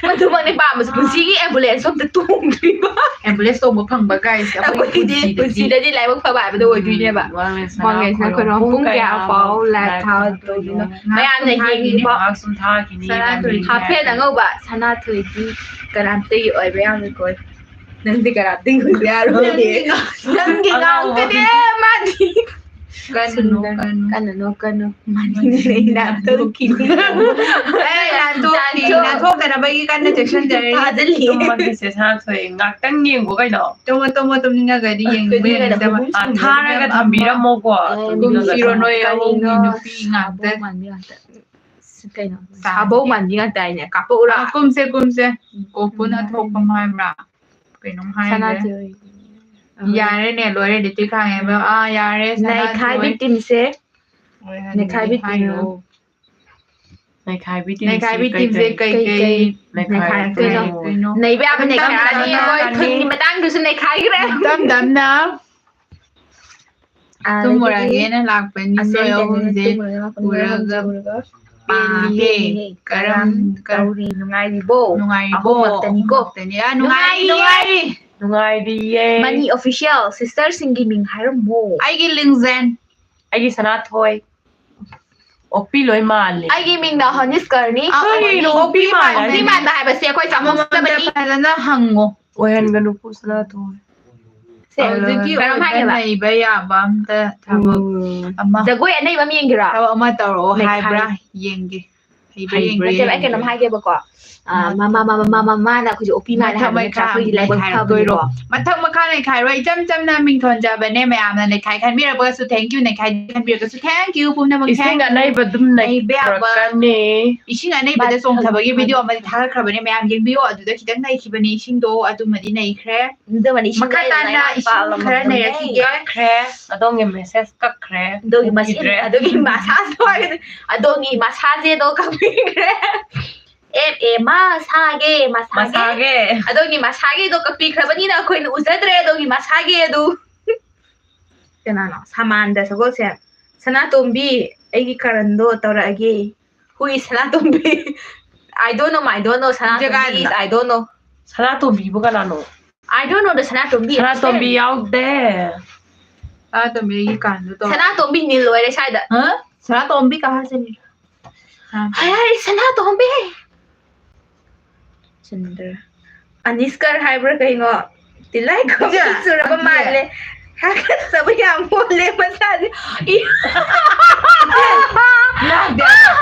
ꯃꯗꯨꯃꯛꯅꯦ ꯄꯥꯝꯕꯁꯨ ꯄꯨꯟꯁꯤꯒꯤ ꯑꯦꯝꯕꯨꯂꯦꯟꯁ ꯑꯝꯇ ꯇꯣꯡꯗ꯭ꯔꯤꯕ꯫ ꯑꯦꯝꯕꯨꯂꯦꯟꯁ ꯇꯣꯡꯕ ꯐꯪꯕ ꯒꯥꯏꯁꯦ ꯑꯩꯈꯣꯏꯒꯤ ꯑꯩꯈꯣꯏꯗꯤ ꯄꯨꯟꯁꯤꯗꯗꯤ ꯄꯨꯟꯁꯤꯗꯗꯤ ꯂꯥꯏꯕꯛ ꯐꯕ ꯍꯥꯏꯕꯗꯣ ꯑꯣꯏꯗꯣꯏꯅꯦꯕ꯫ ꯋꯥꯡꯂꯦꯟ ꯁꯅꯥ ꯈꯣꯏꯔꯣꯝ ꯄꯨꯡ ꯀꯌꯥ ꯐꯥꯎ ꯂꯥꯏꯚ ꯊꯥꯗꯣꯏꯅꯣ? ꯃꯌꯥꯝꯅ ꯌꯦꯡꯉꯤꯕ꯫ ꯉꯥꯏꯍꯥꯛ ꯁꯨꯝ ꯊꯥꯈꯤꯅꯤ꯫ ꯁꯅꯥꯊꯣꯏ ꯍꯥꯐꯦꯟ ꯑꯉꯧꯕ ꯁꯅꯥꯊꯣꯏꯗꯤ ꯀꯅꯥꯝꯇꯒꯤ ꯑꯣꯏꯕ ꯌꯥꯎꯔꯣꯏꯀꯣ꯫ ꯅꯪꯗꯤ ꯀꯅꯥꯝꯇꯒꯤ ꯑꯣꯏꯕ ꯌꯥꯔꯣꯏ꯫ ꯅꯪꯒꯤ ꯉꯥꯡꯒꯅꯦ ꯃꯥꯗꯤ꯫ ꯀꯟꯅꯨ ꯁꯨꯟꯗꯔ, ꯀꯟꯅꯨ꯫ ꯀꯟꯅꯨ ꯅꯣꯛꯀꯅꯨ꯫ ꯃꯅꯤꯡꯗ ꯂꯩꯅ ꯇꯧꯈꯤꯅꯤ꯫ ꯑꯩ ꯂꯥꯟꯊꯣꯛꯈꯤ꯫ ꯂꯥꯟꯊꯣꯛꯇꯅꯕꯒꯤ ꯀꯟꯅ ꯆꯦꯛꯁꯤꯟꯖꯔꯤ꯫ ꯐꯥꯖꯤꯜꯂꯤ꯫ ꯇꯨꯝꯕꯒꯤꯁꯦ ꯁꯥꯊꯣꯏ ꯉꯥꯛꯇꯪ ꯌꯦꯡꯉꯣ ꯀꯩꯅꯣ꯫ ꯇꯨꯝꯃꯣ ꯇꯨꯝꯃꯣ ꯇꯨꯝꯅꯤꯡꯉꯒꯗꯤ ꯌꯦꯡꯕ ꯇꯨꯝꯅꯤꯡꯉꯒꯗꯤ ꯌꯦꯡꯗꯕ꯫ ꯍꯨꯝ ꯍꯨꯝ ꯑ, ꯊꯥꯔꯒ ꯊꯝꯕꯤꯔꯝꯃꯣꯀꯣ꯫ ꯑꯦ, ꯀꯨꯝꯁꯤꯔꯣ ꯅꯣꯏ ꯀꯔꯤꯅꯣ? ꯑꯍꯨꯝꯒꯤ ꯅꯨꯄꯤ ꯉꯥꯛꯇ꯫ ꯁꯥꯕꯧ ꯃꯥꯟꯕꯤ ꯉꯥꯛꯇ꯫ ꯀꯩꯅꯣ? ꯆꯥ- ꯁꯥꯕꯧ ꯃꯥꯟꯕꯤ ꯉꯥꯛꯇ ꯍꯥꯏꯅꯦ꯫ ꯀꯥꯞꯄꯛꯎꯔꯥ? ꯑ, ꯀꯨꯝꯁꯦ ꯀꯨꯝꯁꯦ꯫ ꯀꯣꯄꯨꯅ ꯊꯣꯛꯄ ꯍꯥꯏꯕ꯭ꯔꯥ? ꯀꯩꯅꯣꯝ ꯍꯥꯏꯔꯦ꯫ ꯁꯅꯥꯊꯣꯏ꯫ ꯌꯥꯔꯦꯅꯦ ꯂꯣꯏꯔꯦ ꯗꯤꯇꯤ ꯈꯥꯡꯉꯦꯕ꯫ ꯑꯥ ꯌꯥꯔꯦ ꯅꯩꯈꯥꯏꯕꯤ ꯁꯅꯥꯊꯣꯏ꯫ ꯇꯤꯝꯁꯦ꯫ ꯍꯣꯏ, ꯅꯩꯈꯥꯏꯕꯤ ꯍꯥꯏꯔꯣ꯫ ꯅꯩꯈꯥꯏꯕꯤ ꯅꯩꯈꯥꯏꯕꯤ ꯇꯤꯝꯁꯦ ꯀꯩ ꯀꯩ ꯀꯩ ꯅꯩꯈꯥꯏꯔꯛꯇꯣꯏꯅꯣ? ꯅꯩꯕ ꯌꯥꯕ ꯑꯗꯨꯝ ꯇꯞꯅ ꯅꯩꯈꯥꯏꯔꯅꯤ꯫ ꯇꯞꯅ ꯃꯣꯏ ꯇꯞꯅ ꯈꯨꯟꯒꯤ ꯃꯇꯥꯡꯗꯨꯁꯨ ꯅꯩꯈꯥꯏꯈ꯭ꯔꯦ꯫ ꯇꯞ ꯇꯞꯅ꯫ ꯑꯗꯒꯤꯗꯤ ꯇꯨꯝꯃꯨꯔꯒꯦꯅ ꯂꯥꯛꯄꯅꯤ, ꯅꯣꯏ ꯑꯁꯦꯡꯕꯅꯦ, ꯑꯍꯨꯝꯁꯦ ꯇꯨꯝꯃꯨꯔꯒꯦꯅ ꯂꯥꯛꯄꯅꯤ, ꯅꯣꯏ ꯎꯔꯒ ꯑꯍꯨꯝꯁꯦ ꯎꯔꯒ꯫ ꯄꯥꯝꯃꯦ꯫ ꯄꯦꯜꯂꯤꯌꯦ꯫ ꯀꯔꯝ, ꯀꯔꯝ ꯀꯔꯝ ꯇꯧꯔꯤ? ꯅꯨꯡꯉꯥꯏꯔꯤꯕꯣ? ꯅꯨꯡꯉꯥꯏꯔꯤꯕꯣ? ꯑꯍꯨꯝꯃꯛꯇꯅꯤꯀꯣ꯫ ꯑꯍꯨꯝꯃꯛꯇꯅꯤ꯫ ꯑꯥ, ꯅꯨꯡꯉꯥꯏ-, ꯅꯨꯡꯉꯥꯏꯔꯤꯌꯦ꯫ ꯅꯨꯡꯉꯥꯏꯔꯤꯌꯦ꯫ ꯅꯨꯡꯉꯥꯏꯔꯤꯌꯦ꯫ ꯃꯅꯤ official sisterꯁꯤꯡꯒꯤ ꯃꯤꯡ ꯍꯥꯏꯔꯝꯃꯣ꯫ ꯑꯩꯒꯤ ꯂꯤꯡꯖꯦꯟ꯫ ꯑꯩꯒꯤ ꯁꯅꯥꯊꯣꯏ꯫ ꯑꯣꯛꯄꯤ ꯂꯣꯏ ꯃꯥꯜꯂꯦ꯫ ꯑꯩꯒꯤ ꯃꯤꯡꯅ ꯍꯣꯅꯤꯁꯀꯔꯅꯤ꯫ ꯑꯥ, ꯀꯔꯤꯅꯣ ꯑꯣꯛꯄꯤ ꯃꯥꯜꯂꯦ? ꯑꯣꯛꯄꯤ ꯃꯥꯟꯕ ꯍꯥꯏꯕꯁꯦ ꯑꯩꯈꯣꯏ ꯆꯥꯃꯝꯖꯕꯅꯤ꯫ ꯐꯖꯅ ꯍꯪꯉꯣ꯫ ꯑꯣꯏꯍꯟꯒꯅꯨꯀꯣ ꯁꯅꯥꯊꯣꯏ꯫ ꯁꯦ, ꯍꯧꯖꯤꯛꯀꯤ ꯀꯔꯝ ꯑꯣꯏꯕ ꯍꯥꯏꯒꯦꯕ? ꯅꯩꯕ ꯌꯥꯕ ꯑꯝꯇ ꯊꯕꯛ ꯎꯝ꯫ ꯑꯃ, ꯖꯒꯣꯏ ꯑꯅꯩꯕ ꯑꯃ ꯌꯦꯡꯒꯦꯔꯣ? ꯊꯕꯛ ꯑꯃ ꯇꯧꯔꯛꯑꯣ ꯅꯩꯈꯥꯏ꯫ ꯍꯥꯏꯕ꯭ꯔꯥ? ꯌꯦꯡꯒꯦ꯫ ꯍꯩꯕ꯭ꯔꯥ ꯍꯩꯕ꯭ꯔꯥ? ꯌꯦꯡꯒꯦ꯫ ꯅꯠꯇꯦꯕ, ꯑꯩ ꯀꯩꯅꯣꯝ ꯍꯥꯏꯒꯦꯕꯀꯣ꯫ ꯑ, ꯃꯊꯛ ꯃꯥ, ꯃꯥ, ꯃꯥ, ꯃꯥ, ꯃꯥ, ꯃꯥꯅ ꯑꯩꯈꯣꯏꯁꯦ ꯑꯣꯛꯄꯤ ꯃꯥꯜꯂꯦ ꯃꯊꯛ ꯍꯥꯏꯕ ꯅꯠꯇ꯭ꯔꯥ? ꯃꯈꯥ ꯑꯩꯈꯣꯏꯒꯤ ꯂꯥꯏꯕꯛ ꯅꯩꯈꯥꯏꯔꯛꯇꯣꯏꯔꯣ? ꯐꯕꯅꯤꯀꯣ꯫ ꯃꯊꯛ ꯃꯈꯥ ꯅꯩꯈꯥꯏꯔꯣꯏ, ꯏꯆꯝ ꯆꯝꯅ ꯃꯤꯡꯊꯣꯟꯖꯕꯅꯦ꯫ ꯃꯌꯥꯝꯅ ꯅꯩꯈꯥꯏ ꯈꯟꯕꯤꯔꯛꯄꯒꯁꯨ thank you, ꯅꯩꯈꯥꯏ ꯈꯟꯕꯤꯔꯛꯄꯁꯨ thank you, ꯄꯨꯝꯅꯃꯛ ꯏꯁꯤꯡ thank you꯫ ꯑꯅꯩꯕ ꯑꯗꯨꯝ ꯅꯩꯕ ꯌꯥꯕ꯫ ꯅꯩꯔꯛꯀꯅꯤ꯫ ꯏꯁꯤꯡ ꯑꯅꯩꯕꯗ ꯃꯥ ꯆꯣꯡꯊꯕꯒꯤ ꯊꯛ-, video ꯑꯃꯗꯤ ꯊꯛ-, ꯊꯥꯒꯠꯈ꯭ꯔꯕꯅꯦ, ꯃꯌꯥꯝ ꯌꯦꯡꯕꯤꯌꯣ꯫ ꯑꯗꯨꯗ ꯈꯤꯇꯪ ꯅꯩꯈꯤꯕꯅꯦ ꯏꯁꯤꯡꯗꯣ, ꯑꯗꯨꯃꯗꯤ ꯅꯩꯈ꯭ꯔꯦ꯫ ꯑꯗꯨꯃꯗꯤ ꯏꯁꯤꯡ ꯃꯈꯥ ꯅꯩꯕ ꯇꯥꯅ ꯂꯥꯏꯔꯤꯛ ꯏꯁꯤꯡ ꯄꯥꯕ ꯈꯔ ꯃꯇꯝꯗ ꯅꯩꯔꯛꯈꯤꯒꯦ꯫ ꯀꯛꯈ꯭ꯔꯦ꯫ ꯑꯗꯣꯝꯒꯤ message ꯀꯛꯈ꯭ꯔꯦ꯫ ꯑꯗꯣꯝꯒꯤ ꯃꯁꯤꯡ-, ꯎꯈꯤꯗ꯭ꯔꯦ꯫ ꯑꯗꯣꯝꯒꯤ ꯃꯁꯥꯁꯨ ꯍꯥꯏꯒꯗ꯭ꯔꯥ? ꯑꯗꯣꯝꯒꯤ ꯃꯁꯥꯁꯦꯗꯣ ꯀꯛꯄꯤꯈ꯭ꯔꯦ꯫ ꯑꯦꯞ ꯑꯦ ꯃꯁꯥꯒꯦ, ꯃꯁꯥꯒꯦ꯫ ꯃꯁꯥꯒꯦ꯫ ꯑꯗꯣꯝꯒꯤ ꯃꯁꯥꯒꯦꯗꯣ ꯀꯛꯄꯤꯈ꯭ꯔꯕꯅꯤꯅ ꯑꯩꯈꯣꯏꯅ ꯎꯖꯗ꯭ꯔꯦ ꯑꯗꯣꯝꯒꯤ ꯃꯁꯥꯒꯦ ꯑꯗꯨ꯫ ꯀꯅꯥꯅꯣ? ꯁꯃꯥꯟꯗ ꯁꯒꯣꯜꯁꯦꯝ꯫ ꯁꯅꯥꯇꯣꯝꯕꯤ, ꯑꯩꯒꯤ ꯀꯔꯟꯗꯣ ꯇꯧꯔꯛꯑꯒꯦ꯫ Who is Sanatombi? I don't know, my don't know, ꯁꯅꯥꯇꯣꯝꯕꯤ ꯖꯒꯥꯗ꯫ Is I don't know꯫ ꯁꯅꯥꯇꯣꯝꯕꯤꯕꯨ ꯀꯅꯥꯅꯣ? I don't know the Sanatombi Sanatombi explain꯫ ꯌꯥꯎꯗꯦ꯫ ꯁꯅꯥꯇꯣꯝꯕꯤꯒꯤ ꯀꯔꯟꯗꯣ ꯇꯧꯔꯛꯑꯒꯦ꯫ ꯁꯅꯥꯇꯣꯝꯕꯤ ꯅꯤꯜ ꯑꯣꯏꯔꯦ ꯁ꯭ꯋꯥꯏꯗ꯫ ꯍꯥ? ꯁꯅꯥꯇꯣꯝꯕꯤ ꯀꯍꯥ ꯁꯦ ꯅꯤꯜ? ꯍꯥꯏ, ꯁꯅꯥꯇꯣꯝꯕꯤ꯫ ꯆꯟꯗ꯭ꯔ꯫ ꯑꯅꯤꯁꯀꯔ ꯍꯥꯏꯕ꯭ꯔꯥ ꯀꯩꯅꯣ? ꯇꯤꯜꯂꯥꯏꯈꯨꯝꯕꯤ ꯏꯆꯦ, ꯆꯨꯔꯕ ꯑꯗꯨꯗꯤ ꯃꯥꯜꯂꯦ꯫ ꯍꯥꯀꯠꯆꯕ ꯌꯥꯝ ꯍꯣꯜꯂꯦ ꯃꯁꯥꯁꯦ꯫ ꯏ-, ꯂꯥꯛꯇꯦ꯫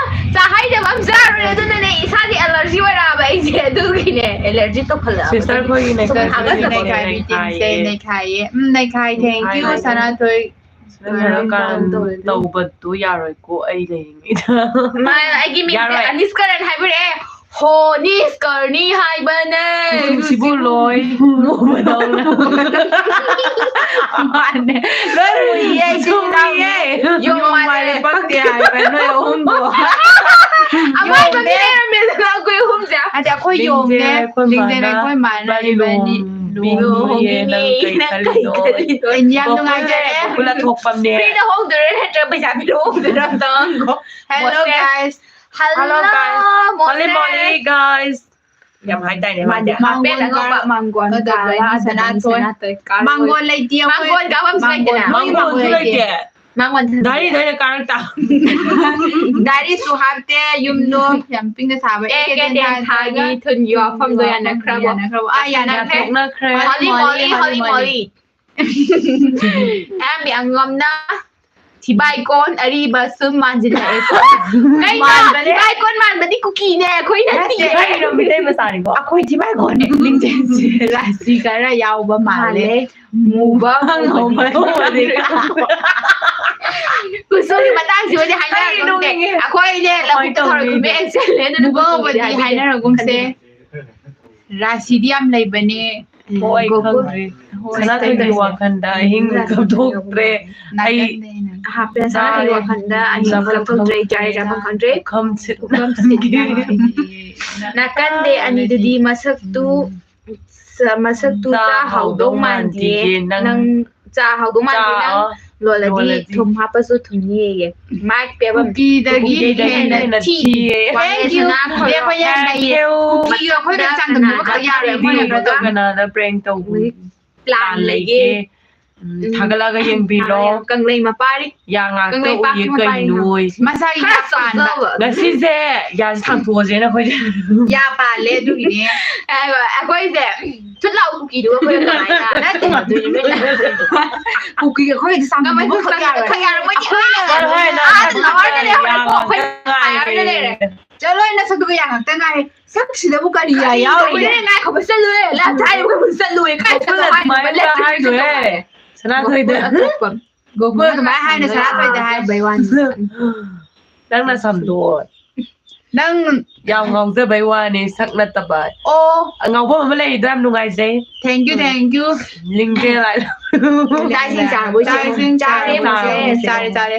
ꯆꯥ ꯍꯩꯗꯕ ꯑꯃ ꯆꯥꯔꯨꯔꯦ, ꯑꯗꯨꯅꯅꯦ ꯏꯁꯥꯁꯦ allergy ꯑꯣꯏꯔꯛꯑꯕ ꯑꯩꯁꯦ, ꯑꯗꯨꯒꯤꯅꯦ allergy ꯇꯧꯈꯠꯂꯛꯑꯕ꯫ Sister ꯈꯣꯏꯒꯤ ꯁꯨꯝ ꯅꯩꯈꯥꯏꯕ ꯍꯥꯀꯠꯆꯕ ꯅꯩꯈꯥꯏꯕꯤ ꯍꯧꯔꯦ꯫ Teamꯁꯦ ꯅꯩꯈꯥꯏꯌꯦ꯫ ꯅꯩꯈꯥꯏꯌꯦ꯫ ꯎꯝ, ꯅꯩꯈꯥꯏ꯫ Thank you, ꯅꯩꯈꯥꯏ꯫ ꯁꯅꯥꯊꯣꯏ꯫ ꯅꯪꯅ ꯀꯔꯟ ꯇꯧꯕꯗꯣ ꯌꯥꯔꯣꯏꯀꯣ, ꯑꯩ ꯂꯩꯔꯤꯉꯩꯗ꯫ ꯃꯥ, ꯑꯩꯒꯤ ꯃꯤꯡꯁꯦ ꯌꯥꯔꯣꯏ꯫ ꯑꯅꯤꯁꯀꯔꯟ ꯍꯥꯏꯕꯤꯔꯛꯑꯦ꯫ ꯍꯣꯅꯤꯁꯀꯔꯅꯤ ꯍꯥꯏꯕꯅꯦ꯫ ꯁꯤꯕꯨ ꯂꯣꯏ ꯃꯨꯕꯗꯧꯅ꯫ ꯃꯥꯅꯦ꯫ ꯂꯣꯏ ꯃꯨꯏꯌꯦ, ꯏꯆꯤꯟ ꯏꯅꯥꯎꯅꯦ꯫ ꯃꯨꯏꯌꯦ꯫ ꯌꯣꯡ ꯃꯥꯜꯂꯦ꯫ ꯄꯛꯇꯦ ꯍꯥꯏꯕ ꯅꯣꯏ ꯑꯍꯨꯝꯗꯣ꯫ ꯑꯃꯥꯏꯕꯒꯤ ꯌꯣꯡꯅꯦ꯫ ꯂꯩꯔꯝꯃꯦꯗꯅ ꯑꯩꯈꯣꯏ ꯑꯍꯨꯝꯁꯦ꯫ ꯅꯠꯇꯦ, ꯑꯩꯈꯣꯏ ꯌꯣꯡꯅꯦ, ꯂꯤꯡꯖꯦꯜ ꯑꯩꯈꯣꯏ ꯃꯥꯅ ꯏꯕꯥꯅꯤ ꯂꯨꯍꯣꯡꯉꯤꯌꯦ, ꯅꯪ ꯀꯩ ꯈꯜꯂꯤꯅꯣ? ꯑꯩ ꯌꯥꯝ ꯅꯨꯡꯉꯥꯏꯖꯔꯦ꯫ ꯕꯣꯀꯨꯜ ꯑꯊꯣꯛꯄꯝꯅꯦ꯫ Free ꯗ ꯍꯣꯡꯗꯣꯏꯔꯣ ꯅꯠꯇ꯭ꯔꯒ ꯄꯩꯁꯥ ꯄꯤꯔꯒ ꯍꯣꯡꯗꯣꯏꯔꯣ ꯑꯝꯇ ꯍꯪꯉꯣ꯫ Hello guys. Hello guys. ꯃꯣꯂꯤ ꯃꯣꯂꯤ guys꯫ ꯌꯥꯝ ꯍꯥꯏꯗꯥꯏꯅꯦ ꯃꯥꯗꯤ꯫ ꯃꯥꯡꯒꯣꯟ ꯀꯥꯔ, ꯃꯥꯡꯒꯣꯟ ꯀꯥꯔ, ꯁꯅꯥꯊꯣꯏ꯫ ꯃꯥꯡꯒꯣꯟ ꯂꯩꯇꯦ ꯑꯩꯈꯣꯏ꯫ ꯃꯥꯡꯒꯣꯟ ꯀꯥꯐꯝꯁꯨ ꯂꯩꯇꯦꯅ꯫ ꯃꯥꯡꯒꯣꯟꯁꯨ ꯂꯩꯇꯦ꯫ ꯃꯥꯡꯒꯣꯟ ꯊꯝꯗꯦ꯫ ꯒꯥꯔꯤꯗ ꯑꯣꯏꯅ ꯀꯥꯔ ꯇꯥ-, ꯒꯥꯔꯤꯁꯨ ꯍꯥꯞꯇꯦ, ꯌꯨꯝꯗꯣ ꯌꯥꯝ ꯄꯤꯛꯅ ꯁꯥꯕ꯫ ꯑꯦ ꯀꯦ ꯇꯦꯟ ꯊꯥꯒꯤ ꯊꯨꯟꯒꯤ ꯋꯥꯐꯝꯗꯣ ꯌꯥꯅꯈ꯭ꯔꯕꯣ? ꯌꯥꯅꯈ꯭ꯔꯕꯣ? ꯑꯥ, ꯌꯥꯅꯈ꯭ꯔꯦ꯫ ꯌꯥꯅꯈ꯭ꯔꯦ꯫ ꯍꯣꯂꯤ ꯃꯣꯂꯤ, ꯍꯣꯂꯤ ꯃꯣꯂꯤ꯫ ꯑꯌꯥꯝꯕꯤ ꯑꯉꯝꯅ ꯊꯤꯕꯥꯏꯀꯣꯟ ꯑꯔꯤꯕ ꯁꯨꯝ ꯃꯥꯟꯁꯤꯜꯂꯛꯑꯦꯀꯣ꯫ ꯀꯩꯅꯣ? ꯃꯥꯟꯕꯅꯦ꯫ ꯊꯤꯕꯥꯏꯀꯣꯟ ꯃꯥꯟꯕꯗꯤ ꯀꯨꯀꯤꯅꯦ, ꯑꯩꯈꯣꯏ ꯅꯠꯇꯦ꯫ ꯅꯠꯇꯦ, ꯀꯩꯅꯣ ꯃꯤꯇꯩ ꯃꯆꯥꯅꯤꯀꯣ꯫ ꯑꯩꯈꯣꯏ ꯊꯤꯕꯥꯏꯀꯣꯟꯅꯦ꯫ ꯂꯤꯡꯖꯦꯜꯁꯦ ꯔꯥꯁꯤ ꯈꯔ ꯌꯥꯎꯕ ꯃꯥꯜꯂꯦ꯫ ꯃꯥꯜꯂꯦ꯫ ꯃꯨꯕ ꯉꯧꯕꯗꯤ꯫ ꯀꯨꯆꯨꯒꯤ ꯃꯇꯥꯡꯁꯤꯃꯗꯤ ꯍꯥꯏꯅꯔꯒꯨꯝꯁꯦ꯫ ꯑꯩ ꯅꯣꯛꯅꯤꯡꯉꯦ꯫ ꯑꯩꯈꯣꯏꯅꯦ ꯂꯧꯕꯨꯛꯇ ꯊꯔꯣꯏ ꯈꯨꯟꯕ ꯑꯦꯛꯁꯦꯜꯅꯦ, ꯑꯗꯨꯅ ꯃꯨꯕ ꯉꯧꯕꯗꯤ ꯀꯨꯆꯨꯒꯤꯗꯤ ꯍꯥꯏꯅꯔꯒꯨꯝꯁꯦ꯫ ꯔꯥꯁꯤꯗꯤ ꯌꯥꯝ ꯂꯩꯕꯅꯦ꯫ ꯍꯣꯏ, ꯒꯣꯀꯨꯜ꯫ ꯈꯪꯗ꯭ꯔꯦ꯫ ꯍꯣꯏ, ꯁꯅꯥꯊꯣꯏꯒꯤ ꯋꯥꯈꯜꯗ ꯑꯍꯤꯡ ꯀꯞꯊꯣꯛꯇ꯭ꯔꯦ꯫ ꯑꯩ ꯍꯥꯞꯄꯦ꯫ ꯁꯅꯥꯊꯣꯏꯒꯤ ꯋꯥꯈꯜꯗ ꯑꯍꯤꯡ ꯆꯥꯐꯝ ꯀꯞꯊꯣꯛꯇ꯭ꯔꯦ, ꯏꯆꯥ ꯏꯆꯥꯐꯝ ꯈꯪꯗ꯭ꯔꯦ꯫ ꯄꯨꯈꯝ ꯁꯤꯠ ꯄꯨꯈꯝ ꯁꯤꯠ ꯅꯥꯀꯟꯗ ꯑꯅꯤꯗꯨꯗꯤ ꯃꯁꯛꯇꯨ ꯆ-, ꯃꯁꯛꯇꯨ ꯆꯥ ꯆꯥ ꯍꯥꯎꯗꯧ ꯍꯥꯎꯗꯧ ꯃꯥꯟꯗꯤꯌꯦ, ꯃꯥꯟꯗꯤꯌꯦ, ꯅꯪ ꯅꯪ ꯆꯥ ꯍꯥꯎꯗꯧ ꯃꯥꯟꯗꯦ, ꯆꯥ ꯅꯪ ꯂꯣꯜꯂꯗꯤ ꯂꯣꯜꯂꯗꯤ ꯊꯨꯝ ꯍꯥꯄꯁꯨ ꯊꯨꯝꯅꯤꯌꯦ꯫ ꯃꯥꯏꯛ ꯄꯦꯕꯝ ꯀꯨꯀꯤꯗꯒꯤ ꯀꯨꯀꯤꯗꯒꯤ ꯍꯦꯟꯅ ꯍꯦꯟꯅ ꯊꯤ꯫ ꯊꯤꯌꯦ꯫ ꯋꯥꯡꯂꯦ ꯁꯅꯥ ꯊꯣꯏꯔꯣ꯫ ꯆꯦ ꯑꯩꯈꯣꯏ ꯌꯥꯝ ꯅꯩꯌꯦ꯫ Thank you꯫ ꯀꯨꯀꯤꯒ ꯑꯩꯈꯣꯏꯒ ꯆꯥꯡꯗꯝꯅꯕ ꯈꯛ ꯌꯥꯔꯣꯏ, ꯑꯩꯈꯣꯏꯅ ꯀꯨꯀꯤꯒ ꯈꯔ ꯀꯅꯥꯗ prank ꯇꯧꯕ ꯍꯧꯖꯤꯛ plan plan ꯂꯩꯒꯦ꯫ ꯂꯩꯒꯦ? ꯎꯝ, ꯎꯝ꯫ ꯊꯥꯒꯠꯂꯒ ꯌꯦꯡꯕꯤꯔꯣ꯫ ꯀꯪꯂꯩ ꯃꯄꯥꯔꯤ꯫ ꯌꯥ ꯉꯥꯛꯇ ꯀꯪꯂꯩꯄꯥꯛꯀꯤ ꯎꯏꯌꯦ ꯃꯄꯥꯔꯤꯅꯣ? ꯀꯩꯅꯣ? ꯃꯁꯥꯒꯤ ꯈꯔ ꯌꯥ ꯄꯥꯟꯕ꯫ ꯆꯥꯎꯊꯣꯛꯑꯣ꯫ ꯉꯁꯤꯁꯦ ꯌꯥꯁꯦ ꯊꯥꯡꯇꯣꯛꯑꯁꯦꯅ ꯑꯩꯈꯣꯏꯁꯦ꯫ ꯌꯥ ꯄꯥꯜꯂꯦ ꯑꯗꯨꯒꯤꯅꯦ꯫ ꯑꯩꯈꯣꯏꯁꯦ ꯊꯨꯠ ꯂꯥꯎ ꯀꯨꯀꯤꯗꯨꯒ ꯑꯩꯈꯣꯏꯒ ꯀꯃꯥꯏꯅ? ꯅꯠꯇꯦ, ꯀꯨꯀꯤꯒ ꯑꯩꯈꯣꯏꯒꯗꯤ ꯆꯥꯡꯗꯝꯅꯕ ꯈꯛ ꯌꯥꯔꯣꯏ꯫ ꯈꯛ ꯌꯥꯔꯣꯏ꯫ ꯃꯣꯏꯗꯤ ꯍꯣꯏ, ꯍꯣꯏ, ꯑꯥꯗ ꯅꯍꯥꯟ ꯂꯥꯎꯔ ꯂꯩꯔꯦ, ꯌꯥ ꯑꯩꯈꯣꯏ ꯉꯥꯛꯇ ꯐꯥꯏꯔ ꯂꯩꯔꯦ꯫ ꯉꯥꯏꯔꯦ꯫ ꯆꯠꯂꯣ, ꯅꯁꯛꯇꯨꯒ ꯌꯥ ꯉꯥꯛꯇ ꯉꯥꯏꯔꯦ꯫ ꯁꯛꯁꯤꯗꯕꯨ ꯀꯔꯤ ꯌꯥ ꯌꯥꯎꯔꯤꯒꯦ? ꯀꯨꯏꯔꯦ ꯉꯥꯏꯈꯣꯕ, ꯆꯠꯂꯨꯍꯦ꯫ ꯂꯥ ꯊꯥꯏ ꯑꯩꯈꯣꯏꯕꯨ ꯆꯠꯂꯨꯍꯦ꯫ ꯀꯥꯏ ꯆꯠꯂꯨ ꯍꯥꯏꯅꯣꯕ? ꯂꯦꯞꯇ꯭ꯔꯤꯁꯦ ꯀꯃꯥꯏꯅ? ꯁꯅꯥꯊꯣꯏꯗ꯫ ꯒꯣꯀꯨꯜ ꯑꯊꯣꯛꯄꯝ꯫ ꯒꯣꯀꯨꯜ ꯑꯗꯨꯃꯥꯏꯅ ꯍꯥꯏꯅꯨ, ꯁꯅꯥꯊꯣꯏꯗ ꯍꯥꯏꯕꯩ ꯋꯥꯅꯤ꯫ ꯅꯪ ꯅꯁꯝꯗꯣ꯫ ꯅꯪ ꯌꯥꯝ ꯉꯥꯎꯖꯕꯩ ꯋꯥꯅꯤ, ꯁꯛ ꯅꯠꯇꯕ꯫ ꯑꯣ꯫ ꯑꯉꯥꯎꯕ ꯑꯃ ꯂꯩꯔꯤꯗꯣ ꯌꯥꯝ ꯅꯨꯡꯉꯥꯏꯖꯩ꯫ Thank you, thank you꯫ ꯂꯤꯡꯖꯦꯜ ꯍꯥꯏ꯫ ꯆꯥꯛ ꯏꯁꯤꯡ ꯆꯥꯔꯕꯣ, ꯏꯆꯦ? ꯆꯥꯛ ꯏꯁꯤꯡ ꯆꯥꯔꯦ, ꯆꯥꯔꯦ, ꯃꯣꯁꯦ꯫ ꯆꯥꯔꯦ, ꯆꯥꯔꯦ꯫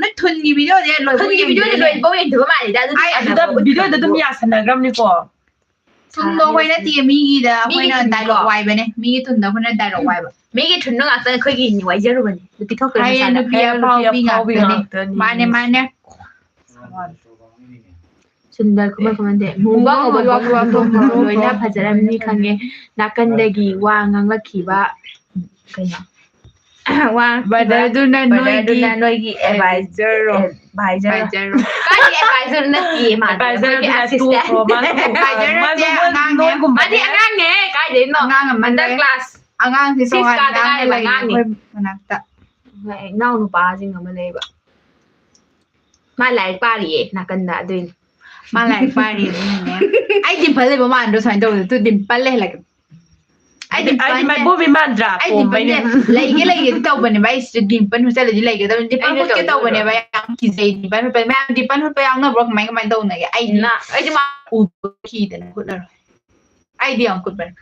ꯅꯣꯏ ꯊꯨꯟꯒꯤ videoꯁꯦ ꯂꯣꯏꯕ ꯊꯨꯟꯒꯤ videoꯗꯤ ꯌꯦꯡꯗ꯭ꯔꯦꯅꯦ꯫ ꯂꯣꯏꯕꯧ ꯌꯦꯡꯗꯕ ꯃꯥꯜꯂꯤꯗ ꯑꯗꯨꯗꯤ ꯑꯩ ꯑꯗꯨꯗ ꯌꯥꯝꯅ videoꯗ ꯑꯗꯨꯝ ꯌꯥꯁꯟꯅꯈ꯭ꯔꯕꯅꯤꯀꯣ꯫ ꯊꯨꯝꯗꯣ ꯑꯩꯈꯣꯏ ꯅꯠꯇꯦ, ꯃꯤꯒꯤꯗ ꯃꯤꯒꯤ ꯑꯩꯈꯣꯏꯅ ꯊꯨꯝꯗꯣ꯫ Dialogue ꯋꯥꯏꯕꯅꯦ, ꯃꯤꯒꯤ ꯊꯨꯝꯗ ꯑꯩꯈꯣꯏꯅ dialogue ꯋꯥꯏꯕ꯫ ꯃꯤꯒꯤ ꯊꯨꯝꯗꯣ ꯉꯥꯛꯇ ꯑꯩꯈꯣꯏꯒꯤ ꯋꯥꯏꯖꯔꯨꯕꯅꯦ, ꯑꯗꯨ ꯄꯤꯊꯣꯛꯈ꯭ꯔꯦ ꯍꯥꯏꯌꯦ, ꯃꯁꯥꯗ꯫ ꯅꯨꯄꯤ ꯍꯥꯏꯌꯦ, ꯅꯨꯄꯤ ꯑꯐꯥꯎꯕꯤ ꯑꯐꯥꯎꯕꯤ ꯉꯥꯛꯇꯅꯦ꯫ ꯉꯥꯛꯇꯅꯤ꯫ ꯃꯥꯅꯦ, ꯃꯥꯅꯦ꯫ ꯁꯨꯟꯗꯔ ꯈꯨꯃꯟ ꯈꯨꯃꯟꯗꯦ꯫ ꯃꯨꯕ ꯉꯧꯕ ꯂꯣꯏꯅ ꯐꯖꯔꯝꯅꯤ ꯈꯪꯉꯦ꯫ ꯅꯥꯀꯟꯗꯒꯤ ꯋꯥ ꯉꯥꯡꯂꯛꯈꯤꯕ ꯀꯩꯅꯣ? ꯋꯥ brotherꯗꯨꯅ brotherꯗꯨꯅ ꯅꯣꯏꯒꯤ ꯅꯣꯏꯒꯤ advisor ꯔꯣ? Advisor ꯔꯣ? Advisor ꯔꯣ? ꯀꯥꯏꯗꯩ advisor ꯅꯠꯇꯤꯌꯦ ꯃꯥꯗꯤ꯫ Advisor ꯑꯩꯈꯣꯏꯒꯤ ꯑꯗꯨꯅ assistant꯫ ꯇꯣꯛꯈ꯭ꯔꯣ, ꯃꯥꯁꯨ ꯇꯣꯛꯈ꯭ꯔꯣ꯫ Advisor ꯅꯠꯇꯦ, ꯃꯥꯁꯨ ꯑꯉꯥꯡꯅꯦ꯫ ꯅꯣꯏꯒꯨꯝꯕꯅꯦ꯫ ꯃꯥꯗꯤ ꯑꯉꯥꯡꯅꯦ, ꯀꯥꯏꯗꯩꯅꯣ? ꯑꯉꯥꯡ ꯑꯃ under ꯂꯩ꯫ Class ꯑꯉꯥꯡꯁꯦ six ꯇꯣꯉꯥꯟꯅ ꯀꯥꯗ ꯑꯉꯥꯡ ꯉꯥꯏꯔꯤꯕ ꯂꯩꯌꯦ ꯑꯉꯥꯡꯅꯦ꯫ ꯑꯩꯈꯣꯏ ꯃꯅꯥꯛꯇ꯫ ꯏꯅꯥꯎ ꯅꯨꯄꯥꯁꯤꯡ ꯑꯃ ꯂꯩꯕ꯫ ꯃꯥ ꯂꯥꯏꯔꯤꯛ ꯄꯥꯔꯤꯌꯦ ꯅꯥꯀꯟꯗ, ꯑꯗꯨꯏꯅꯦ꯫ ꯃꯥ ꯂꯥꯏꯔꯤꯛ ꯄꯥꯔꯤ ꯑꯗꯨꯏꯅꯦ꯫ ꯑꯩ dimple ꯂꯩꯕ ꯃꯥꯟꯗ꯭ꯔꯣ ꯁꯨꯃꯥꯏꯅ ꯇꯧꯕꯗꯣ? Two dimple ꯂꯩꯍꯜꯂꯒꯦ꯫ ꯑꯩ ꯑꯩꯗꯤ dimple ꯅꯦ꯫ ꯃꯥꯏꯕꯣꯝꯕꯤ ꯃꯥꯟꯗ꯭ꯔꯥ? ꯑꯩ dimple ꯅꯦ꯫ ꯄꯣꯝꯕꯩꯅꯦ꯫ ꯂꯩꯒꯦ ꯂꯩꯒꯦꯗꯤ ꯇꯧꯕꯅꯦ ꯚꯥꯏ, ꯑꯩꯁꯤꯁꯨ dimple ꯍꯨꯠꯆꯜꯂꯗꯤ ꯂꯩꯒꯗꯕꯅꯤ꯫ Dimple ꯑꯩꯅ ꯍꯨꯠꯀꯦ ꯇꯧꯔꯤꯗꯣ꯫ ꯇꯧꯕꯅꯦꯕ, ꯑꯩ ꯌꯥꯝ ꯀꯤꯖꯩ dimple ꯍꯨꯠꯄ꯫ ꯃꯌꯥꯝ dimple ꯍꯨꯠꯄ ꯌꯥꯎꯅꯕ꯭ꯔꯣ? ꯀꯃꯥꯏ ꯀꯃꯥꯏꯅ ꯇꯧꯅꯒꯦ? ꯑꯩꯗꯤ ꯅ-, ꯑꯩꯗꯤ ꯃꯥ ꯎꯕ ꯀꯤꯗꯅ ꯍꯨꯠꯂꯔꯣꯏ꯫ ꯑꯩꯗꯤ ꯌꯥꯝ ꯀꯨꯠꯄꯅꯦ꯫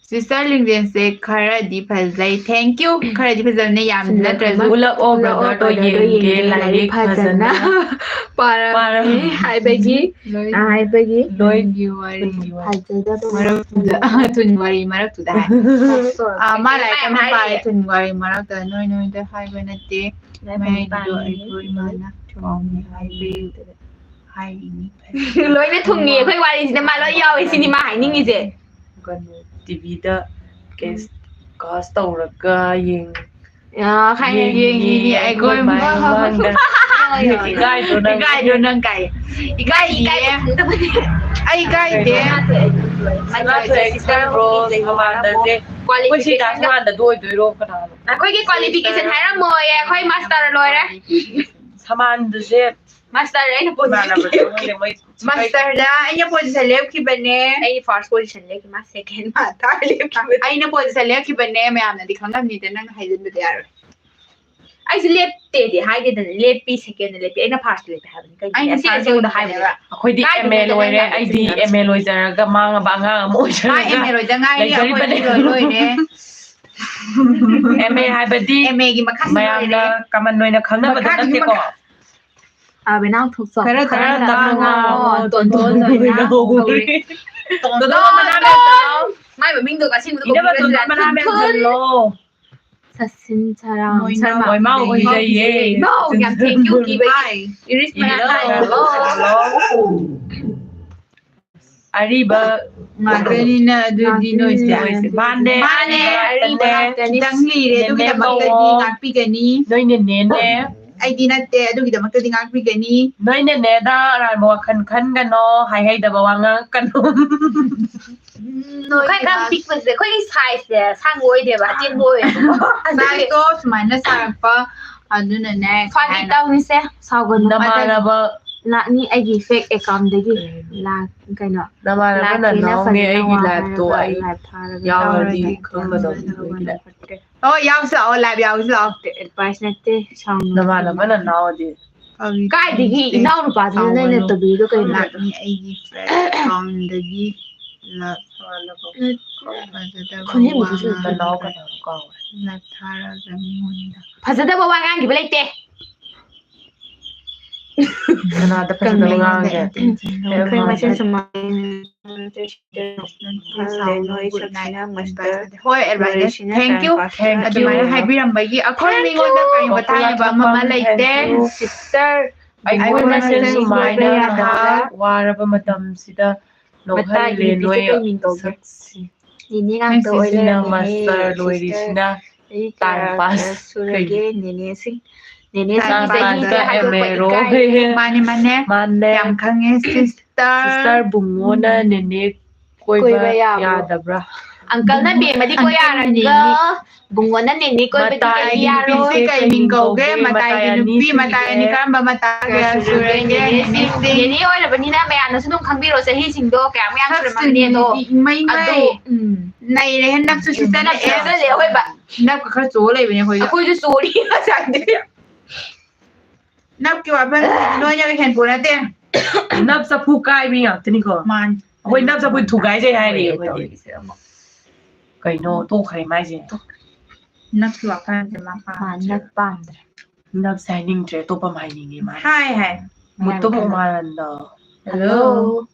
Sister ꯂꯤꯡꯖꯦꯜꯁꯦ ꯈꯔꯗꯤ ꯐꯖꯩ꯫ Thank you꯫ ꯈꯔꯗꯤ ꯐꯖꯕꯅꯦ, ꯌꯥꯝꯗꯤ ꯅꯠꯇ꯭ꯔꯁꯨ꯫ ꯎꯠꯂꯛꯑꯣ, brother ꯗꯣ ꯌꯦꯡꯒꯦ, ꯂꯥꯏꯔꯤꯛ ꯐꯖꯅ ꯄꯥꯔꯝꯃꯤ ꯄꯥꯔꯝꯃꯤ꯫ ꯍꯥꯏꯕꯒꯤ, ꯂꯣꯏ-, ꯑ, ꯍꯥꯏꯕꯒꯤ ꯂꯣꯏꯒꯤ ꯋꯥꯔꯤ꯫ ꯐꯖꯗꯕ ꯃꯔꯛꯇꯨꯗ, ꯊꯨꯟ ꯋꯥꯔꯤ ꯃꯔꯛꯇꯨꯗ ꯍꯥꯏ꯫ ꯑ, ꯃꯥ ꯂꯥꯏꯔꯤꯛ ꯀꯟꯅ ꯄꯥꯔꯦ, ꯊꯨꯟ ꯋꯥꯔꯤ ꯃꯔꯛꯇꯨꯗ꯫ ꯅꯣꯏ ꯅꯣꯏꯗ ꯍꯥꯏꯕ ꯅꯠꯇꯦ꯫ ꯃꯌꯥꯏꯒꯤꯗꯣ ꯑꯩꯈꯣꯏ ꯏꯃꯥꯅ ꯊꯨꯒꯥꯏꯅꯤ ꯍꯥꯏꯕꯤꯌꯨ꯫ ꯍꯥꯏꯔꯤꯅꯤ꯫ ꯂꯣꯏꯅ ꯊꯨꯡꯉꯤ ꯑꯩꯈꯣꯏ ꯋꯥꯔꯤꯁꯤꯗ, ꯃꯥ ꯂꯣꯏ ꯌꯥꯎꯋꯦ ꯁꯤꯅꯤ ꯃꯥ ꯍꯥꯏꯅꯤꯡꯉꯤꯁꯦ꯫ ꯀꯩꯅꯣ, ꯇꯤꯚꯤꯗ cast, cast ꯇꯧꯔꯒ ꯌꯦꯡ-, ꯑ, ꯈꯪꯉꯦ꯫ ꯌꯦꯡꯉꯤꯅꯤ ꯑꯩꯈꯣꯏ ꯃꯥꯏ ꯃꯃꯥꯡꯗ꯫ ꯏꯀꯥꯏꯗ꯭ꯔꯣ ꯅꯪ? ꯏꯀꯥꯏꯗ꯭ꯔꯣ ꯅꯪ ꯀꯥꯏ? ꯏꯀꯥꯏꯗꯤꯌꯦ꯫ ꯑꯩ ꯏꯀꯥꯏꯗꯦ꯫ ꯁꯅꯥꯊꯣꯏ ꯑꯩ ꯈꯪꯕ꯭ꯔꯣ? ꯃꯃꯥꯟꯗꯁꯦ꯫ ꯑꯩꯈꯣꯏ ꯁꯤ ꯗꯥꯟꯁ ꯃꯃꯥꯟꯗꯗꯣ ꯑꯣꯏꯗꯣꯏꯔꯣ? ꯀꯅꯥꯅꯣ? ꯑꯩꯈꯣꯏꯒꯤ qualification ꯍꯥꯏꯔꯝꯃꯣꯏꯌꯦ, ꯑꯩꯈꯣꯏ master ꯂꯣꯏꯔꯦ꯫ ꯁꯃꯥꯟꯗꯨꯁꯦ master ꯑꯩꯅ position ꯏꯃꯥꯟꯅꯕꯗꯣ ꯈꯪꯗꯦ, ꯃꯣꯏ masterꯗ ꯑꯩꯅ position ꯂꯦꯞꯈꯤꯕꯅꯦ꯫ ꯑꯩ first position ꯂꯦꯞꯈꯤ, ꯃꯥ second, ꯃꯥ third ꯂꯦꯞꯈꯤꯕꯅꯦ꯫ ꯑꯩꯅ position ꯂꯦꯞꯈꯤꯕꯅꯦ, ꯃꯌꯥꯝꯅꯗꯤ ꯈꯪꯉꯝꯅꯤꯗ, ꯅꯪꯅ ꯍꯥꯏꯖꯤꯟꯕꯗꯤ ꯌꯥꯔꯣꯏ꯫ ꯑꯩꯁꯨ ꯂꯦꯞꯇꯦꯗꯤ ꯍꯥꯏꯗꯦꯗꯅ, ꯂꯦꯞꯄꯤ, secondꯗ ꯂꯦꯞꯄꯤ, ꯑꯩꯅ first ꯂꯦꯞꯄꯤ ꯍꯥꯏꯕꯅꯤ꯫ ꯀꯩꯒꯤꯅꯣ? ꯑꯩ ꯉꯁꯤ first ꯑꯁꯦꯡꯕꯗ ꯍꯥꯏꯕꯅꯦ꯫ ꯑꯩꯈꯣꯏꯗꯤ ꯀꯥꯏꯗꯅꯣ MA ꯅꯪ ꯂꯣꯏꯔꯦ, ꯌꯥꯝꯅ ꯑꯩꯗꯤ ꯆꯤꯡꯅꯕꯁꯦ? MA ꯂꯣꯏꯖꯔꯒ ꯃꯥꯡꯉꯕ ꯑꯉꯥꯡ ꯑꯃ ꯃꯥ ꯑꯣꯏꯖꯔꯒ MA ꯂꯣꯏꯗ ꯉꯥꯏꯔꯤ, ꯑꯩꯈꯣꯏꯗꯤ ꯂꯩꯖꯔꯤꯕꯅꯦ꯫ ꯂꯣꯏ ꯂꯣꯏꯔꯦ꯫ MA ꯍꯥꯏꯕꯗꯤ MAꯒꯤ ꯃꯈꯥꯁꯨ ꯃꯌꯥꯝꯅ ꯂꯣꯏꯔꯦ꯫ Common ꯑꯣꯏꯅ ꯈꯪꯅꯕꯗꯣ ꯃꯈꯥꯗꯨꯒꯤ ꯅꯠꯇꯦꯀꯣ꯫ ꯃꯈꯥ꯫ ꯑ, ꯕꯦꯅꯥꯎ ꯊꯣꯛꯆꯣ꯫ ꯈꯔ ꯈꯔ ꯇꯞꯅ ꯉꯥꯡꯉꯣ, ꯇꯣꯟꯊꯣꯟ ꯇꯣꯟꯊꯣꯟ ꯑꯣꯏꯅ ꯍꯧꯔꯦ꯫ ꯍꯧꯔꯦ꯫ ꯇꯣꯟꯊꯣꯟ ꯃꯅꯥ ꯃꯌꯥꯝ ꯆꯠꯂꯣ꯫ ꯃꯥꯏ ꯃꯃꯤꯡꯗꯣ ꯉꯁꯤꯕꯨꯗ ꯏꯅꯝꯃ ꯀꯧꯕꯤꯔꯁꯤꯔꯥ? ꯇꯣꯟꯊꯣꯟ ꯃꯅꯥ ꯃꯌꯥꯝ ꯇꯣꯟꯊꯣꯟ! ꯆꯠꯂꯣ꯫ ꯁꯆꯤꯟ ꯁꯔꯥꯝ ꯃꯣꯏꯅꯥꯎ ꯁꯔꯃ꯫ ꯃꯣꯏꯃꯥꯎ ꯀꯤꯖꯩꯌꯦ꯫ ꯃꯣꯏꯅꯥꯎ ꯌꯥꯝ thank you ꯀꯤꯕꯒꯤ꯫ ꯍꯥꯏ꯫ ꯏꯔꯤꯁ ꯃꯅꯥ ꯏꯅꯝꯃ ꯍꯥꯏ꯫ ꯇꯣꯟꯊꯣꯟ ꯆꯠꯂꯣ꯫ ꯑꯔꯤꯕ ꯉꯥꯛꯇꯅꯤꯅ ꯑꯗꯨꯗꯤ ꯅꯣꯏꯁꯦ꯫ ꯅꯣꯏꯁꯦ꯫ ꯃꯥꯅꯦ, ꯃꯥꯅꯦ, ꯑꯔꯤꯕ ꯑꯔꯤꯕ ꯉꯥꯛꯇꯅꯦ꯫ ꯉꯥꯛꯇꯅꯤ꯫ ꯈꯤꯇꯪ ꯂꯤꯔꯦ, ꯅꯦꯅꯦ ꯑꯗꯨꯒꯤꯗꯃꯛꯇꯗꯤ ꯀꯧꯋꯣ꯫ ꯉꯥꯛꯄꯤꯒꯅꯤ꯫ ꯅꯣꯏ ꯅꯦꯅꯦꯅꯦ꯫ ꯑꯩꯗꯤ ꯅꯠꯇꯦ, ꯑꯗꯨꯒꯤꯗꯃꯛꯇꯗꯤ ꯉꯥꯛꯄꯤꯒꯅꯤ꯫ ꯅꯣꯏ ꯅꯦꯅꯦꯗ ꯑꯔꯥꯟꯕ ꯋꯥꯈꯜ ꯈꯟꯒꯅꯣ, ꯍꯥꯏꯍꯩꯗꯕ ꯋꯥ ꯉꯥꯡꯉꯛꯀꯅꯣ꯫ ꯎꯝ, ꯅꯣꯏ ꯈꯔ ꯈꯔ ꯄꯤꯛꯄꯁꯦ, ꯑꯩꯈꯣꯏꯒꯤ sizeꯁꯦ ꯁꯥꯡꯕ ꯑꯣꯏꯗꯦꯕ, ꯑꯇꯦꯟꯕ ꯑꯣꯏꯌꯦꯕꯀꯣ꯫ ꯑꯗꯨꯒꯤ sizeꯇꯣ ꯁꯨꯃꯥꯏꯅ ꯁꯥꯔꯛꯄ, ꯑꯗꯨꯅꯅꯦ ꯐꯥꯒꯤ ꯀꯩ ꯍꯥꯏꯅꯣ? ꯇꯧꯅꯤꯁꯦ, ꯁꯥꯎꯒꯅꯨ꯫ ꯅꯃꯥꯟꯅꯕ ꯂꯥꯛꯅꯤ ꯑꯩꯒꯤ fake accountꯗꯒꯤ꯫ ꯀꯩꯅꯣ? ꯂꯥꯛ-, ꯀꯩꯅꯣ? ꯅꯃꯥꯟꯅꯕ ꯂꯥꯛꯀꯦꯅ ꯅꯅꯥꯎꯅꯦ, ꯐꯖꯅ ꯑꯩꯒꯤ ꯋꯥ liveꯇꯣ ꯍꯥꯏꯔꯒ ꯑꯩ live ꯊꯥꯔꯒ ꯌꯥꯎꯔꯗꯤ ꯇꯧꯔꯗꯤ ꯈꯪꯒꯗꯧꯅꯤ ꯈꯪꯒꯗꯧꯅꯤ꯫ ꯅꯣꯏꯒꯤꯗ꯫ ꯑꯣ, ꯌꯥꯎꯁꯤ ꯂꯥꯛꯑꯣ, live ꯌꯥꯎꯁꯤ ꯂꯥꯛꯑꯣ꯫ Advice ꯅꯠꯇꯦ, ꯁꯥꯎꯅꯨ꯫ ꯅꯃꯥꯟꯅꯕ ꯅꯅꯥꯎꯗꯤ? ꯀꯥꯏꯗꯒꯤ ꯏꯅꯥꯎꯅꯨꯄꯥꯗꯨꯅ ꯅꯣꯏꯅ ꯇꯧꯕꯤꯔꯤꯗꯣ ꯀꯩꯅꯣ? ꯂꯥꯛꯅꯤ ꯑꯩꯒꯤ fake accountꯗꯒꯤ꯫ ꯂꯥꯛ-, ꯐꯖꯗꯕ ꯈꯣꯟꯖꯦꯜ ꯋꯥ ꯃꯨꯊꯠꯁꯅꯨ꯫ ꯉꯥꯡ-, ꯅꯅꯥꯎ ꯀꯅꯥꯅꯣ ꯀꯥꯎꯔꯦ꯫ Live ꯊꯥꯔꯒ ꯃꯤꯉꯣꯟꯗ꯫ ꯐꯖꯗꯕ ꯋꯥ ꯉꯥꯡꯈꯤꯕ ꯂꯩꯇꯦ꯫ ꯀꯅꯥꯗ ꯐꯖꯗꯕ ꯀꯃꯦꯟꯗ ꯉꯥꯡꯒꯦ? Attention ꯑꯩꯈꯣꯏ ꯃꯁꯦꯟ ꯂꯧꯕ꯫ ꯁꯨꯃꯥꯏꯅ ꯈꯪꯗꯦ, ꯅꯣꯏ ꯁꯛꯁꯤꯅ ꯃꯁꯇꯔ, ꯍꯣꯏ, advice ꯅ꯫ ꯂꯣꯏꯔꯤꯁꯤꯅ thank you꯫ Time pass ꯅ꯫ ꯑꯗꯨꯃꯥꯏꯅ ꯍꯥꯏꯕꯤꯔꯝꯕꯒꯤ ꯑꯩꯈꯣꯏ ꯃꯤꯉꯣꯟꯗ ꯀꯔꯤꯒꯨꯝꯕ ꯇꯥꯛꯅꯕ ꯑꯃ ꯑꯃ ꯂꯩꯇꯦ꯫ Thank you꯫ Sister, ꯑꯩꯈꯣꯏ ꯃꯁꯦꯟ ꯁꯨꯃꯥꯏꯅ ꯉꯥꯏꯍꯥꯛ ꯋꯥꯔꯕ ꯃꯇꯝꯁꯤꯗ ꯅꯣꯛꯍꯜꯂꯦ ꯅꯣꯏ ꯁꯛꯁꯤ꯫ ꯅꯦꯅꯦ ꯉꯥꯛꯇ ꯑꯣꯏ ꯉꯁꯤꯁꯤꯅ ꯂꯩꯔꯝꯃꯦꯍꯦ꯫ Master ꯂꯣꯏꯔꯤꯁꯤꯅ ꯆꯍꯤ ꯀꯌꯥ time pass ꯁꯨꯔꯒꯦ? ꯀꯩꯅꯣ? ꯅꯦꯅꯦꯁꯤꯡ, ꯅꯦꯅꯦꯁꯤꯡꯒꯤ ꯆꯍꯤꯁꯦ ꯍꯥꯏꯗꯣꯛꯄ ꯏꯀꯥꯏ꯫ ꯃꯥꯅꯦ, ꯃꯥꯅꯦ꯫ ꯃꯥꯅꯦ꯫ ꯌꯥꯝ ꯈꯪꯉꯦ, sister꯫ Sister ꯕꯨꯡꯉꯣꯅ ꯅꯦꯅꯦ ꯀꯣꯏꯕ ꯀꯣꯏꯕ ꯌꯥꯕ꯭ꯔꯣ? ꯌꯥꯗꯕ꯭ꯔꯥ? Uncleꯅ ꯕꯦꯝꯃꯗꯤ ꯀꯣꯏ ꯌꯥꯔꯒ, ꯕꯨꯡꯉꯣꯅ ꯅꯦꯅꯦ ꯀꯣꯏꯕꯗꯤ ꯃꯇꯥꯏꯒꯤ ꯀꯩꯒꯤ ꯌꯥꯔꯣꯏ? ꯅꯨꯄꯤꯁꯦ ꯀꯩ ꯃꯤꯡ ꯀꯧꯒꯦ? ꯃꯇꯥꯏꯒꯤ ꯅꯨꯄꯤ, ꯃꯇꯥꯏ ꯑꯅꯤꯁꯤꯡꯁꯦ ꯃꯇꯥꯏ ꯑꯅꯤ ꯀꯔꯝꯕ ꯃꯇꯥꯏ ꯀꯌꯥ ꯁꯨꯔꯒꯦ? ꯅꯦꯅꯦꯁꯤꯡ꯫ ꯅꯦꯅꯦ ꯑꯣꯏꯔꯕꯅꯤꯅ ꯃꯌꯥꯝꯅꯁꯨ ꯑꯗꯨꯝ ꯈꯪꯕꯤꯔꯣ, ꯆꯍꯤꯁꯤꯡꯗꯣ ꯀꯌꯥꯝ ꯌꯥꯝ ꯁꯨꯔꯝꯃꯅꯤ ꯑꯗꯣ꯫ ꯏꯃꯩ ꯃꯩ꯫ ꯑꯗꯣ, ꯎꯝ꯫ ꯅꯩꯔꯦꯍꯦ, ꯅꯞꯁꯨ ꯁꯤꯠꯇꯅ ꯅꯞꯁꯨ ꯁꯤꯠꯇꯅ ꯂꯩꯍꯧꯋꯦꯕ꯫ ꯅꯞꯀ ꯈꯔ ꯆꯣ ꯂꯩꯕꯅꯦ ꯑꯩꯈꯣꯏꯁꯨ꯫ ꯑꯩꯈꯣꯏꯁꯨ ꯆꯣꯔꯤ ꯉꯁꯥꯏꯗꯒꯤ꯫ ꯅꯞꯀꯤ ꯋꯥꯐꯝꯁꯤꯗꯤ ꯅꯣꯏꯅꯒ ꯍꯦꯟꯄꯣꯠ ꯅꯠꯇꯦ꯫ ꯅꯞ ꯆꯐꯨ ꯀꯥꯏꯕꯤ ꯉꯥꯛꯇꯅꯤꯀꯣ꯫ ꯃꯥꯅꯤ꯫ ꯑꯩꯈꯣꯏ ꯅꯞ ꯆꯐꯨ ꯊꯨꯒꯥꯏꯖꯩ ꯍꯥꯏꯔꯤ ꯑꯩꯈꯣꯏꯗꯤ꯫ ꯇꯧꯔꯤꯁꯦ ꯑꯃꯨꯛ꯫ ꯀꯩꯅꯣ ꯇꯣꯛꯈ꯭ꯔꯦ ꯃꯥꯏꯁꯦ꯫ ꯅꯞꯀꯤ ꯋꯥꯐꯝꯁꯦ ꯃꯥ ꯃꯥ ꯄꯥꯝꯗ꯭ꯔꯦ꯫ ꯅꯞ ꯄꯥꯝꯗ꯭ꯔꯦ꯫ ꯅꯞꯁꯦ ꯍꯥꯏꯅꯤꯡꯗ꯭ꯔꯦ, ꯑꯇꯣꯞꯄ ꯑꯃ ꯍꯥꯏꯅꯤꯡꯉꯦ ꯃꯥ꯫ ꯍꯥꯏ ꯍꯥꯏ꯫ ꯃꯨꯠꯇꯨꯝ ꯎꯃꯥꯔꯟꯗꯣ꯫ ꯍꯜꯂꯣ꯫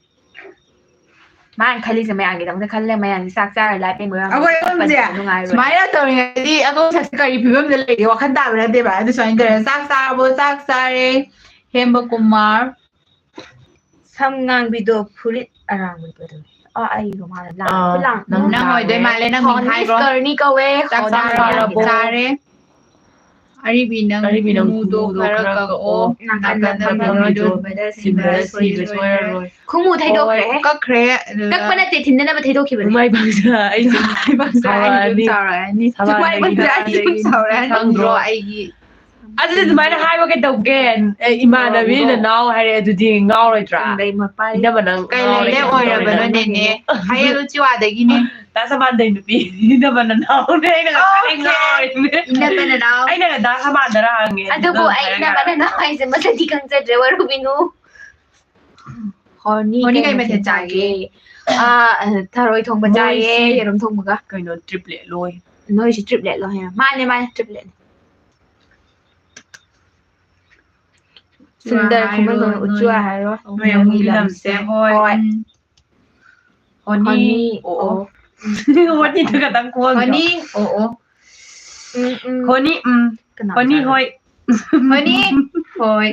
ꯃꯥꯅ ꯈꯜꯂꯤꯁꯦ ꯃꯌꯥꯝꯒꯤꯗꯃꯛꯇ ꯈꯜꯂꯦ, ꯃꯌꯥꯝꯒꯤ ꯆꯥꯛ ꯆꯥꯔ ꯂꯥꯏꯞ ꯌꯦꯡꯕ ꯌꯥꯝ ꯑꯩꯈꯣꯏ ꯑꯍꯨꯝꯁꯦ ꯅꯨꯡꯉꯥꯏꯔꯣꯏ꯫ ꯁꯨꯃꯥꯏꯅ ꯇꯧꯔꯤꯉꯩꯗꯗꯤ ꯑꯗꯣꯝ ꯁꯛꯁꯦ ꯀꯔꯤ ꯐꯤꯕꯝꯗ ꯂꯩꯒꯦ ꯋꯥꯈꯜ ꯇꯥꯕ ꯅꯠꯇꯦꯕ꯫ ꯑꯗꯨ ꯁꯨꯃꯥꯏꯅ ꯇꯧꯔꯦ, ꯆꯥꯛ ꯆꯥꯔꯕꯣ? ꯆꯥꯛ ꯆꯥꯔꯦ꯫ ꯍꯦꯝꯕ ꯀꯨꯃꯥꯔ꯫ ꯁꯝ ꯉꯥꯡꯕꯤꯗꯣ ꯐꯨꯔꯤꯠ ꯑꯔꯥꯡꯕꯗꯣ꯫ ꯑꯥ, ꯑꯩꯒ ꯃꯥꯅ ꯂꯥꯡ-, ꯑꯥ, ꯈꯨꯠ ꯂꯥꯡ-, ꯅꯪ ꯅꯪ ꯑꯣꯏꯗꯣꯏ ꯃꯥꯜꯂꯦ, ꯅꯪ ꯍꯣꯅꯤꯁ ꯍꯥꯏꯈ꯭ꯔꯣ꯫ ꯀꯔꯅꯤ ꯀꯧꯋꯦ, ꯆꯥꯛ ꯍꯣꯅꯤꯁ ꯆꯥꯔꯕꯣ? ꯀꯔꯅꯤ꯫ ꯆꯥꯔꯦ꯫ ꯑꯔꯤꯕꯤ ꯅꯪ ꯑꯔꯤꯕꯤ ꯅꯪ ꯈꯨꯃꯨꯗꯣ ꯈꯨꯃꯨꯗꯣ ꯈꯔ ꯈꯔ ꯀꯛꯑꯣ꯫ ꯀꯛꯑꯣ꯫ ꯅꯥꯀꯟꯗ ꯅꯥꯀꯟꯗ ꯐꯝꯃꯤꯗꯣ ꯐꯝꯃꯤꯗꯣ ꯁꯤꯕꯗ ꯁꯤꯕꯗ ꯁꯣꯏ ꯁꯤꯕ ꯁꯣꯏꯔꯔꯣꯏ꯫ ꯁꯣꯏꯔꯔꯣꯏ꯫ ꯈꯨꯃꯨ ꯊꯩꯗꯣꯛꯈ꯭ꯔꯦ꯫ ꯍꯣꯏ, ꯀꯛꯈ꯭ꯔꯦ꯫ ꯑꯗꯨꯗ ꯀꯛꯄ ꯅꯠꯇꯦ, ꯊꯤꯟꯗꯅꯕ ꯊꯩꯗꯣꯛꯈꯤꯕꯅꯦ꯫ ꯃꯥꯏꯕꯥꯛꯁꯥ ꯑꯩꯁꯦ ꯃꯥꯏꯕꯥꯛꯁꯥ ꯑꯅꯤ ꯑꯗꯨꯝ ꯆꯥꯎꯔꯛꯑꯅꯤ꯫ ꯃꯥꯏꯕꯥꯛꯁꯥ ꯑꯅꯤ ꯑꯗꯨꯝ ꯆꯥꯎꯔꯛꯑꯅꯤ꯫ ꯈꯪꯗ꯭ꯔꯣ? ꯑꯩꯒꯤ ꯑꯗꯨꯗꯤ ꯑꯗꯨꯃꯥꯏꯅ ꯍꯥꯏꯕ ꯀꯩꯗꯧꯒꯦ? ꯑꯦ, ꯏꯃꯥꯟꯅꯕꯤ ꯅꯅꯥꯎ ꯍꯥꯏꯔꯦ, ꯑꯗꯨꯗꯤ ꯉꯥꯎꯔꯣꯏꯗ꯭ꯔꯥ? ꯈꯪꯗꯦ, ꯃꯄꯥ ꯏꯅꯝꯃ ꯅꯪ ꯀꯩ ꯉꯥꯎꯔꯦ, ꯂꯩꯔꯦ ꯀꯩꯅꯣ ꯑꯣꯏꯔꯕꯅꯣ, ꯇꯧꯔꯦ ꯅꯪ꯫ ꯅꯦꯅꯦ? ꯍꯌꯦꯜ ꯎꯆꯤꯋꯥꯗꯒꯤꯅꯦ꯫ ꯗꯥ ꯁꯃꯥꯟꯗꯩ ꯅꯨꯄꯤ ꯏꯅꯝꯃ ꯅꯅꯥꯎꯅꯦ, ꯑꯩꯅ ꯉꯁꯥꯏ ꯉꯥꯎꯔꯤꯅꯦ꯫ ꯏꯅꯝꯃ ꯅꯅꯥꯎ꯫ ꯑꯩꯅꯒ ꯗꯥ ꯁꯃꯥꯟꯗꯔ ꯍꯪꯉꯦ꯫ ꯑꯗꯨꯕꯨ ꯑꯗꯨꯒ ꯑꯩ ꯍꯥꯏꯔꯒ ꯏꯅꯝꯃ ꯅꯅꯥꯎ ꯍꯥꯏꯁꯦ ꯃꯁꯛꯇꯤ ꯈꯪꯖꯗ꯭ꯔꯦ, ꯋꯥꯔꯨꯕꯤꯅꯨ꯫ ꯍꯣꯔꯅꯤ ꯍꯣꯔꯅꯤ ꯀꯩ ꯀꯩ ꯃꯊꯦꯜ ꯃꯊꯦꯜ ꯆꯥꯒꯦ? ꯆꯥꯒꯦ? ꯑꯥ, ꯊꯔꯣꯏ ꯊꯣꯡꯕ ꯆꯥꯏꯌꯦ, ꯃꯣꯏꯁꯤ ꯌꯦꯔꯨꯝ ꯊꯣꯡꯕꯒ꯫ ꯀꯩꯅꯣ, ꯇ꯭ꯔꯤꯞꯂꯦꯠ ꯂꯣꯏ꯫ ꯅꯣꯏꯁꯤ ꯇ꯭ꯔꯤꯞꯂꯦꯠ ꯂꯣꯏ ꯍꯥꯏꯔꯣ? ꯃꯥꯅꯦ, ꯃꯥꯅꯦ, ꯇ꯭ꯔꯤꯞꯂꯦꯠꯅꯦ꯫ ꯁꯨꯟꯗꯔ ꯈꯨꯃꯟ ꯍꯣꯏ ꯎꯆꯨ ꯍꯥꯏꯔꯣ꯫ ꯅꯣꯏ ꯑꯍꯨꯝꯒꯤ ꯂꯝꯁꯦ, ꯍꯣꯏ꯫ ꯍꯣꯏ꯫ ꯍꯣꯅꯤ, ꯍꯣꯅꯤ, ꯑꯣ, ꯑꯣ꯫ ꯑꯣ꯫ ꯍꯣꯅꯤꯗꯨ ꯈꯛꯇꯪ ꯈꯣꯡꯗ꯭ꯔꯣ? ꯍꯣꯅꯤ, ꯑꯣ, ꯑꯣ꯫ ꯎꯝ, ꯎꯝ꯫ ꯍꯣꯅꯤ, ꯎꯝ꯫ ꯀꯅꯥ ꯍꯣꯅꯤ, ꯀꯅꯥ? ꯍꯣꯏ꯫ ꯍꯣꯅꯤ, ꯍꯣꯏ꯫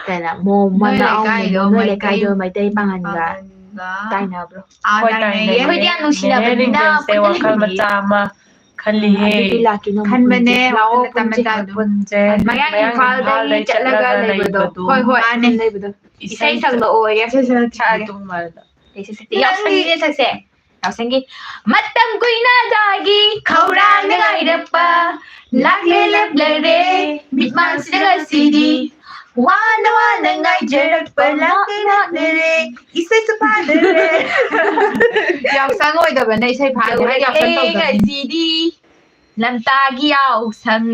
ꯀꯩꯅꯣ, ꯃꯣ-, ꯅꯣꯏ ꯃꯅꯥꯎ ꯂꯩꯀꯥꯏꯗꯣ ꯃꯣꯃꯣ, ꯅꯣꯏ ꯃꯩꯇꯩ ꯂꯩꯀꯥꯏꯗꯣ ꯃꯩꯇꯩ ꯄꯥꯉꯟꯒ ꯄꯥꯉꯟꯒ ꯇꯥꯏꯅꯕ꯭ꯔꯣ? ꯑꯥ, ꯍꯣꯏ, ꯇꯥꯏꯅꯩꯌꯦ꯫ ꯇꯥꯏꯅꯩꯌꯦ꯫ ꯑꯩꯈꯣꯏꯗꯤ ꯌꯥꯝ ꯅꯨꯡꯁꯤꯅꯕꯅꯤꯅ ꯅꯦꯅꯦ ꯄꯨꯟꯅ ꯋꯥꯈꯜ ꯂꯩꯃꯤꯟꯅꯩꯌꯦ꯫ ꯃꯆꯥ ꯑꯃ ꯈꯜꯂꯤꯍꯦ꯫ ꯎꯝ, ꯑꯗꯨꯗꯤ ꯂꯥꯛꯀꯦ ꯅꯣꯡꯃ ꯈꯟꯕꯅꯦ, ꯄꯨꯟꯁꯦ꯫ ꯂꯥꯛꯑꯣ, ꯂꯥꯛꯑꯣ, ꯄꯨꯟꯁꯦ꯫ ꯄꯨꯟꯁꯦ꯫ ꯃꯌꯥꯡ ꯃꯌꯥꯡ ꯏꯝꯐꯥꯜꯗꯒꯤ ꯏꯝꯐꯥꯜꯗꯩ ꯆꯠꯂꯒ ꯆꯠꯂꯒ ꯂꯩꯕꯗꯣ꯫ ꯂꯩꯕꯗꯣ꯫ ꯍꯣꯏ, ꯍꯣꯏ, ꯃꯥꯅꯦ꯫ ꯂꯩꯕꯗꯣ꯫ ꯏꯁꯩ ꯏꯁꯩ ꯁꯛꯂꯛꯑꯣ, ꯏꯁꯩ ꯁꯛꯂꯛꯑꯣ꯫ ꯁꯛꯑꯒꯦ꯫ ꯃꯇꯨꯡ ꯃꯥꯜꯂꯦ꯫ ꯏꯁꯩ ꯁꯛꯁꯦ꯫ ꯅꯪꯗꯤ ꯌꯥꯎꯁꯪꯒꯤ ꯏꯁꯩ ꯁꯛꯁꯦ꯫ ꯌꯥꯎꯁꯪꯒꯤ꯫ ꯃꯇꯝ ꯀꯨꯏꯅꯗꯒꯤ ꯈꯧꯔꯥꯡꯅ ꯉꯥꯏꯔꯛꯄ ꯂꯥꯛꯂꯦ ꯂꯥꯛꯂꯔꯦ ꯃꯤꯠꯃꯥꯡꯁꯤꯗ ꯉꯁꯤꯗꯤ꯫ ꯋꯥꯅ ꯋꯥꯅ ꯉꯥꯏꯖꯔꯛꯄ ꯂꯥꯛꯂꯦ ꯂꯥꯛꯂꯔꯦ꯫ ꯏꯁꯩꯁꯨ ꯐꯥꯗꯔꯦ꯫ ꯌꯥꯎꯁꯪ ꯑꯣꯏꯗꯕꯅ ꯏꯁꯩ ꯐꯥꯗꯦ꯫ ꯌꯥꯎꯁꯪ ꯌꯧꯔꯛꯂꯦ ꯇꯧꯗꯕꯅꯤ꯫ ꯉꯁꯤꯗꯤ ꯂꯝꯇꯥꯒꯤ ꯌꯥꯎꯁꯪ꯫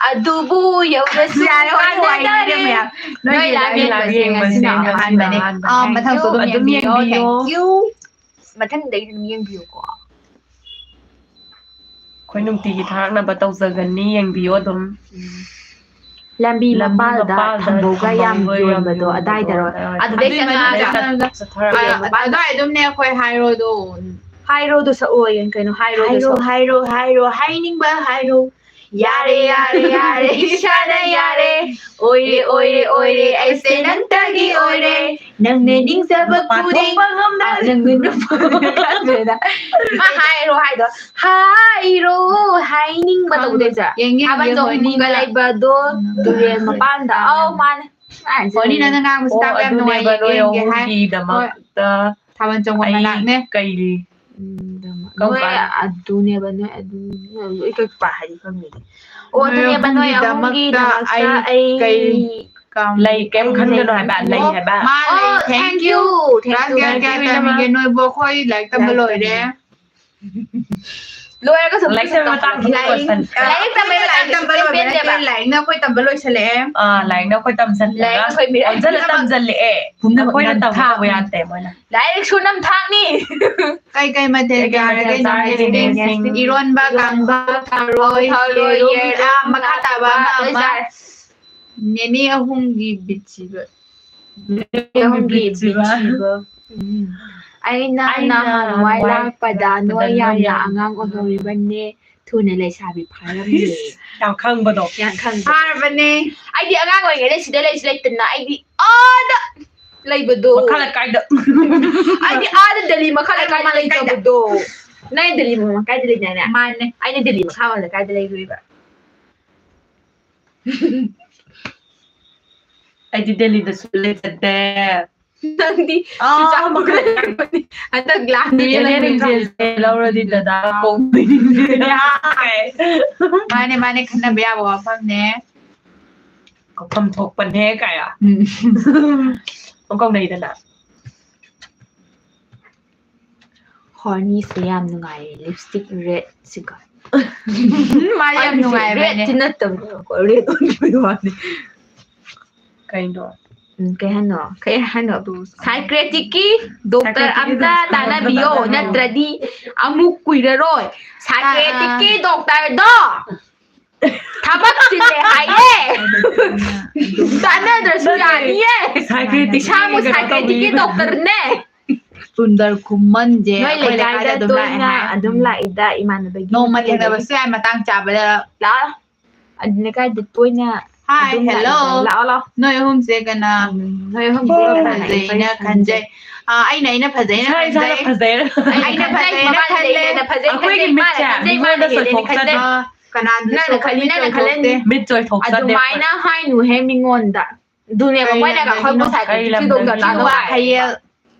ꯑꯗꯨꯕꯨ ꯌꯧꯔꯁꯨ ꯌꯥꯔꯦ, ꯋꯥꯔꯤ ꯀꯥꯟꯅꯗꯔꯦ꯫ ꯅꯨꯡꯉꯥꯏꯔꯦ ꯃꯌꯥꯝ꯫ ꯅꯣꯏ ꯅꯣꯏ ꯂꯥꯏꯚ ꯂꯥꯏꯚ ꯌꯦꯡꯕꯁꯦ ꯌꯦꯡꯕꯁꯦ ꯉꯁꯤꯅ ꯉꯁꯤꯅ ꯑꯍꯥꯟꯕꯅꯦ꯫ ꯑꯍꯥꯟꯕꯅꯦ꯫ ꯑꯥ, ꯃꯊꯪꯁꯨ ꯑꯗꯨꯝ ꯑꯗꯨꯝ ꯌꯦꯡꯕꯤꯌꯣ꯫ ꯌꯦꯡꯕꯤꯌꯣ꯫ Thank you꯫ ꯃꯊꯪꯗꯩ ꯑꯗꯨꯝ ꯌꯦꯡꯕꯤꯌꯨꯀꯣ꯫ ꯑꯩꯈꯣꯏ ꯅꯨꯡꯇꯤꯒꯤ ꯊꯥꯔꯛꯅꯕ ꯇꯧꯖꯒꯅꯤ, ꯌꯦꯡꯕꯤꯌꯨ ꯑꯗꯨꯝ꯫ ꯂꯝꯕꯤ ꯂꯝꯕꯤ ꯃꯄꯥꯜꯗ ꯃꯄꯥꯜꯗ ꯊꯝꯕꯧꯒ ꯌꯥꯝ ꯊꯝꯕꯧꯒ ꯌꯣꯟꯕꯗꯣ ꯌꯣꯟꯕꯗꯣ ꯑꯗꯥꯏꯗꯔꯣ? ꯑꯗꯥꯏꯗ꯫ ꯑꯗꯨꯗꯩ ꯑꯗꯨꯏ ꯃꯅꯨꯡꯗ ꯆꯪꯉꯛꯑꯒ ꯆꯪꯉꯒ ꯊꯝꯕꯧꯒ ꯌꯣꯟꯕ ꯃꯄꯥꯜꯗ ꯑꯗꯥꯏ ꯑꯗꯨꯝꯅꯦ ꯑꯩꯈꯣꯏ ꯍꯥꯏꯔꯣꯗꯣ꯫ ꯍꯥꯏꯔꯣꯗꯣ ꯁꯛꯑꯣ, ꯀꯩꯅꯣ ꯍꯥꯏꯔꯣꯗꯣ ꯍꯥꯏꯔꯣ ꯁꯛꯑꯣ꯫ ꯍꯥꯏꯔꯣ ꯍꯥꯏꯔꯣ ꯍꯥꯏꯅꯤꯡꯕ ꯍꯥꯏꯔꯣ꯫ ꯌꯥꯔꯦ ꯌꯥꯔꯦ ꯌꯥꯔꯦ ꯏꯁꯥꯅ ꯌꯥꯔꯦ꯫ ꯑꯣꯏꯔꯦ ꯑꯣꯏꯔꯦ ꯑꯣꯏꯔꯦ ꯑꯩꯁꯦ ꯅꯪꯇꯒꯤ ꯑꯣꯏꯔꯦ꯫ ꯅꯪꯅ ꯅꯤꯡꯖꯕ ꯈꯨꯗꯤꯡ ꯄꯥꯊꯣꯛꯄ ꯉꯝꯗ ꯑ, ꯅꯪ ꯅꯪ ꯈꯟꯕꯗ꯫ ꯃꯥ ꯍꯥꯏꯔꯣ ꯍꯥꯏꯗꯣ꯫ ꯍꯥꯏꯔꯣ ꯍꯥꯏꯅꯤꯡꯕ ꯇꯧꯕꯗꯣ ꯏꯆꯦ꯫ ꯌꯦꯡ ꯌꯦꯡ ꯊꯥꯕꯜ ꯌꯦꯡ ꯆꯣꯡꯐꯝꯒ ꯍꯣꯏꯅꯤꯅ꯫ ꯂꯩꯕꯗꯣ ꯇꯨꯔꯦꯜ ꯃꯄꯥꯟꯗ꯫ ꯑꯧ ꯃꯥꯅꯦ꯫ ꯍꯣꯏꯅꯤ ꯅꯪꯅ ꯉꯥꯡꯕꯁꯤ ꯑꯣ ꯇꯥꯕ ꯌꯥꯝ ꯅꯨꯡꯉꯥꯏ, ꯑꯗꯨꯅꯦꯕ ꯅꯣꯏ ꯌꯦꯡꯒꯦ ꯍꯥꯏ꯫ ꯍꯣꯏ꯫ ꯑꯍꯨꯝꯒꯤꯗꯃꯛꯇ ꯊꯥꯕꯜ ꯆꯣꯡꯕ ꯑꯩ ꯃꯅꯥꯛꯅꯦ꯫ ꯀꯩ ꯎꯝ, ꯗꯃ- ꯀꯔꯝ ꯅꯣꯏ ꯀꯥꯟ? ꯑꯗꯨꯅꯦꯕ, ꯅꯣꯏ ꯑꯗꯨ, ꯅꯣꯏ ꯀꯩ ꯄꯥ ꯍꯥꯏꯗꯤ ꯈꯪꯗꯦ꯫ ꯑꯣ, ꯅꯣꯏ ꯑꯗꯨꯅꯦꯕ, ꯅꯣꯏ ꯑꯍꯨꯝꯒꯤꯗꯃꯛꯇ ꯑꯍꯨꯝꯒꯤꯗꯃꯛꯇ ꯑꯩ ꯑꯩ ꯀꯩ ꯀꯝ- ꯂꯩ ꯀꯩꯝ ꯑꯩ ꯈꯟꯒꯅꯨ ꯂꯩ- ꯍꯥꯏꯕ, ꯂꯩ ꯑꯣ, ꯍꯥꯏꯕ꯫ thank you, thank class you, ꯀꯌꯥ thank ꯀꯌꯥ you, ꯇꯝꯃꯤꯒꯦ ꯏꯅꯝꯃ꯫ ꯅꯣꯏꯕꯨ? ꯑꯩꯈꯣꯏ ꯂꯥꯏꯔꯤꯛ ꯇꯝꯕ ꯂꯥꯏꯔꯤꯛ ꯂꯣꯏꯔꯦ꯫ ꯇꯝꯃꯤ꯫ ꯂꯣꯏꯔꯒ ꯁꯨꯝ ꯂꯥꯏꯔꯤꯛ ꯇꯝꯕ ꯃꯇꯥꯡ ꯂꯥꯏꯔꯤꯛ ꯂꯣꯏꯁꯟ- ꯂꯥꯏꯔꯤꯛ ꯇꯝꯕ ꯂꯣꯏꯕ ꯅꯠꯇꯦ, ꯂꯥꯏꯔꯤꯛ ꯇꯝꯕ ꯂꯣꯏꯕ ꯅꯠꯇꯦ, ꯂꯥꯏꯔꯤꯛꯅ ꯑꯩꯈꯣꯏ ꯇꯝꯕ ꯂꯣꯏꯁꯜꯂꯛꯑꯦ꯫ ꯑꯥ, ꯂꯥꯏꯔꯤꯛꯅ ꯑꯩꯈꯣꯏ ꯇꯝꯁꯜꯂꯒ ꯂꯥꯏꯔꯤꯛ ꯑꯩꯈꯣꯏ ꯃꯤꯔꯛ ꯑꯣꯟꯁꯤꯜꯂ ꯇꯝꯕ- ꯇꯝꯁꯤꯜꯂꯛꯑꯦ꯫ ꯄꯨꯝꯅꯃꯛ ꯑꯩꯈꯣꯏꯅ ꯅꯝꯊꯥꯛ ꯇꯝꯍꯧꯕ ꯌꯥꯗꯦ ꯃꯣꯏꯅ꯫ ꯂꯥꯏꯔꯤꯛꯁꯨ ꯅꯝꯊꯥꯛꯅꯤ꯫ ꯀꯩ ꯀꯩ ꯃꯊꯦꯜ ꯀꯩ ꯀꯩ ꯃꯊꯦꯜ ꯆꯥꯔꯒꯦ ꯆꯥꯔꯒꯦ ꯅꯦꯅꯦꯁꯤꯡ? ꯅꯦꯅꯦꯁꯤꯡ? ꯏꯔꯣꯟꯕ, ꯀꯥꯡꯍꯧ, ꯊꯔꯣꯏ, ꯊꯔꯣꯏ, ꯌꯦꯔꯨꯝ, ꯌꯦꯔꯨꯝ, ꯃꯈꯥ ꯇꯥꯕ ꯑꯃ ꯂꯣꯏ ꯑꯃ꯫ ꯆꯥꯔꯦ꯫ ꯅꯦꯅꯦ ꯑꯍꯨꯝꯒꯤ ꯕꯤꯠꯁꯤꯕ꯫ ꯑꯍꯨꯝꯒꯤ ꯕꯤꯠꯁꯤꯕ꯫ ꯕꯤꯠꯁꯤꯕ꯫ ꯎꯝ꯫ ꯑꯩꯅ ꯑꯩꯅ ꯅꯍꯥꯟꯋꯥꯏ ꯅꯍꯥꯟꯋꯥꯏ ꯂꯥꯛꯄꯗ ꯅꯣꯏ ꯂꯥꯛꯄꯗ ꯅꯣꯏ ꯌꯥꯝꯅ ꯌꯥꯝ ꯑꯉꯥꯡ ꯑꯣꯏꯍꯧꯔꯤꯕꯅꯦ, ꯊꯨꯅ ꯂꯩꯁꯥꯕꯤ ꯐꯥꯔꯝꯃꯦ꯫ ꯌꯥꯝ ꯈꯪꯕꯗꯣ꯫ ꯌꯥꯝ ꯈꯪꯕ꯫ ꯐꯥꯔꯕꯅꯦ꯫ ꯑꯩꯗꯤ ꯑꯉꯥꯡ ꯑꯣꯏꯔꯤꯉꯩꯗ ꯁꯤꯗ ꯂꯩꯁꯨ ꯂꯩꯇꯅ ꯑꯩꯗꯤ ꯑꯥꯗ ꯂꯩꯕꯗꯣ꯫ ꯃꯈꯥ ꯂꯩꯀꯥꯏꯗ꯫ ꯑꯩꯗꯤ ꯑꯥꯗ ꯗꯦꯜꯂꯤ ꯃꯈꯥ ꯂꯩꯀꯥꯏꯗ ꯂꯩꯇꯕꯗꯣ꯫ ꯅꯪ ꯗꯦꯜꯂꯤ ꯃꯈꯥ ꯂꯩꯀꯥꯏꯗ ꯂꯩꯗꯥꯏꯅꯦ? ꯃꯥꯅꯦ꯫ ꯑꯩꯅ ꯗꯦꯜꯂꯤ ꯃꯈꯥ ꯂꯩꯀꯥꯏꯗ ꯂꯩꯔꯨꯏꯕ꯫ ꯑꯩꯗꯤ ꯗꯦꯜꯂꯤꯗꯁꯨ ꯂꯩꯖꯗꯦ꯫ ꯅꯪꯗꯤ ꯑꯥ, ꯆꯨꯔꯆꯥꯟꯄꯨꯔꯗ ꯂꯩꯔꯝꯒꯅꯤ꯫ ꯍꯟꯗꯛ ꯂꯥꯛꯇꯣꯏꯅꯦ ꯗꯦꯜꯂꯤ ꯅꯪ ꯅꯤꯡꯊꯦꯝꯁꯦ ꯂꯧꯔꯗꯤ ꯗꯗꯥ ꯀꯧꯗꯣꯏꯅꯤ꯫ ꯃꯥꯅꯦ, ꯃꯥꯅꯦ, ꯈꯟꯅꯕ ꯌꯥꯕ ꯋꯥꯐꯝꯅꯦ꯫ ꯀꯧꯐꯝ ꯊꯣꯛꯄꯅꯦ ꯀꯥꯏ꯫ ꯎꯝ꯫ ꯑꯗꯨꯝ ꯀꯧꯅꯩꯗꯅ꯫ ꯍꯣꯔꯅꯤꯁꯦ ꯌꯥꯝ ꯅꯨꯡꯉꯥꯏꯌꯦ, ꯂꯤꯞꯁꯇꯤꯛ ꯔꯦꯗꯁꯤꯒ꯫ ꯃꯥꯗꯤ ꯌꯥꯝ ꯅꯨꯡꯉꯥꯏꯕꯅꯦ꯫ ꯔꯦꯗꯇꯤ ꯅꯠꯇꯕꯅꯦꯕꯀꯣ, ꯔꯦꯗ ꯑꯣꯟꯈꯤꯕꯒꯤ ꯋꯥꯅꯤ꯫ ꯀꯩꯅꯣ? ꯎꯝ, ꯀꯩ ꯍꯥꯏꯅꯣ? ꯀꯩ ꯍꯥꯏꯅꯣ? ꯁꯥꯏꯀ꯭ꯔꯦꯇꯤꯛꯀꯤ ꯗꯣꯛꯇꯔ ꯑꯝꯇ ꯇꯥꯟꯅꯕꯤꯌꯣ, ꯅꯠꯇ꯭ꯔꯗꯤ ꯑꯃꯨꯛ ꯀꯨꯏꯔꯔꯣꯏ꯫ ꯁꯥꯏꯀ꯭ꯔꯦꯇꯤꯛꯀꯤ ꯗꯣꯛꯇꯔꯗꯣ ꯊꯕꯛ ꯆꯤꯜꯂꯦ ꯍꯥꯏꯌꯦ꯫ ꯇꯥꯟꯅꯗ꯭ꯔꯁꯨ ꯌꯥꯅꯤꯌꯦ꯫ ꯏꯁꯥꯕꯨ ꯁꯥꯏꯀ꯭ꯔꯦꯇꯤꯛꯀꯤ ꯗꯣꯛꯇꯔꯅꯦ꯫ ꯁꯨꯟꯗꯔ ꯈꯨꯃꯟꯁꯦ ꯅꯣꯏ ꯑꯩꯈꯣꯏ ꯂꯩꯀꯥꯏꯗ ꯂꯩꯀꯥꯏꯗ ꯑꯗꯨꯝ ꯇꯣꯏꯅ ꯂꯥꯛꯑꯦ ꯍꯥꯏ꯫ ꯑꯗꯨꯝ ꯂꯥꯛꯏꯗ, ꯏꯃꯥꯟꯅꯕꯒꯤ ꯅꯣꯡꯃ ꯅꯨꯄꯤ ꯊꯦꯡꯅꯕꯁꯨ ꯌꯥꯏ, ꯃꯇꯥꯡ ꯆꯥꯕꯗ꯫ ꯂꯥꯛꯑꯣ꯫ ꯑꯗꯨ ꯂꯩꯀꯥꯏꯗ ꯇꯣꯏꯅ ꯍꯥꯏ, ꯑꯗꯨꯝ ꯍꯦꯜꯂꯣ꯫ ꯂꯥꯛꯏꯗ꯫ ꯂꯥꯛꯑꯣ, ꯂꯥꯛꯑꯣ꯫ ꯅꯣꯏ ꯑꯍꯨꯝꯁꯦ ꯀꯅꯥ ꯎꯝ, ꯅꯣꯏ ꯑꯍꯨꯝꯁꯦ ꯀꯅꯥꯅ ꯐꯖꯩꯅ impress ꯈꯟꯖꯩ? ꯈꯟꯖꯩ? ꯑꯥ, ꯑꯩꯅ, ꯑꯩꯅ ꯐꯖꯩꯅ ꯏꯁꯥ ꯏꯁꯥꯅ ꯈꯟꯖꯩ꯫ ꯐꯖꯩꯅ ꯑꯩꯅ ꯈꯟꯖꯩ, ꯐꯖꯩꯅ ꯃꯥꯅ ꯈꯜꯂꯦ꯫ ꯐꯖꯩꯅ ꯈꯟꯖꯩ, ꯑꯩꯈꯣꯏꯒꯤ ꯃꯥꯅ ꯃꯤꯠꯁꯦ ꯈꯟꯖꯩ, ꯃꯥꯅ ꯃꯤꯉꯣꯟꯗ ꯍꯦꯜꯂꯦꯅ ꯆꯣꯏꯊꯣꯛꯆꯗꯦ꯫ ꯈꯟꯖꯩ꯫ ꯑꯥ, ꯀꯅꯥꯗꯁꯨ ꯅꯪꯅ ꯈꯜꯂꯤ, ꯅꯪꯅ ꯈꯜꯂꯤ꯫ ꯆꯣꯏꯊꯣꯛꯇꯦ꯫ ꯃꯤꯠ ꯆꯣꯏꯊꯣꯛꯆꯗꯦ ꯑꯗꯨꯃꯥꯏꯅ ꯑꯩꯈꯣꯏ꯫ ꯍꯥꯏꯅꯨꯍꯦ ꯃꯤꯉꯣꯟꯗ꯫ ꯑꯗꯨꯅꯦꯕ ꯀꯔꯤ ꯃꯣꯏꯅ ꯂꯝꯗꯒꯤꯅꯣ? ꯑꯩꯈꯣꯏꯕꯨ ꯀꯔꯤ ꯁꯥꯏꯟꯇꯤꯁꯀꯤ ꯂꯝꯗꯒꯤꯅꯣ? ꯗꯣꯛꯇꯔ ꯇꯥꯟꯅꯧ ꯍꯥꯏꯔꯤꯕ꯫ ꯍꯌꯦꯜ꯫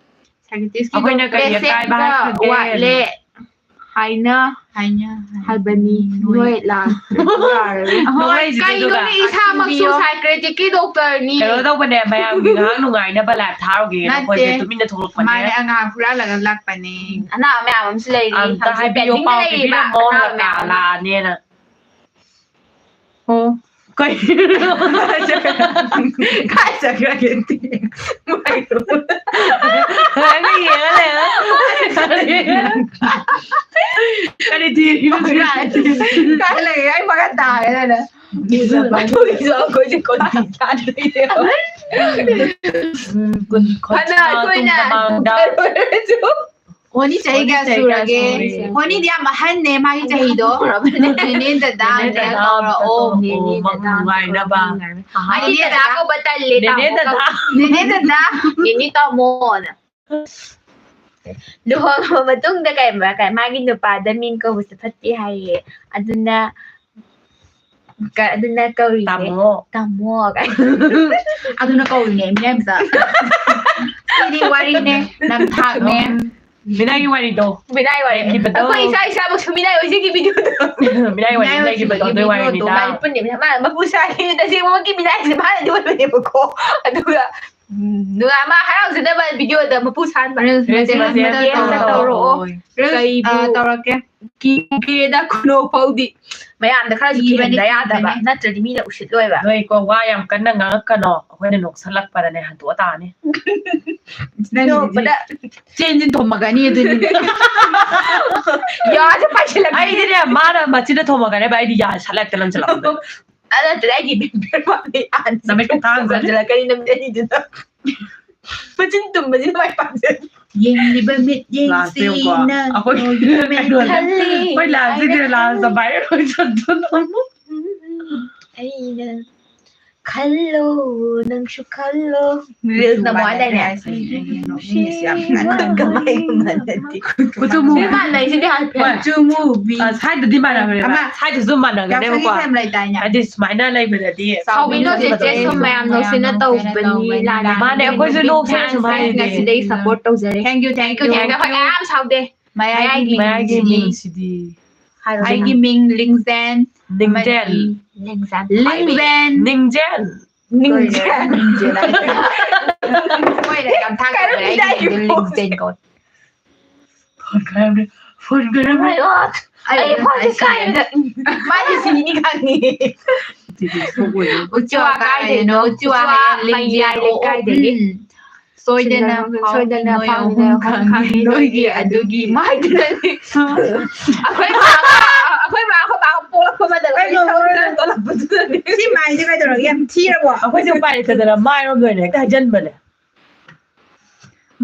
ꯁꯥꯏꯟꯇꯤꯁꯀꯤ ꯑꯩꯈꯣꯏꯅ ꯀꯔꯤ ꯗꯣꯛꯇꯔ꯫ ꯑꯀꯥꯏꯕ ꯄꯦꯁꯦꯟꯒ ꯍꯥꯏꯈ꯭ꯔꯒꯦ? ꯋꯥꯠꯂꯦ ꯍꯥꯏꯅ ꯍꯥꯏꯅ ꯍꯥꯏꯕꯅꯤ꯫ ꯍꯥꯏꯕꯅꯤ꯫ ꯅꯣꯏ ꯂꯥꯛꯇ꯭ꯔꯗꯤ ꯌꯥꯔꯔꯣꯏ꯫ ꯍꯣꯏ, ꯅꯣꯏꯁꯤꯗꯤ ꯀꯩꯅꯣꯅꯦ, ꯑꯗꯨꯒ ꯏꯁꯥꯃꯛꯁꯨ ꯁꯥꯏꯀ꯭ꯔꯦꯇꯤꯛꯀꯤ ꯗꯣꯛꯇꯔꯅꯤ꯫ ꯀꯩꯅꯣ ꯇꯧꯕꯅꯦ, ꯃꯌꯥꯝꯒꯤ ꯉꯥꯏꯍꯥꯛ ꯅꯨꯡꯉꯥꯏꯅꯕ live ꯊꯥꯔꯨꯒꯦꯅ ꯅꯠꯇꯦ꯫ ꯑꯩꯈꯣꯏꯁꯦ ꯇꯨꯃꯤꯟꯅ ꯊꯣꯛꯂꯛꯄꯅꯦ꯫ ꯃꯥꯅꯦ, ꯑꯉꯥꯡ ꯍꯨꯔꯥꯜꯂꯒ ꯂꯥꯛꯄꯅꯦ꯫ ꯎꯝ, ꯑꯅꯥꯕ ꯃꯌꯥꯝ ꯑꯃꯁꯨ ꯂꯩꯔꯤ꯫ ꯑꯝꯇ ꯍꯧꯖꯤꯛ ꯍꯥꯏꯕꯤꯌꯣ, pending ꯗ ꯄꯥꯎ ꯂꯩꯔꯤꯕ ꯄꯤꯕꯤꯔꯝꯃꯣ, ꯑꯅꯥꯕ ꯃꯌꯥꯝ ꯑꯃ꯫ ꯂꯥꯛꯑꯅꯦꯅ꯫ ꯑꯣ, ꯀꯩ? ꯀꯥꯏ ꯆꯠꯈ꯭ꯔꯒꯦ? ꯃꯥꯏꯗꯣ꯫ ꯑꯩꯅ ꯌꯦꯡꯉ ꯂꯩꯔ꯫ ꯀꯔꯤ ꯊꯤꯔꯤꯅꯣ? ꯀꯥꯏ ꯂꯩꯒꯦ? ꯑꯩ ꯃꯈꯥ ꯇꯥꯔꯦ ꯅꯪꯅ꯫ ꯑꯗꯨꯒꯤꯁꯨ ꯑꯩꯈꯣꯏꯁꯦ ꯀꯣꯟꯕꯤ ꯆꯥꯗꯣꯏꯅꯦꯕ꯫ ꯎꯝ, ꯀꯨꯟ, ꯐꯅ ꯀꯨꯟꯊ꯭ꯔꯥ ꯑꯩꯈꯣꯏꯅ ꯇꯨꯡꯗ ꯃꯥꯡꯗ꯫ ꯑꯣꯏꯔꯁꯨ꯫ ꯍꯣꯅꯤ ꯆꯍꯤ ꯀꯌꯥ ꯍꯣꯅꯤ ꯆꯍꯤ ꯀꯌꯥ ꯁꯨꯔꯒꯦ? ꯁꯨꯔꯒꯦ? ꯍꯣꯅꯤꯗꯤ ꯌꯥꯝ ꯑꯍꯟꯅꯦ, ꯃꯥꯒꯤ ꯆꯍꯤꯗꯣ꯫ ꯅꯦꯅꯦ ꯗꯗꯥ, ꯅꯦꯅꯦ ꯗꯗꯥ ꯑꯝꯇ ꯀꯧꯔꯛꯑꯣ꯫ ꯀꯧꯔꯛꯑꯣ, ꯅꯦꯅꯦ ꯃꯥ ꯗꯗꯥ ꯑꯝꯇ ꯅꯨꯡꯉꯥꯏꯅꯕ꯫ ꯀꯧꯔꯛꯑꯣ꯫ ꯑꯍꯥ꯫ ꯅꯦꯅꯦ ꯗꯗꯥ ꯀꯧꯕ ꯇꯜꯂꯦ, ꯅꯦꯅꯦ ꯇꯥꯃꯣ ꯗꯗꯥ꯫ ꯀꯧ-, ꯅꯦꯅꯦ ꯗꯗꯥ꯫ ꯅꯦꯅꯦ ꯇꯥꯃꯣꯅ꯫ ꯂꯨꯍꯣꯡꯉꯕ ꯃꯇꯨꯡꯗ ꯀꯩ, ꯀꯩ, ꯃꯥꯒꯤ ꯅꯨꯄꯥꯗ ꯃꯤꯡ ꯀꯧꯕꯁꯦ ꯐꯠꯇꯦ ꯍꯥꯏꯌꯦ꯫ ꯑꯗꯨꯅ ꯀ-, ꯑꯗꯨꯅ ꯀꯧꯔꯤꯁꯦ ꯇꯥꯃꯣ꯫ ꯇꯥꯃꯣ ꯀꯥꯏꯅ꯫ ꯑꯗꯨꯅ ꯀꯧꯔꯤꯅꯦ, ꯃꯤꯔꯦꯝꯆꯥ꯫ ꯁꯤꯗꯤ ꯋꯥꯔꯤꯅꯦ, ꯂꯝꯊꯥꯛꯅꯦ꯫ ꯃꯤꯅꯥꯏꯒꯤ ꯋꯥꯔꯤꯗꯣ꯫ ꯃꯤꯅꯥꯏ ꯋꯥꯔꯤ꯫ ꯂꯩꯈꯤꯕꯗꯣ꯫ ꯑꯩꯈꯣꯏ ꯏꯁꯥ ꯏꯁꯥꯃꯛꯁꯨ ꯃꯤꯅꯥꯏ ꯑꯣꯏꯖꯈꯤ video ꯗꯣ꯫ ꯃꯤꯅꯥꯏ ꯋꯥꯔꯤ ꯃꯤꯅꯥꯏ ꯂꯩꯈꯤꯕꯗꯣ, ꯑꯣꯏꯈꯤꯕ ꯑꯗꯨꯏ video ꯗꯣ꯫ ꯋꯥꯔꯤꯅꯤꯗ꯫ ꯃꯥꯅ ꯄꯨꯟꯅ, ꯃꯥꯅ ꯃꯄꯨ ꯁꯥꯈꯤ, ꯇꯁꯦꯡꯃꯛꯀꯤ ꯃꯤꯅꯥꯏꯁꯦ ꯃꯥꯅꯗꯤ ꯑꯣꯏꯕꯅꯦꯕꯀꯣ꯫ ꯑꯗꯨꯒ, ꯎꯝ, ꯅꯨꯡꯉꯥꯏ, ꯃꯥ ꯍꯔꯥꯎꯖꯅꯕ video ꯗ ꯃꯄꯨ ꯁꯥꯍꯟꯕ꯫ Reels ꯃꯇꯦꯛ ꯑꯃꯇ ꯌꯦꯡꯉꯒ ꯇꯧꯔꯛꯑꯣ꯫ ꯇꯧꯔꯛꯑꯣ꯫ Reels, ꯀꯩꯕꯨ ꯑ, ꯇꯧꯔꯛꯀꯦ꯫ ꯀꯤꯒꯦꯗ ꯈꯨꯅꯣꯛ ꯐꯥꯎꯗꯤ꯫ ꯃꯌꯥꯝꯗ ꯈꯔꯁꯨ ꯀꯤꯕꯅꯤ, ꯀꯤꯍꯟꯗ ꯌꯥꯗꯕ, ꯀꯤꯕꯅꯤ꯫ ꯅꯠꯇ꯭ꯔꯗꯤ ꯃꯤꯅ ꯎꯁꯤꯠꯂꯣꯏꯕ꯫ ꯅꯣꯏꯀꯣ, ꯋꯥ ꯌꯥꯝ ꯀꯟꯅ ꯉꯥꯡꯉꯛꯀꯅꯣ, ꯑꯩꯈꯣꯏꯅ ꯅꯣꯛꯁꯜꯂꯛꯄꯗꯅꯦ ꯍꯟꯗꯣꯛꯑ ꯇꯥꯅꯤ꯫ ꯅꯪꯒꯤꯗꯤ ꯅꯣꯛꯄꯗ ꯆꯦꯟꯁꯤꯟ ꯊꯣꯝꯃꯛꯀꯅꯤ ꯑꯗꯨꯅꯤ꯫ ꯌꯥꯁꯦ ꯄꯥꯏꯁꯤꯜꯂꯛꯀꯅꯤ꯫ ꯑꯩꯗꯤꯅꯦ, ꯃꯥꯅ ꯃꯆꯤꯟꯗ ꯊꯣꯝꯃꯛꯀꯅꯦꯕ, ꯑꯩꯗꯤ ꯌꯥ ꯁꯠꯂꯛꯇꯅ ꯆꯠꯂꯛꯄꯗꯣ꯫ ꯑꯗꯨ ꯅꯠꯇ꯭ꯔꯗꯤ ꯑꯩꯒꯤ ꯕꯦꯝꯕꯦꯔ ꯃꯥꯟꯕꯤ ꯌꯥꯁꯦ ꯅꯃꯤꯠ ꯈꯛ ꯇꯥꯡꯖꯅꯤ꯫ ꯄꯥꯏꯁꯤꯜꯂꯛꯀꯅꯤ ꯅꯨꯃꯤꯠ ꯑꯅꯤꯗꯨꯗ꯫ ꯃꯆꯤꯟ ꯇꯨꯝꯕꯁꯤꯅ ꯃꯥꯏ ꯄꯥꯛꯆꯅꯤ꯫ ꯌꯦꯡꯂꯤꯕ ꯃꯤꯠꯌꯦꯡꯁꯤꯅ ꯂꯥꯁꯇ ꯌꯦꯡꯉꯨꯀꯣ, ꯑꯩꯈꯣꯏ ꯑꯩꯈꯣꯏꯒꯤ ꯃꯤꯠ ꯀꯩꯅꯣꯗ, ꯈꯜꯂꯤ꯫ ꯑꯩꯈꯣꯏ ꯂꯥꯁꯇꯗꯤ ꯂꯥꯁꯇ viral ꯑꯣꯏ ꯆꯠꯇꯅ ꯑꯃꯨꯛ꯫ ꯑꯩꯅ ꯈꯜꯂꯣ, ꯅꯪꯁꯨ ꯈꯜꯂꯣ꯫ Reels ꯅꯝꯃꯣ ꯍꯥꯏꯗꯥꯏꯅꯦ? ꯑꯩ ꯅꯣꯛꯅꯤꯡꯉꯤꯁꯦ ꯌꯥꯝ꯫ ꯅꯪ ꯀꯃꯥꯏꯅ ꯃꯥꯟꯅꯗꯦ? ꯀꯨꯆꯨ ꯃꯨ-, ꯃꯤ ꯃꯥꯟꯅꯩꯁꯤꯗꯤ ꯍꯥꯏꯐꯦꯠ꯫ ꯀꯨꯆꯨ ꯃꯨꯕꯤ꯫ ꯑ, ꯁ꯭ꯋꯥꯏꯗꯗꯤ ꯃꯥꯟꯅꯕꯅꯦꯕ꯫ ꯑꯃ ꯁ꯭ꯋꯥꯏꯗꯁꯨ ꯃꯥꯟꯅꯒꯅꯦꯕꯀꯣ꯫ ꯌꯥꯎꯁꯪꯒꯤ ꯁꯦꯝ ꯂꯩꯗꯥꯏꯅꯦ? ꯍꯥꯏꯗꯤ ꯁꯨꯃꯥꯏꯅ ꯂꯩꯕꯗꯗꯤ ꯁꯥꯎꯕꯤꯅꯨ ꯆꯦꯆꯦ, ꯁꯨꯝ ꯃꯌꯥꯝ ꯅꯣꯛꯁꯤꯟꯅ ꯇꯧꯕꯅꯤ, ꯂꯥꯟꯅ ꯃꯥꯅꯦ, ꯑꯩꯈꯣꯏꯁꯨ ꯅꯣꯛꯁꯦ ꯁꯨꯝ ꯍꯥꯏꯔꯤꯅꯦ꯫ ꯉꯁꯤꯗꯩ support ꯇꯧꯖꯔꯦ꯫ Thank you, thank you, thank you꯫ ꯃꯌꯥꯝ ꯁꯥꯎꯗꯦ꯫ ꯃꯌꯥꯏꯒꯤ ꯃꯌꯥꯏꯒꯤ ꯃꯤꯡꯁꯤꯗꯤ꯫ ꯃꯤꯡꯁꯤꯗꯤ꯫ ꯍꯥꯏꯔꯣ꯫ ꯑꯩꯒꯤ ꯃꯤꯡ ꯂꯤꯡꯖꯦꯟ꯫ ꯂꯤꯡꯖꯦꯟ꯫ ꯑꯃꯗꯤ ꯂꯤꯡꯖꯦꯟ꯫ ꯂꯤꯡꯖꯦꯟ꯫ ꯅꯤꯡꯖꯦꯟ꯫ ꯅꯤꯡꯖꯦꯟ ꯍꯥꯏꯁꯦ꯫ ꯃꯣꯏꯅ ꯌꯥꯝ ꯊꯥꯒꯠꯂꯦ, ꯑꯩꯒꯤ ꯃꯤꯡꯗꯣ ꯂꯤꯡꯖꯦꯟ ꯀꯧꯋꯦ꯫ ꯐꯣꯟ ꯀꯥꯏꯔꯝꯗ꯭ꯔꯦ, ꯐꯣꯟ ꯀꯥꯏꯔꯝꯗ꯭ꯔꯦ꯫ ꯑꯩ ꯐꯣꯟꯁꯦ ꯀꯥꯏꯔꯦ꯫ ꯃꯥꯗꯤ ꯁꯤꯅꯤ ꯈꯪꯉꯤ꯫ ꯎꯆꯤꯋꯥ ꯀꯥꯏꯗꯩꯅꯣ? ꯎꯆꯤꯋꯥ ꯍꯥꯏꯌꯦ, ꯂꯤꯡꯖꯦꯜ ꯃꯌꯥꯏ ꯑꯣ, ꯑꯣ, ꯂꯩꯀꯥꯏꯗꯒꯤ꯫ ꯎꯝ꯫ ꯁꯣꯏꯗꯅ ꯁꯣꯏꯗꯅ ꯐꯥꯎꯅꯤ ꯐꯥꯎꯅꯤ ꯅꯣꯏ ꯅꯣꯏ ꯑꯍꯨꯝ ꯑꯍꯨꯝ ꯈꯪꯉꯤ, ꯈꯪꯉꯤ, ꯅꯣꯏꯒꯤ ꯅꯣꯏꯒꯤ ꯑꯗꯨꯒꯤ ꯑꯗꯨꯒꯤ ꯃꯥꯏꯗꯨꯅꯅꯤ꯫ ꯑꯩꯈꯣꯏ ꯃꯥ, ꯑꯩꯈꯣꯏ ꯃꯥ, ꯑꯩꯈꯣꯏ ꯃꯥ ꯄꯣꯛꯂꯛꯄ ꯃꯇꯝꯗ ꯀꯩꯅꯣ? ꯁꯝꯗꯨꯅ ꯇꯣꯂꯛꯄꯗꯨꯗꯅꯤ꯫ ꯁꯤ ꯃꯥꯏꯁꯦ ꯀꯩꯗꯧꯔꯒꯦ? ꯌꯥꯝ ꯊꯤꯔꯕꯣ? ꯑꯩꯈꯣꯏꯁꯦ ꯎꯄꯥꯏ ꯂꯩꯇꯗꯅ ꯃꯥꯏꯔꯣꯝꯗ ꯑꯣꯏꯅ ꯍꯦꯛꯇ ꯍꯩꯖꯟꯕꯅꯦ꯫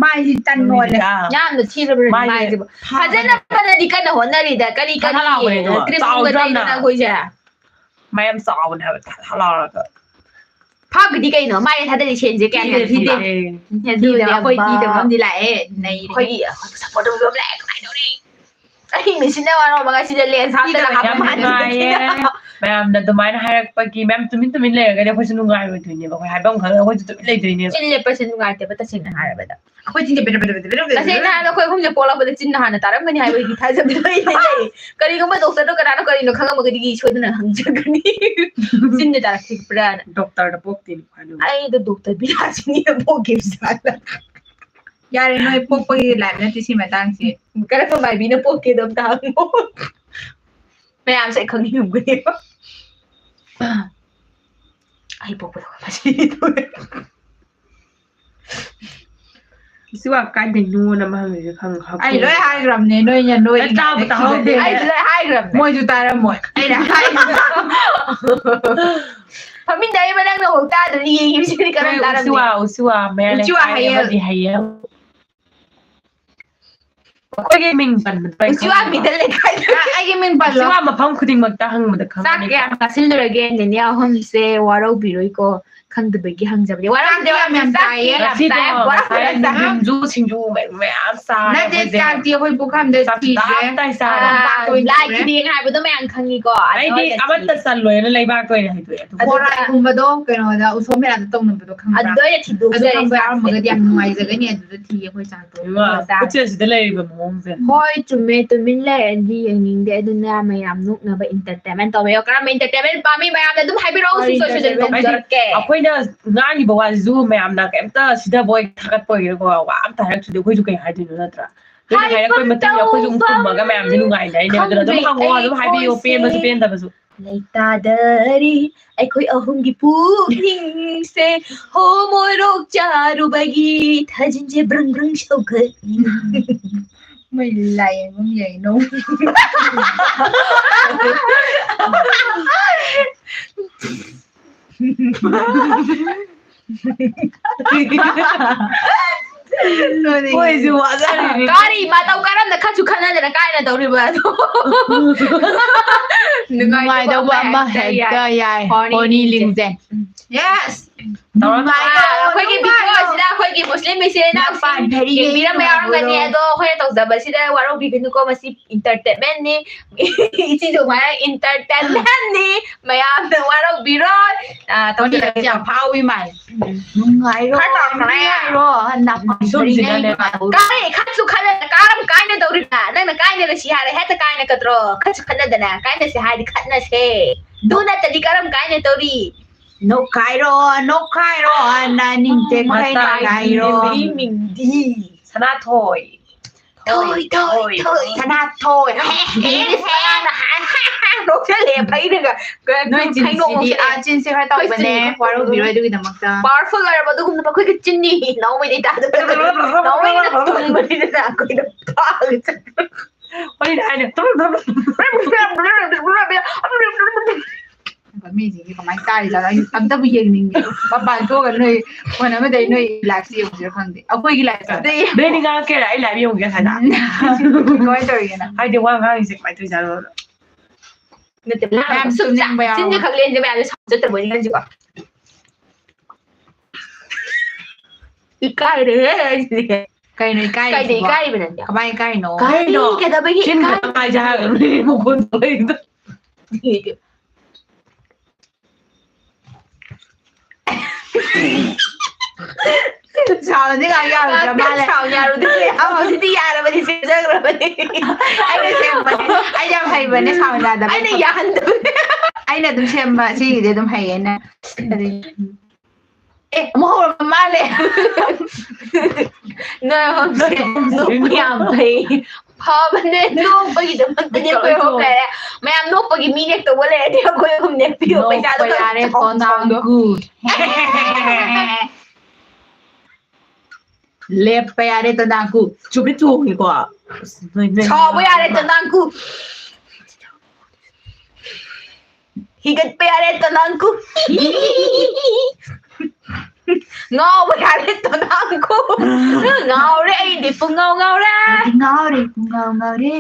ꯃꯥꯏꯁꯤ ꯇꯟ ꯑꯣꯜꯂꯦ꯫ ꯅꯨꯃꯤꯠꯇ꯫ ꯌꯥꯝꯅ ꯊꯤꯔꯕꯅꯦ ꯃꯥꯏꯁꯦ ꯃꯥꯏꯁꯤꯕꯨ꯫ ꯐꯖꯅ ꯐꯅꯗꯤ ꯀꯟꯅ ꯍꯣꯠꯅꯔꯤꯗ꯫ ꯀꯔꯤ ꯊꯥ ꯊꯥ ꯀꯔꯤ ꯂꯥꯎꯕꯅꯦ ꯑꯗꯨꯒ꯫ ꯀ꯭ꯔꯤꯝ ꯆꯥꯎꯗ꯭ꯔꯥ ꯅꯨꯡꯒ ꯇꯩꯗꯅ ꯌꯥꯝꯅ? ꯑꯩꯈꯣꯏꯁꯦ꯫ ꯃꯥꯏ ꯌꯥꯝ ꯆꯥꯎꯕꯅꯦ ꯍꯥꯏꯕ, ꯊꯥ ꯊꯥ ꯂꯥꯎꯔꯒ꯫ ꯐꯥꯕꯒꯤꯗꯤ ꯀꯩꯅꯣ? ꯃꯥꯏ ꯊꯥꯗꯔꯤ ꯁꯦꯟꯁꯦ ꯀꯌꯥ ꯊꯤꯗꯦ, ꯀꯌꯥ ꯊꯤꯗꯦ꯫ ꯊꯤꯗꯦ꯫ ꯑꯗꯨꯗꯤ ꯑꯩꯈꯣꯏ ꯊꯤꯗꯕ ꯑꯃꯗꯤ ꯂꯥꯛꯑꯦ꯫ ꯅꯩꯔꯦ꯫ ꯑꯩꯈꯣꯏꯒꯤ, ꯑꯩꯈꯣꯏꯒꯤ support ꯇꯧꯕꯤꯕ ꯂꯥꯛꯑꯦ꯫ ꯀꯃꯥꯏꯅ ꯇꯧꯅꯤ? ꯑꯩ ꯃꯤꯁꯤꯅ ꯃꯔꯣꯟ ꯑꯃ ꯉꯁꯤꯗ lens ꯍꯥꯞꯇꯅ ꯊꯤꯗꯕ ꯍꯥꯞꯄ ꯌꯥꯝ ꯃꯥꯜꯂꯦ꯫ ꯅꯨꯡꯉꯥꯏꯌꯦ꯫ ꯃꯌꯥꯝꯅ ꯑꯗꯨꯃꯥꯏꯅ ꯍꯥꯏꯔꯛꯄꯒꯤ, ꯃꯌꯥꯝ ꯇꯨꯃꯤꯟ ꯇꯨꯃꯤꯟ ꯂꯩꯔꯒꯗꯤ ꯑꯩꯈꯣꯏꯁꯨ ꯅꯨꯡꯉꯥꯏꯔꯣꯏꯗꯣꯏꯅꯦꯕ꯫ ꯑꯩꯈꯣꯏ ꯍꯥꯏꯐꯝ ꯈꯪꯗꯦ, ꯑꯩꯈꯣꯏꯁꯨ ꯇꯨꯃꯤꯟ ꯂꯩꯗꯣꯏꯅꯦꯕ꯫ ꯆꯤꯟ ꯂꯦꯞꯄꯁꯦ ꯅꯨꯡꯉꯥꯏꯇꯦꯕ, ꯇꯁꯦꯡꯅ ꯍꯥꯏꯔꯕꯗ꯫ ꯑꯩꯈꯣꯏ ꯆꯤꯟꯁꯦ ꯕꯦꯔꯦ ꯕꯦꯔꯦ ꯕꯦꯔꯦ ꯕꯦꯔꯦ ꯇꯁꯦꯡꯅ ꯕꯦꯔꯦ꯫ ꯍꯥꯏꯔꯕꯗ ꯑꯩꯈꯣꯏ ꯑꯍꯨꯝꯁꯦ ꯄꯣꯛꯂꯛꯄꯗ ꯆꯤꯟꯅ ꯍꯥꯟꯅ ꯇꯥꯔꯝꯒꯅꯤ ꯍꯥꯏꯕꯒꯤ ꯊꯥꯖꯕꯗꯤ ꯂꯩ꯫ ꯀꯔꯤꯒꯨꯝꯕ doctor ꯗꯣ ꯀꯅꯥꯅꯣ ꯀꯔꯤꯅꯣ ꯈꯪꯉꯝꯃꯒꯗꯤ ꯁꯣꯏꯗꯅ ꯍꯪꯖꯒꯅꯤ꯫ ꯆꯤꯟꯅ ꯇꯥꯔꯛꯈꯤꯕ꯭ꯔꯥꯅ꯫ Doctor ꯗ ꯄꯣꯛꯇꯦꯅꯦ ꯈ꯭ꯋꯥꯏꯗꯒꯤ꯫ ꯑꯩꯗꯣ doctor ꯕꯤꯂꯥꯁꯤꯅꯤꯅ ꯄꯣꯛꯈꯤꯕ ꯖꯥꯠꯂ? ꯌꯥꯔꯦ, ꯅꯣꯏ ꯄꯣꯛꯄꯒꯤ life ꯅꯠꯇꯦ ꯁꯤ ꯃꯇꯥꯡꯁꯤ꯫ ꯀꯔꯝꯕ ꯃꯥꯏꯕꯤꯅ ꯄꯣꯛꯀꯦꯗꯣ ꯑꯝꯇ ꯍꯪꯉꯣ꯫ ꯃꯌꯥꯝꯁꯦ ꯑꯩ ꯈꯪꯅꯤꯡꯉꯝꯒꯅꯦꯕ꯫ ꯑꯩ ꯄꯣꯛꯄꯗ ꯃꯁꯤ ꯏꯆꯤꯋꯥ ꯀꯥꯏꯗꯩꯅꯣꯅ ꯑꯃ ꯍꯪꯉꯤꯁꯦ ꯈꯪ-, ꯑꯩ ꯂꯣꯏ ꯍꯥꯏꯈ꯭ꯔꯕꯅꯦ, ꯅꯣꯏꯅ ꯅꯣꯏ ꯑꯩ ꯇꯥꯕ ꯇꯥꯍꯧꯗꯦ꯫ ꯑꯩꯁꯨ ꯂꯣꯏ ꯍꯥꯏꯈ꯭ꯔꯕꯅꯦ꯫ ꯃꯣꯏꯁꯨ ꯇꯥꯔꯝꯃꯣꯏ꯫ ꯑꯩꯅ ꯍꯥꯏ-, ꯐꯝꯃꯤꯟꯅꯔꯤꯕ ꯅꯪꯅ ꯍꯧ ꯇꯥꯗꯅ ꯌꯦꯡꯉꯤꯕꯁꯤꯗꯤ ꯀꯔꯝ ꯀꯩ ꯇꯥꯔꯝꯅꯤ? ꯎꯆꯤꯋꯥ, ꯎꯆꯤꯋꯥ, ꯃꯌꯥꯏ ꯎꯆꯤꯋꯥ ꯂꯩꯀꯥꯏ ꯍꯌꯦꯜ꯫ ꯑꯃꯗꯤ ꯍꯌꯦꯜ꯫ ꯑꯩꯈꯣꯏꯒꯤ ꯃꯤꯡ ꯄꯟꯕꯗꯣ ꯎꯆꯤꯋꯥ ꯃꯤꯗꯜ ꯂꯩꯀꯥꯏꯗ꯫ ꯑ, ꯑꯩꯒꯤ ꯃꯤꯡ ꯄꯜꯂꯣ꯫ ꯎꯆꯤꯋꯥ ꯃꯐꯝ ꯈꯨꯗꯤꯡꯃꯛꯇ ꯍꯪꯕꯗ ꯆꯥꯛ ꯈꯪꯒꯅꯤ꯫ ꯀꯌꯥꯝ ꯆꯥꯁꯤꯜꯂꯨꯔꯒꯦ? ꯅꯦꯅꯦ ꯑꯍꯨꯝꯁꯦ ꯋꯥꯔꯧꯕꯤꯔꯣꯏꯀꯣ꯫ ꯈꯪꯗꯕꯒꯤ ꯍꯪꯖꯕꯅꯦ꯫ ꯋꯥꯔꯧꯕꯤꯗꯦ, ꯆꯥꯛꯇꯤ ꯌꯥꯝ ꯌꯥꯝ ꯆꯥꯛꯇꯤ ꯆꯥꯏꯌꯦ꯫ ꯌꯥꯝ ꯉꯁꯤꯗꯣ ꯆꯥꯏ꯫ ꯉꯁꯥꯏ ꯋꯥꯔꯧꯕꯤꯔꯣꯏ, ꯆꯥꯛ꯫ ꯁꯤꯡꯖꯨ, ꯁꯤꯡꯖꯨ ꯃꯌꯥꯝ ꯆꯥꯔꯦ ꯅꯠꯇꯦ, ꯑꯩꯈꯣꯏꯁꯦ꯫ ꯆꯥꯛꯇꯤ ꯑꯩꯈꯣꯏ ꯄꯨꯈꯝꯗ ꯆꯥꯛ ꯊꯤꯗ꯭ꯔꯦ꯫ ꯇꯞ ꯇꯥꯏ ꯆꯥꯔꯦ꯫ ꯑꯥ, ꯂꯥꯏ ꯈꯨꯗꯦꯡ ꯍꯥꯏꯕꯗꯣ ꯃꯌꯥꯝ ꯈꯪꯉꯤꯀꯣ꯫ ꯑꯗꯣ ꯑꯩꯗꯤ ꯑꯣꯏꯅ ꯑꯃꯠꯇ ꯊꯤꯗ꯭ꯔꯦ꯫ ꯆꯜꯂꯣꯏꯅ ꯂꯩꯕꯥꯛꯇ ꯑꯣꯏꯅ ꯍꯩꯗꯣꯛꯑꯦ꯫ ꯑꯗꯨ ꯕꯣꯔꯥꯒꯨꯝꯕꯗꯣ ꯀꯩꯅꯣꯗ ꯎꯁꯣꯞ ꯃꯌꯥꯝꯗ ꯇꯧꯅꯕꯗꯣ ꯈꯪꯕ꯭ꯔꯥ? ꯑꯗꯨꯗ ꯑꯣꯏꯅ ꯊꯤꯗꯣꯛꯆꯔꯦ ꯑꯗꯨ ꯈꯪꯕ ꯆꯥꯛꯁꯦ꯫ ꯌꯥꯎꯔꯝꯃꯒꯗꯤ ꯌꯥꯝ ꯅꯨꯡꯉꯥꯏꯖꯒꯅꯤ, ꯑꯗꯨꯗ ꯊꯤꯌꯦ ꯑꯩꯈꯣꯏ ꯆꯥꯛꯇꯣ꯫ ꯏꯃꯥ, ꯑꯗꯨꯒ ꯆꯥꯔꯦ꯫ ꯈꯨꯠꯁꯦ ꯑꯁꯤꯗ ꯂꯩꯔꯤꯕ ꯃꯑꯣꯡꯁꯦ꯫ ꯍꯣꯏ, ꯆꯨꯝꯃꯦ, ꯇꯨꯃꯤꯟ ꯂꯩꯔꯗꯤ ꯌꯦꯡꯅꯤꯡꯗꯦ, ꯑꯗꯨꯅ ꯃꯌꯥꯝ ꯅꯣꯛꯅꯕ entertainment ꯇꯧꯕꯤꯌꯣ꯫ ꯀꯔꯝꯕ entertainment ꯄꯥꯝꯃꯤ? ꯃꯌꯥꯝꯅ ꯑꯗꯨꯝ ꯍꯥꯏꯕꯤꯔꯛꯑꯣ, ꯀꯔꯤ ꯁꯨꯡꯁꯣꯏ ꯁꯣꯏꯗꯅ entertainment? ꯇꯧꯖꯔꯛꯀꯦ꯫ ꯑꯩꯈꯣꯏꯅ ꯉꯥꯡꯉꯤꯕ ꯋꯥꯁꯤꯁꯨ ꯃꯌꯥꯝꯅ ꯀꯩꯝꯇ ꯁꯤꯗꯕ ꯑꯣꯏ ꯊꯥꯒꯠꯄ ꯑꯣꯏꯒꯦꯔꯥꯀꯣ, ꯋꯥ ꯑꯝꯇ ꯍꯥꯏꯔꯛꯇ꯭ꯔꯗꯤ ꯑꯩꯈꯣꯏꯁꯨ ꯀꯩ ꯍꯥꯏꯗꯣꯏꯅꯣ, ꯅꯠꯇ꯭ꯔꯥ? ꯅꯣꯏꯅ ꯍꯥꯏꯔꯛꯄꯩ ꯃꯇꯨꯡ ꯏꯟꯅ ꯑꯩꯈꯣꯏꯁꯨ ꯑꯗꯨꯝ ꯈꯨꯝꯃꯒ ꯃꯌꯥꯝꯁꯦ ꯅꯨꯡꯉꯥꯏꯅ ꯂꯩꯅꯦꯕ꯫ ꯑꯗꯨꯅ ꯑꯗꯨꯝ ꯈꯪꯗ꯭ꯔꯦ ꯍꯪꯉꯣ, ꯑꯗꯨꯝ ꯍꯥꯏꯕꯤꯌꯣ, ꯑꯩꯈꯣꯏꯁꯦ꯫ ꯄꯦꯟꯕꯁꯨ ꯄꯦꯟꯗꯕꯁꯨ꯫ ꯂꯩꯇꯥꯗꯔꯤ ꯑꯩꯈꯣꯏ ꯑꯍꯨꯝꯒꯤ ꯄꯨꯛꯅꯤꯡꯁꯦ꯫ ꯍꯣ ꯃꯣꯔꯣꯛ ꯆꯥꯔꯨꯕꯒꯤ ꯊꯥꯖꯤꯟꯁꯦ ꯕ꯭ꯔꯪ ꯕ꯭ꯔꯪ ꯁꯧꯒꯠꯂꯤ꯫ ꯃꯣꯏ ꯂꯥꯏ ꯌꯦꯡꯐꯝ ꯌꯥꯏ ꯅꯣ꯫ ꯃꯣꯏꯁꯨ ꯋꯥꯖꯔꯤꯅꯤ꯫ ꯀꯔꯤ ꯃꯇꯧ ꯀꯔꯝꯅ ꯈꯠꯁꯨ ꯈꯠꯅꯗꯅ ꯀꯥꯏꯅ ꯇꯧꯔꯤꯕ ꯑꯗꯣ? ꯅꯨꯡꯉꯥꯏꯇꯕ ꯑꯃ ꯍꯦꯛꯇ ꯌꯥꯏ꯫ ꯍꯣꯔꯤ ꯂꯤꯡꯖꯦꯜ꯫ Yes꯫ ꯅꯨꯡꯉꯥꯏꯔꯣ, ꯑꯩꯈꯣꯏꯒꯤ ꯅꯨꯡꯉꯥꯏꯔꯣ꯫ Video ꯑꯁꯤꯗ ꯑꯩꯈꯣꯏꯒꯤ ꯃꯨꯁꯂꯤꯝ ꯏꯆꯤꯜ ꯏꯅꯥꯎꯁꯤꯡ ꯌꯦꯡꯕꯤꯔꯝꯕ ꯌꯥꯎꯔꯝꯒꯅꯤ꯫ ꯑꯗꯣ ꯑꯩꯈꯣꯏꯅ ꯇꯧꯖꯕꯁꯤꯗ ꯋꯥꯔꯧꯕꯤꯒꯅꯨꯀꯣ, ꯃꯁꯤ entertainment ꯅꯤ꯫ ꯏꯆꯤꯁꯨ ꯃꯥꯅ entertainment ꯅꯤ꯫ ꯃꯌꯥꯝꯅ ꯋꯥꯔꯧꯕꯤꯔꯣꯏ꯫ ꯑ, ꯇꯧꯖꯔꯛꯀꯦ꯫ ꯌꯥꯝ ꯐꯥꯎꯏ ꯃꯥꯏ꯫ ꯅꯨꯡꯉꯥꯏꯔꯣ, ꯈꯔ ꯇꯧꯔꯛꯀꯅꯦ꯫ ꯅꯨꯡꯉꯥꯏꯔꯣ꯫ ꯅꯥꯀꯣꯡ ꯁꯣꯝꯁꯤꯗꯅꯦ꯫ ꯊꯥꯔꯤꯉꯩ ꯅꯨꯡꯉꯥꯏꯔꯣ꯫ ꯀꯔꯤ ꯈꯠꯁꯨ ꯈꯠꯅꯗꯅ ꯀꯔꯝ ꯀꯥꯏꯅ ꯇꯧꯔꯤꯕ? ꯅꯪꯅ ꯀꯥꯏꯅꯔꯁꯤ ꯍꯥꯏꯔꯦ ꯍꯦꯛꯇ ꯀꯥꯏꯅꯀꯗ꯭ꯔꯣ? ꯈꯠꯁꯨ ꯈꯠꯅꯗꯅ ꯀꯥꯏꯅꯁꯤ ꯍꯥꯏꯔꯗꯤ ꯈꯠꯅꯁꯦ꯫ ꯑꯗꯨ ꯅꯠꯇꯗꯤ ꯀꯔꯝ ꯀꯥꯏꯅ ꯇꯧꯔꯤ? ꯅꯣꯛꯈꯥꯏꯔꯣ, ꯅꯣꯛꯈꯥꯏꯔꯣ, ꯅꯥꯅꯤꯡ ꯇꯦꯛꯈꯩ ꯃꯇꯥꯒꯤ ꯅꯣꯛꯈꯥꯏꯔꯣ꯫ ꯃꯤꯡꯗꯤ ꯁꯅꯥꯊꯣꯏ꯫ ꯊꯣꯏ, ꯊꯣꯏ, ꯊꯣꯏ꯫ ꯁꯅꯥ ꯊꯣꯏ꯫ ꯏꯪꯂꯤꯁ ꯃꯌꯥꯝꯅ ꯍꯥꯏ, ꯍꯥꯏ, ꯍꯥꯏ, ꯅꯣꯛꯁꯜꯂꯦ, ꯐꯩꯅꯒ꯫ ꯅꯣꯏ ꯀꯩꯅꯣ ꯆꯤꯟꯁꯤꯗꯤ, ꯈꯥꯏꯅꯣꯛ ꯑꯥ, ꯆꯤꯟꯁꯦ ꯈꯔ ꯇꯧꯕꯅꯦ, ꯆꯤꯟ ꯋꯥꯔꯧꯕꯤꯔꯣꯏ ꯑꯗꯨꯒꯤꯗꯃꯛꯇ꯫ Powerful ꯑꯣꯏꯔꯕ ꯑꯗꯨꯒꯨꯝꯂꯕ ꯑꯩꯈꯣꯏꯒꯤ ꯆꯤꯟꯅꯤ, ꯅꯥꯎꯃꯩꯗꯤ ꯇꯥꯗꯕ꯫ ꯅꯥꯎꯃꯩꯅ ꯇꯨꯝꯕꯅꯤꯅ ꯑꯩꯈꯣꯏꯅ ꯐꯥꯒꯦ ꯆꯠꯄ꯫ ꯍꯣꯏꯅꯦ, ꯍꯥꯏꯅꯦ꯫ ꯃꯤꯁꯤꯡꯁꯦ ꯀꯃꯥꯏꯅ ꯇꯥꯔꯤꯖꯥꯠꯅꯣ? ꯑꯩ ꯑꯝꯇꯕꯨ ꯌꯦꯡꯅꯤꯡꯉꯦ꯫ ꯃꯄꯥꯟ ꯊꯣꯛꯑꯒ ꯅꯣꯏ ꯐꯣꯟ ꯑꯃꯗꯩ ꯅꯣꯏ live ꯁꯦ ꯌꯦꯡꯁꯤꯔ ꯈꯪꯗꯦ꯫ ꯑꯩꯈꯣꯏꯒꯤ live ꯁꯦ꯫ ꯑꯗꯩ ꯅꯣꯏꯗꯤ ꯉꯥꯡꯉꯛꯀꯦꯔꯥ? ꯑꯩ live ꯌꯦꯡꯉꯨꯒꯦ ꯉꯁꯥꯏꯗ꯫ ꯀꯃꯥꯏꯅ ꯇꯧꯔꯤꯒꯦ ꯅꯪ? ꯍꯥꯏꯗꯤ ꯋꯥ ꯉꯥꯡꯉꯤꯁꯦ ꯀꯃꯥꯏꯅ ꯇꯧꯔꯤꯖꯥꯠꯅꯣ? ꯅꯠꯇꯦ, ꯃꯌꯥꯝ ꯁꯨꯝ ꯇꯨꯝꯅꯤꯡꯕ ꯌꯥꯎꯕ꯫ ꯆꯤꯟꯁꯦ ꯈꯛ ꯂꯦꯟꯁꯦ ꯃꯌꯥꯝꯁꯦ ꯁꯥꯎꯖꯠꯇꯕ ꯑꯣꯏꯅꯤ ꯅꯪꯁꯤꯀꯣ꯫ ꯏꯀꯥꯏꯔꯦꯍꯦ ꯑꯩꯗꯤ꯫ ꯀꯩꯅꯣ ꯏꯀꯥꯏꯔꯤꯁꯤꯕꯣ? ꯀꯩꯗ ꯏꯀꯥꯏꯔꯤꯕ ꯅꯪꯗꯤ? ꯀꯃꯥꯏ ꯏꯀꯥꯏꯔꯤꯅꯣ? ꯀꯔꯤ? ꯀꯩꯗꯧꯕꯒꯤ ꯆꯤꯟ ꯏꯀꯥꯏ-? ꯈꯛꯇ ꯉꯥꯏꯖ ꯍꯥꯏꯔꯒ ꯅꯣꯏ ꯃꯈꯣꯟ ꯊꯣꯛꯂꯛꯏꯗꯣ꯫ ꯁꯥꯎꯟꯁꯦ ꯉꯥꯏꯍꯥꯛ ꯌꯥꯔꯨꯗ꯭ꯔ ꯃꯥꯜꯂꯦ꯫ ꯁꯥꯎꯟ ꯌꯥꯔꯨꯗ꯭ꯔꯦ꯫ ꯑꯃ ꯍꯧꯖꯤꯛꯇꯤ ꯌꯥꯔꯕꯅꯤ, ꯆꯦꯟꯖꯈ꯭ꯔꯕꯅꯤ꯫ ꯑꯩꯅ ꯁꯦꯝꯕꯅꯦ꯫ ꯑꯩ ꯌꯥꯝ ꯍꯩꯕꯅꯦ ꯁꯥꯎꯟ ꯌꯥꯗꯕ꯫ ꯑꯩꯅ ꯌꯥꯍꯟꯗꯕꯅꯦ꯫ ꯑꯩꯅ ꯑꯗꯨꯝ ꯁꯦꯝꯕ ꯁꯤꯒꯤꯗꯤ ꯑꯗꯨꯝ ꯍꯩꯌꯦ ꯑꯩꯅ꯫ ꯑꯦ, ꯑꯃꯨꯛ ꯍꯧꯔꯛꯄ ꯃꯥꯜꯂꯦ꯫ ꯅꯣꯏ ꯑꯍꯨꯝꯁꯦ ꯅꯣꯛꯄ ꯌꯥꯝ ꯐꯩ꯫ ꯐꯕꯅꯦ, ꯅꯣꯛꯄꯒꯤꯗꯃꯛꯇꯅꯦ ꯑꯩꯈꯣꯏ ꯑꯍꯨꯝ ꯂꯩꯔꯦ꯫ ꯃꯌꯥꯝ ꯅꯣꯛꯄꯒꯤ ꯃꯤ ꯅꯦꯛꯇꯧꯕ ꯂꯩꯔꯗꯤ ꯑꯩꯈꯣꯏ ꯑꯍꯨꯝ ꯅꯦꯛꯄꯤꯌꯣ, ꯄꯩꯁꯥꯗꯣ ꯅꯣꯛꯄ ꯈꯔ ꯌꯥꯔꯦ, ꯆꯥꯎ ꯆꯥꯎꯗꯣ꯫ ꯇꯣꯅꯥꯡꯀꯨ꯫ ꯂꯦꯞꯄ ꯌꯥꯔꯦ, ꯇꯣꯅꯥꯡꯀꯨ꯫ ꯆꯨꯝꯃꯤ, ꯆꯨꯝꯃꯤꯀꯣ꯫ ꯑꯁ, ꯅꯣꯏ, ꯅꯣꯏ꯫ ꯁꯥꯎꯕ ꯌꯥꯔꯦ, ꯇꯣꯅꯥꯡꯀꯨ꯫ ꯍꯤꯒꯠꯄ ꯌꯥꯔꯦ, ꯇꯣꯅꯥꯡꯀꯨ꯫ ꯉꯥꯎꯕ ꯌꯥꯔꯦ, ꯇꯣꯅꯥꯡꯀꯨ꯫ ꯉꯥꯎꯔꯦ, ꯑꯩꯗꯤ ꯄꯨꯡꯉꯥꯎ ꯉꯥꯎꯔꯦ꯫ ꯑꯩꯗꯤ ꯉꯥꯎꯔꯦ, ꯄꯨꯡꯉꯥꯎ ꯉꯥꯎꯔꯦ꯫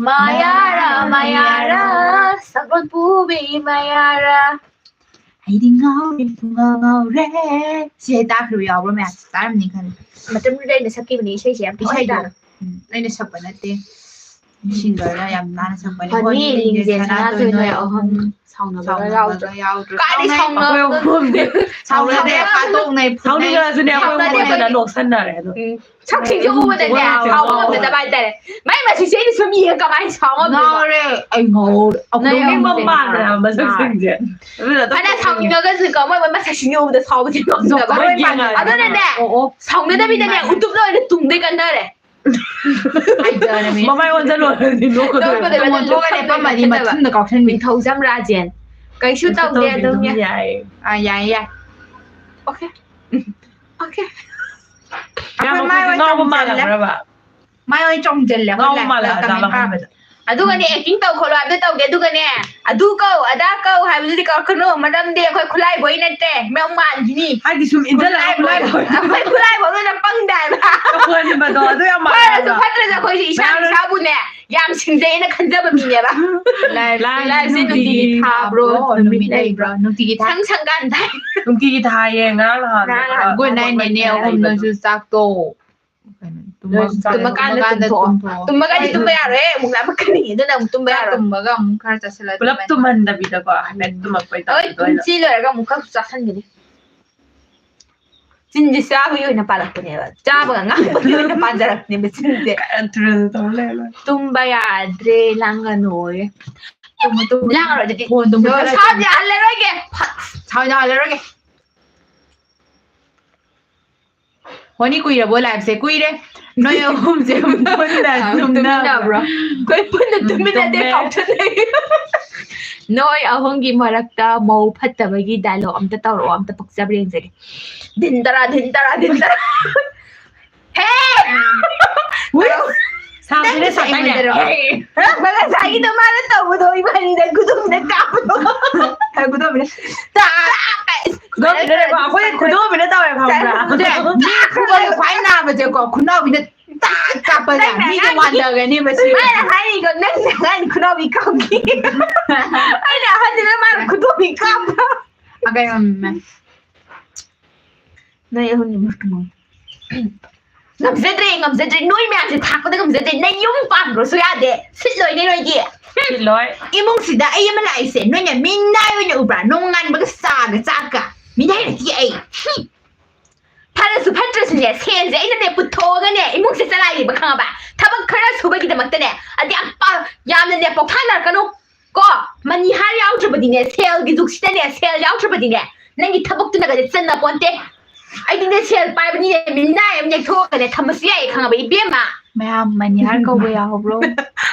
ꯃꯌꯥꯔꯥ, ꯃꯌꯥꯔꯥ, ꯁꯒꯣꯜ ꯄꯨꯕꯤ ꯃꯌꯥꯔꯥ꯫ ꯑꯩꯗꯤ ꯉꯥꯎꯔꯦ, ꯄꯨꯡꯉꯥꯎ ꯉꯥꯎꯔꯦ꯫ ꯁꯤ ꯍꯦꯛ ꯇꯥꯈ꯭ꯔꯕ ꯌꯥꯎꯕ꯭ꯔꯥ ꯃꯌꯥꯝ? ꯇꯥꯔꯝꯅꯤ ꯈꯜꯂꯤ꯫ ꯃꯇꯝꯗꯨꯗ ꯑꯩꯅ ꯁꯛꯈꯤꯕꯅꯤ ꯏꯁꯩꯁꯦ ꯌꯥꯝ ꯊꯤ ꯏꯁꯩꯗꯣ꯫ ꯇꯥꯅ꯫ ꯎꯝ, ꯑꯩꯅ ꯁꯛꯄ ꯅꯠꯇꯦ꯫ ꯁꯤꯡꯒꯔꯅ ꯌꯥꯝ ꯅꯥꯟꯅ ꯁꯛꯄꯅꯦ꯫ ꯍꯣꯅꯤ, ꯍꯣꯅꯤ, ꯂꯤꯡꯖꯦꯜ, ꯂꯤꯡꯖꯦꯜ, ꯁꯅꯥꯊꯣꯏ, ꯁꯅꯥꯊꯣꯏ, ꯅꯣꯏ ꯅꯣꯏ ꯑꯍꯨꯝ ꯑꯍꯨꯝ ꯁꯥꯎꯅꯕꯒ ꯁꯥꯎꯅꯕꯒ ꯌꯥꯎꯗ꯭ꯔꯦ꯫ ꯌꯥꯎꯗ꯭ꯔꯦ꯫ ꯀꯥꯏꯗꯩ ꯁꯥꯎꯅꯕ? ꯁꯥꯎꯅꯕ? ꯑꯩꯈꯣꯏ ꯑꯍꯨꯝꯗꯤ ꯁꯥꯎꯅꯗꯦ, ꯁꯥꯎꯅꯕ? ꯐꯥꯗꯣꯛꯅꯩ, ꯐꯨꯅꯩ꯫ ꯁꯥꯎꯅꯤꯡꯉꯛꯑꯁꯨꯅꯦ, ꯑꯩꯈꯣꯏ ꯁꯥꯎꯅꯗꯦ꯫ ꯑꯍꯨꯝꯗꯤ ꯅꯣꯛꯁꯟꯅꯔꯦ ꯑꯗꯣ꯫ ꯎꯝ꯫ ꯁꯛꯁꯤꯡꯁꯦ ꯎꯕꯗꯅꯦ, ꯁꯥꯎꯕ ꯉꯝꯗꯕ ꯍꯥꯏꯇꯥꯔꯦ꯫ ꯃꯥꯏ ꯃꯁꯤꯁꯦ ꯑꯩꯅ ꯁꯨꯝ ꯌꯦꯡꯉ ꯀꯃꯥꯏꯅ ꯁꯥꯎ ꯉꯝꯗꯣꯏꯅꯣ? ꯉꯥꯎꯔꯦ, ꯑꯩ ꯉꯥꯎꯔꯦ꯫ ꯅꯣꯛꯅꯤꯡꯕ ꯅꯣꯛꯅꯤꯡꯕ ꯃꯥꯜꯂꯦ ꯍꯥꯏꯕ ꯃꯁꯛꯁꯤꯡꯁꯦ꯫ ꯑꯗꯨꯅ ꯑꯗꯨꯝ ꯐꯅ ꯅꯣꯛꯅꯤꯡꯉꯦ꯫ ꯁꯥꯎꯅꯤꯡꯉꯒꯁꯨꯀꯣ, ꯃꯣꯏ, ꯃꯣꯏ ꯃꯁꯛꯁꯤꯡꯗꯣ ꯎꯕꯗ ꯁꯥꯎꯕꯁꯦ ꯉꯝꯗꯕ꯫ ꯅꯣꯛꯄ ꯌꯦꯡꯉꯛꯑꯗꯤ ꯑꯗꯨꯅꯅꯦ, ꯑꯣ, ꯑꯣ꯫ ꯁꯥꯎꯅꯗꯕꯤꯗꯅꯦ, ꯎꯝ꯫ ꯎꯇꯨꯞꯅ ꯑꯣꯏꯅ ꯇꯨꯡꯗꯩ ꯀꯟꯅꯔꯦ꯫ ꯍꯥꯏꯖꯔꯝꯃꯤ꯫ ꯃꯃꯥꯏ ꯑꯣꯟꯁꯤꯜꯂꯨꯔꯗꯤ ꯅꯣꯛꯀꯗꯣꯏꯕ꯫ ꯅꯣꯛꯀꯗꯣꯏꯕ꯫ ꯇꯨꯡ ꯑꯣꯟꯊꯣꯛꯑꯒ ꯂꯦꯞꯄꯝꯃꯗꯤ ꯃꯊꯨꯟꯗ ꯀꯥꯎꯁꯟꯕꯤ꯫ ꯅꯤꯡꯊꯧꯖꯝ ꯔꯥꯖꯦꯟ꯫ ꯀꯩꯁꯨ ꯇꯧꯗꯦ, ꯑꯗꯨꯝ ꯌꯥꯏ꯫ ꯑꯥ, ꯌꯥꯏ, ꯌꯥꯏ꯫ ꯑꯣꯀꯦ꯫ ꯑꯣꯀꯦ꯫ ꯌꯥꯝ ꯑꯩꯈꯣꯏ ꯃꯥꯏ ꯑꯩꯈꯣꯏꯁꯦ ꯑꯣꯏ ꯉꯥꯎꯕ ꯆꯣꯡꯁꯤꯜꯂꯦ꯫ ꯃꯥꯜꯂꯛꯄ꯭ꯔꯕ? ꯃꯥꯏ ꯑꯣꯏ ꯆꯣꯡꯁꯤꯜꯂꯦ꯫ ꯑꯩꯈꯣꯏ ꯉꯥꯎꯕ ꯂꯥꯏꯐꯇ ꯃꯥꯜꯂꯛꯑꯖꯥꯠꯂꯣ ꯀꯃꯦꯟ ꯊꯥꯔꯛꯄ꯫ ꯍꯥꯏꯕꯗ? ꯑꯗꯨꯒꯅꯦ, ꯑꯦꯛꯇꯤꯡ ꯇꯧ ꯈꯣꯠꯂꯣ ꯍꯥꯏꯕꯗꯣ ꯇꯧꯗꯦ꯫ ꯑꯗꯨꯒꯅꯦ, ꯑꯗꯨ ꯀꯧ, ꯑꯗꯥ ꯀꯧ ꯍꯥꯏꯕꯗꯨꯗꯤ ꯀꯧꯔꯛꯀꯅꯨ, ꯃꯔꯝꯗꯤ ꯑꯩꯈꯣꯏ ꯈꯨꯠꯂꯥꯏꯕꯣꯏ ꯅꯠꯇꯦ, ꯃꯌꯥꯝ ꯃꯥꯟꯈꯤꯅꯤ꯫ ꯍꯥꯏꯗꯤ ꯁꯨꯝ ꯏꯟꯖꯜꯂꯒ ꯈꯨꯠꯂꯥꯏꯕꯣꯏ, ꯈꯨꯠꯂꯥꯏꯕꯣꯏ꯫ ꯑꯩꯈꯣꯏ ꯈꯨꯠꯂꯥꯏꯕꯣꯏꯗꯨꯅ ꯄꯪꯗꯦ ꯍꯥꯏꯕ꯫ ꯇꯧꯍꯟꯕꯗꯣ ꯑꯗꯨ ꯌꯥꯝ ꯐꯔꯁꯨ ꯃꯥꯜꯂꯦ꯫ ꯐꯠꯇ꯭ꯔꯁꯨ ꯑꯩꯈꯣꯏꯁꯦ ꯏꯁꯥ ꯃꯌꯥꯝ ꯏꯁꯥꯕꯨꯅꯦ ꯌꯥꯝ ꯁꯤꯡꯖꯩꯅ ꯈꯟꯖꯕ ꯃꯤꯅꯦꯕ꯫ ꯂꯥꯏꯐ ꯂꯥꯏꯐꯁꯦ ꯅꯨꯡꯇꯤꯒꯤ ꯊꯥꯕ꯭ꯔꯣ? ꯅꯨꯃꯤꯠ ꯂꯩꯕ꯭ꯔꯣ? ꯅꯨꯡꯇꯤꯒꯤ ꯊꯥ-, ꯁꯪ ꯁꯪꯀꯥꯟꯗ꯫ ꯅꯨꯡꯇꯤꯒꯤ ꯊꯥꯏꯌꯦ, ꯉꯔꯥꯡ ꯅꯍꯥꯟ ꯉꯔꯥꯡ ꯅꯍꯥꯟ꯫ ꯒꯨꯗ ꯅꯥꯏꯠ ꯅꯦꯅꯦ ꯑꯍꯨꯝꯅꯁꯨ ꯆꯥꯛꯇꯣ ꯀꯩꯅꯣ, ꯇꯨꯝꯃ-, ꯅꯣꯏꯁꯨ ꯆꯥꯛ ꯇꯨꯝꯃꯀꯥꯟꯗ ꯇꯨꯝꯃꯀꯥꯟꯗ ꯇꯨꯝꯊꯣꯛꯑꯣ꯫ ꯇꯨꯝꯊꯣꯛꯑꯣ꯫ ꯇꯨꯝꯃꯒꯗꯤ ꯇꯨꯝꯕ ꯌꯥꯔꯣꯏ, ꯑꯃꯨꯛ ꯂꯥꯝꯃꯛꯀꯅꯤ, ꯑꯗꯨꯅ ꯑꯃꯨꯛ ꯇꯨꯝꯕ ꯆꯥꯛ ꯌꯥꯔꯣꯏ꯫ ꯇꯨꯝꯕꯒ ꯑꯃꯨꯛ ꯈꯔ ꯆꯥꯁꯤꯜꯂ ꯄꯨꯂꯞ ꯇꯨꯝꯃꯅꯤ꯫ ꯇꯨꯝꯍꯟꯗꯕꯤꯗꯀꯣ, ꯍꯥꯏꯐꯦꯠ ꯇꯨꯝꯃꯛꯄꯩ ꯍꯣꯏ, ꯇꯥꯏꯞꯇ ꯑꯣꯏꯅ꯫ ꯁꯤ ꯂꯣꯏꯔꯒ ꯑꯃꯨꯛ ꯈꯔ ꯆꯥꯁꯟꯒꯅꯤ꯫ ꯆꯤꯟꯁꯦ ꯆꯥꯕꯒꯤ ꯑꯣꯏꯅ ꯄꯥꯜꯂꯛꯄꯅꯦꯕ, ꯆꯥꯕꯒ ꯉꯥꯡꯕꯒꯤ ꯑꯣꯏꯅ ꯄꯥꯟꯖꯔꯛꯄꯅꯦꯕ ꯆꯤꯟꯁꯦ꯫ ꯀꯔꯟ ꯇꯨꯔꯟ ꯇꯧ ꯂꯩꯔꯦ꯫ ꯇꯨꯝꯕ ꯌꯥꯗ꯭ꯔꯦ, ꯂꯥꯡꯒꯅꯣꯌꯦ꯫ Tamu, Tamu. ꯂꯥꯡꯉꯔꯣꯏ ꯑꯗꯨꯗꯤ꯫ ꯐꯣꯟꯗꯣ ꯃꯨꯠꯊꯠꯂ ꯁꯥꯎꯟꯁꯦ ꯍꯜꯂꯔꯣꯏꯒꯦ꯫ ꯁꯥꯎꯟ ꯍꯜꯂꯔꯣꯏꯒꯦ꯫ ꯍꯣꯅꯤ, ꯀꯨꯏꯔꯕꯣ ꯂꯥꯏꯐꯁꯦ? ꯀꯨꯏꯔꯦ꯫ ꯅꯣꯏ ꯑꯍꯨꯝꯁꯦ ꯄꯨꯟꯅ ꯑ, ꯇꯨꯝꯅꯕ꯭ꯔꯣ? ꯇꯨꯝꯃꯤꯟꯅꯕ꯭ꯔꯣ? ꯑꯩꯈꯣꯏ ꯄꯨꯟꯅ ꯎꯝ, ꯇꯨꯝꯃꯤꯟꯅꯗꯦ, ꯇꯨꯝꯃꯦ꯫ ꯀꯥꯎꯊꯠꯅꯩ꯫ ꯅꯣꯏ ꯑꯍꯨꯝꯒꯤ ꯃꯔꯛꯇ ꯃꯧ ꯐꯠꯇꯕꯒꯤ ꯗꯥꯏꯂꯣꯛ ꯑꯝꯇ ꯇꯧꯔꯛꯑꯣ, ꯑꯝꯇ ꯄꯛꯆꯕ꯭ꯔꯥ ꯌꯦꯡꯖꯒꯦ꯫ ꯗꯤꯟ ꯇꯔꯥ, ꯗꯤꯟ ꯇꯔꯥ, ꯗꯤꯟ ꯇꯔꯥ꯫ ꯍꯦ! ꯁꯥꯎꯟꯁꯤꯅ ꯁꯥꯎꯇꯥꯏꯅꯦ꯫ ꯍꯦ! ꯉꯁꯥꯏꯒꯤꯗꯣ ꯃꯥꯅ ꯇꯧꯕꯗꯣ, ꯏꯕꯥꯅꯤꯗ ꯈꯨꯗꯣꯝꯗ ꯀꯥꯞꯄꯗꯣ꯫ ꯈꯨꯗꯣꯝꯗ꯫ ꯇꯥ! ꯈꯨꯗꯣꯝꯕꯤꯅ ꯇꯧꯋꯦ, ꯈꯪꯕ꯭ꯔꯥ? ꯃꯤ ꯐꯨꯕꯒꯤ ꯈ꯭ꯋꯥꯏ ꯅꯥꯕꯁꯦꯀꯣ, ꯈꯨꯅꯥꯎꯕꯤꯗ ꯇꯥꯛ ꯀꯥꯞꯄꯒ ꯃꯤꯗꯣ ꯋꯥꯟꯊꯒꯅꯦꯕ ꯁꯤ꯫ ꯃꯥꯅ ꯍꯥꯏꯔꯤꯗꯣ ꯅꯪ ꯅꯍꯥꯟ ꯈꯨꯅꯥꯎꯕꯤ ꯀꯥꯞꯈꯤ꯫ ꯑꯩꯅ ꯑꯍꯟꯗꯨꯅ ꯃꯥꯅ ꯈꯨꯗꯣꯝꯕꯤ ꯀꯥꯞꯄ꯫ ꯑ, ꯀꯩꯅꯣ, ꯅꯣꯏ ꯑꯍꯨꯝꯅꯤ ꯃꯔꯛꯇ ꯃꯧ-, ꯉꯝꯖꯗ꯭ꯔꯦ, ꯉꯝꯖꯗ꯭ꯔꯦ, ꯅꯣꯏ ꯃꯌꯥꯝꯁꯦ ꯊꯥꯛꯄꯗ ꯉꯝꯖꯗ꯭ꯔꯦ, ꯅꯌꯨꯝ ꯄꯥꯟꯈ꯭ꯔꯣꯁꯨ ꯌꯥꯗꯦ, ꯁꯤꯠꯂꯣꯏꯅꯦ ꯅꯣꯏꯗꯤ꯫ ꯁꯤꯠꯂꯣꯏ꯫ ꯏꯃꯨꯡꯁꯤꯗ ꯑꯩ ꯑꯃ ꯂꯥꯛꯏꯁꯦ ꯅꯣꯏꯅ ꯃꯤꯅꯥꯏ ꯑꯣꯏꯅ ꯎꯕ꯭ꯔꯥ? ꯅꯣꯡꯉꯥꯟꯕꯒ ꯆꯥꯒ ꯆꯥꯛꯀ ꯃꯤꯅꯥꯏ ꯅꯠꯇꯦ ꯑꯩ꯫ ꯍꯨꯝ꯫ ꯐꯔꯁꯨ ꯐꯠꯇ꯭ꯔꯁꯨꯅꯦ, ꯁꯦꯟꯁꯦ ꯑꯩꯅꯅꯦ ꯄꯨꯊꯣꯛꯑꯒꯅꯦ ꯏꯃꯨꯡꯁꯦ ꯆꯂꯥꯏꯔꯤꯕ, ꯈꯪꯉꯕ? ꯊꯕꯛ ꯈꯔ ꯁꯨꯕꯒꯤꯗꯃꯛꯇꯅꯦ, ꯑꯗꯤ ꯌꯥꯝ ꯄꯥ-, ꯌꯥꯝꯅꯅꯦ ꯄꯣꯊꯥꯅꯔꯛꯀꯅꯨ ꯀꯣ꯫ ꯃꯅꯤ ꯍꯥꯔ ꯌꯥꯎꯗ꯭ꯔꯕꯗꯤꯅꯦ, ꯁꯦꯜꯒꯤ ꯖꯨꯛꯁꯤꯗꯅꯦ, ꯁꯦꯜ ꯌꯥꯎꯗ꯭ꯔꯕꯗꯤꯅꯦ, ꯅꯪꯒꯤ ꯊꯕꯛꯇꯨꯅꯒꯗꯤ ꯆꯟꯅ ꯄꯣꯟꯇꯦ꯫ ꯑꯩꯗꯤꯅꯦ ꯁꯦꯜ ꯄꯥꯏꯕꯅꯤꯅꯦ, ꯃꯤꯅꯥꯏ ꯑꯃ ꯅꯦꯛꯊꯣꯛꯑꯒꯅꯦ ꯊꯝꯕꯁꯨ ꯌꯥꯏ, ꯈꯪꯉꯕ ꯏꯕꯦꯝꯃ? ꯃꯌꯥꯝ ꯃꯅꯤꯍꯥꯔ ꯀꯧꯕ ꯌꯥꯎꯍꯧꯕ꯭ꯔꯣ?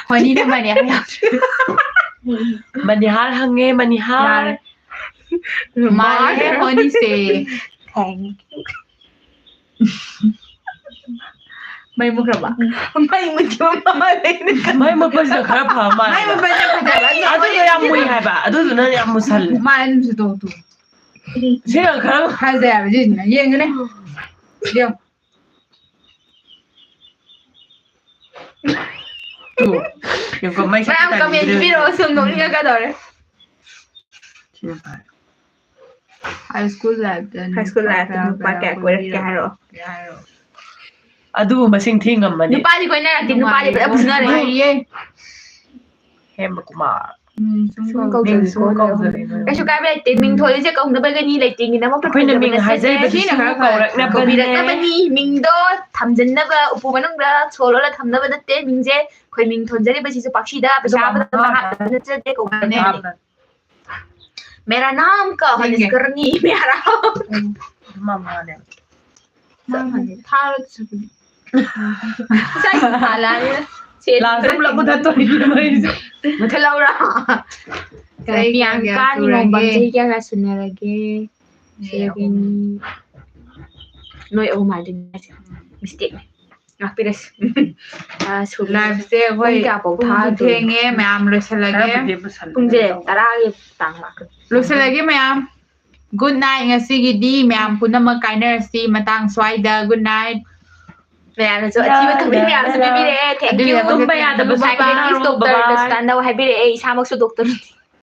ꯍꯣꯅꯤꯅ ꯃꯅꯤꯍꯥꯔ ꯌꯥꯎꯍꯧꯕ꯭ꯔꯣ? ꯃꯅꯤꯍꯥꯔ ꯍꯪꯉꯦ, ꯃꯅꯤꯍꯥꯔ꯫ ꯌꯥꯔꯦ꯫ ꯃꯥꯜꯂꯦ, ꯍꯣꯅꯤꯁꯦ꯫ Thank you꯫ ꯃꯩ ꯃꯨꯠꯈ꯭ꯔꯕ? ꯃꯩ ꯃꯨꯠꯈꯤꯕ ꯃꯥꯜꯂꯦ꯫ ꯃꯩ ꯃꯨꯠꯄꯁꯤꯅ ꯈꯔ ꯐꯕ ꯃꯥꯜꯂꯦ꯫ ꯃꯩ ꯃꯨꯠꯄꯁꯤꯅ ꯐꯖꯕ꯫ ꯑꯗꯨꯗꯣ ꯌꯥꯝ ꯃꯨꯏ ꯍꯥꯏꯕ, ꯑꯗꯨꯗꯨꯅ ꯌꯥꯝ ꯃꯨꯁꯜꯂꯦ꯫ ꯃꯥꯅꯦ, ꯑꯗꯨꯁꯨ ꯇꯧ, ꯇꯧ꯫ ꯁꯤꯅ ꯈꯔ ꯐꯖꯩ ꯍꯥꯏꯕ, ꯁꯤꯁꯤꯅ꯫ ꯌꯦꯡꯉꯨꯅꯦ꯫ ꯌꯦꯡꯉꯨ꯫ ꯇꯨ, ꯌꯦꯡꯉꯨꯀꯣ, ꯃꯩ ꯃꯌꯥꯝ ꯁꯠꯄ comment ꯇꯥꯏꯃꯤꯡꯗꯨꯗ ꯄꯤꯔꯛꯑꯣ, ꯁꯨꯝ ꯅꯣꯛꯅꯤꯡꯉꯛꯀꯗꯧꯔꯦ꯫ ꯁꯤꯅ ꯐꯔꯦ꯫ High school life ꯇ High school life ꯇ ꯅꯨꯄꯥ ꯀꯌꯥ ꯀꯣꯏꯔꯛꯀꯦ ꯍꯥꯏꯔꯛꯑꯣ꯫ ꯍꯥꯏꯔꯛꯑꯣ꯫ ꯑꯗꯨꯕꯨ ꯃꯁꯤꯡ ꯊꯤ ꯉꯝꯃꯗꯤ꯫ ꯅꯨꯄꯥꯗꯤ ꯀꯣꯏꯅꯔꯛꯇꯦ, ꯅꯨꯄꯥꯗꯤ ꯐꯖ ꯐꯨꯅꯔꯦ꯫ ꯅꯨꯡꯉꯥꯏꯔꯤꯌꯦ꯫ ꯍꯦꯃꯀꯨꯃꯥꯔ꯫ ꯎꯝ, ꯁꯨꯝ ꯁꯨꯝ ꯀꯧꯖꯔꯦ꯫ ꯀꯧꯖꯔꯦ꯫ ꯀꯩꯁꯨ ꯀꯥꯏꯕ ꯂꯩꯇꯦ, ꯃꯤꯡ ꯊꯣꯜꯂꯤꯁꯦ ꯀꯧꯅꯕꯒꯤꯅꯤ, ꯂꯩꯇꯦ ꯃꯤꯡ ꯑꯃ ꯑꯩꯈꯣꯏꯅ ꯃꯤꯡ ꯄꯨꯊꯣꯛꯅꯕ ꯅꯠꯆꯗꯦ꯫ ꯍꯥꯏꯖꯔꯤꯕꯗꯨꯁꯨ ꯁꯤꯅ ꯈꯔ ꯐꯔꯦ꯫ ꯀꯧꯔꯛꯅꯕꯅꯦ꯫ ꯀꯧꯕꯤꯔꯛꯅꯕꯅꯤ, ꯃꯤꯡꯗꯣ ꯊꯝꯖꯟꯅꯕ ꯎꯄꯨ ꯃꯅꯨꯡꯗ ꯁꯣ ꯂꯣꯜꯂ ꯊꯝꯅꯕ ꯅꯠꯇꯦ, ꯃꯤꯡꯁꯦ ꯑꯩꯈꯣꯏ ꯃꯤꯡ ꯊꯣꯟꯖꯔꯤꯕꯁꯤꯁꯨ ꯄꯥꯛꯁꯤꯗ ꯄꯩꯁꯥ ꯑꯗꯨꯒ ꯑꯃ ꯍꯥꯞꯄ ꯅꯠꯆꯗꯦ, ꯀꯧꯕꯤꯔꯛꯅꯕꯅꯦ꯫ ꯍꯥꯞꯄ꯫ मेरा नाम का ꯅꯪꯒꯤ꯫ ꯍꯣꯅꯤꯁ ꯀꯔꯅꯤ, मेरा। ꯎꯝ, ꯃꯃꯥꯅꯦ꯫ ꯃꯥꯅꯦ, ꯊꯥꯔꯁꯨ꯫ ꯉꯁꯥꯏ ꯊꯥꯂꯥꯅꯤꯅ ꯁꯦ ꯂꯥꯁꯇ ꯄꯨꯂꯞ ꯃꯨꯊꯠꯇꯣꯔꯤꯅꯦ ꯃꯩꯁꯦ꯫ ꯃꯨꯊꯠꯂꯧꯔꯥ? ꯀꯩ ꯄꯤꯌꯥꯡꯀꯥ ꯀꯌꯥ ꯅꯤꯉꯣꯝꯕꯝ ꯁꯨꯔꯒꯦ? ꯆꯍꯤ ꯀꯌꯥ ꯁꯨꯅꯔꯒꯦ? ꯅꯦ, ꯁꯦ ꯑꯍꯨꯝ꯫ ꯅꯣꯏ ꯑꯍꯨꯝ ꯍꯥꯏꯗꯣꯏꯅꯦ꯫ Mistake ꯅꯦ꯫ ꯉꯥꯛꯄꯤꯔꯁꯤ꯫ ꯑ, ꯁꯨꯕ live ꯁꯦ ꯑꯩꯈꯣꯏ ꯄꯨꯡ ꯀꯌꯥꯐꯥꯎ ꯄꯨꯡꯁꯨ ꯊꯥꯗꯣꯏꯅꯣ? ꯊꯦꯡꯉꯦ, ꯃꯌꯥꯝ ꯂꯣꯏꯁꯤꯜꯂꯒꯦ꯫ ꯈꯔꯕꯨꯗꯤ ꯄꯨꯁꯜꯂꯦ꯫ ꯄꯨꯡꯁꯦ ꯇꯔꯥꯒꯤ ꯇꯥꯡ ꯂꯥꯛꯀꯅꯤ꯫ ꯂꯣꯏꯁꯤꯜꯂꯒꯦ ꯃꯌꯥꯝ꯫ Good night, ꯉꯁꯤꯒꯤꯗꯤ ꯃꯌꯥꯝ ꯄꯨꯝꯅꯃꯛ ꯀꯥꯏꯅꯔꯁꯤ ꯃꯇꯥꯡ ꯁ꯭ꯋꯥꯏꯗ꯫ Good night꯫ ꯃꯌꯥꯝꯅꯁꯨ ꯑꯊꯤꯕ comment ꯃꯌꯥꯝꯁꯨ ꯄꯤꯕꯤꯔꯛꯑꯦ꯫ Thank you꯫ ꯑꯗꯨꯒꯤꯗꯃꯛꯇ ꯇꯨꯝꯕ ꯌꯥꯗꯕ ꯁꯨꯄꯔ ꯁꯥꯏꯀꯣꯂꯣꯖꯤꯁ ꯄꯥꯔꯣ, ꯗꯣꯛꯇꯔ ꯕꯕꯥ꯫ ꯗꯁꯇꯥꯟꯗ ꯍꯥꯏꯕꯤꯔꯛꯑꯦ꯫ ꯏꯁꯥꯃꯛꯁꯨ ꯗꯣꯛꯇꯔꯅꯤ꯫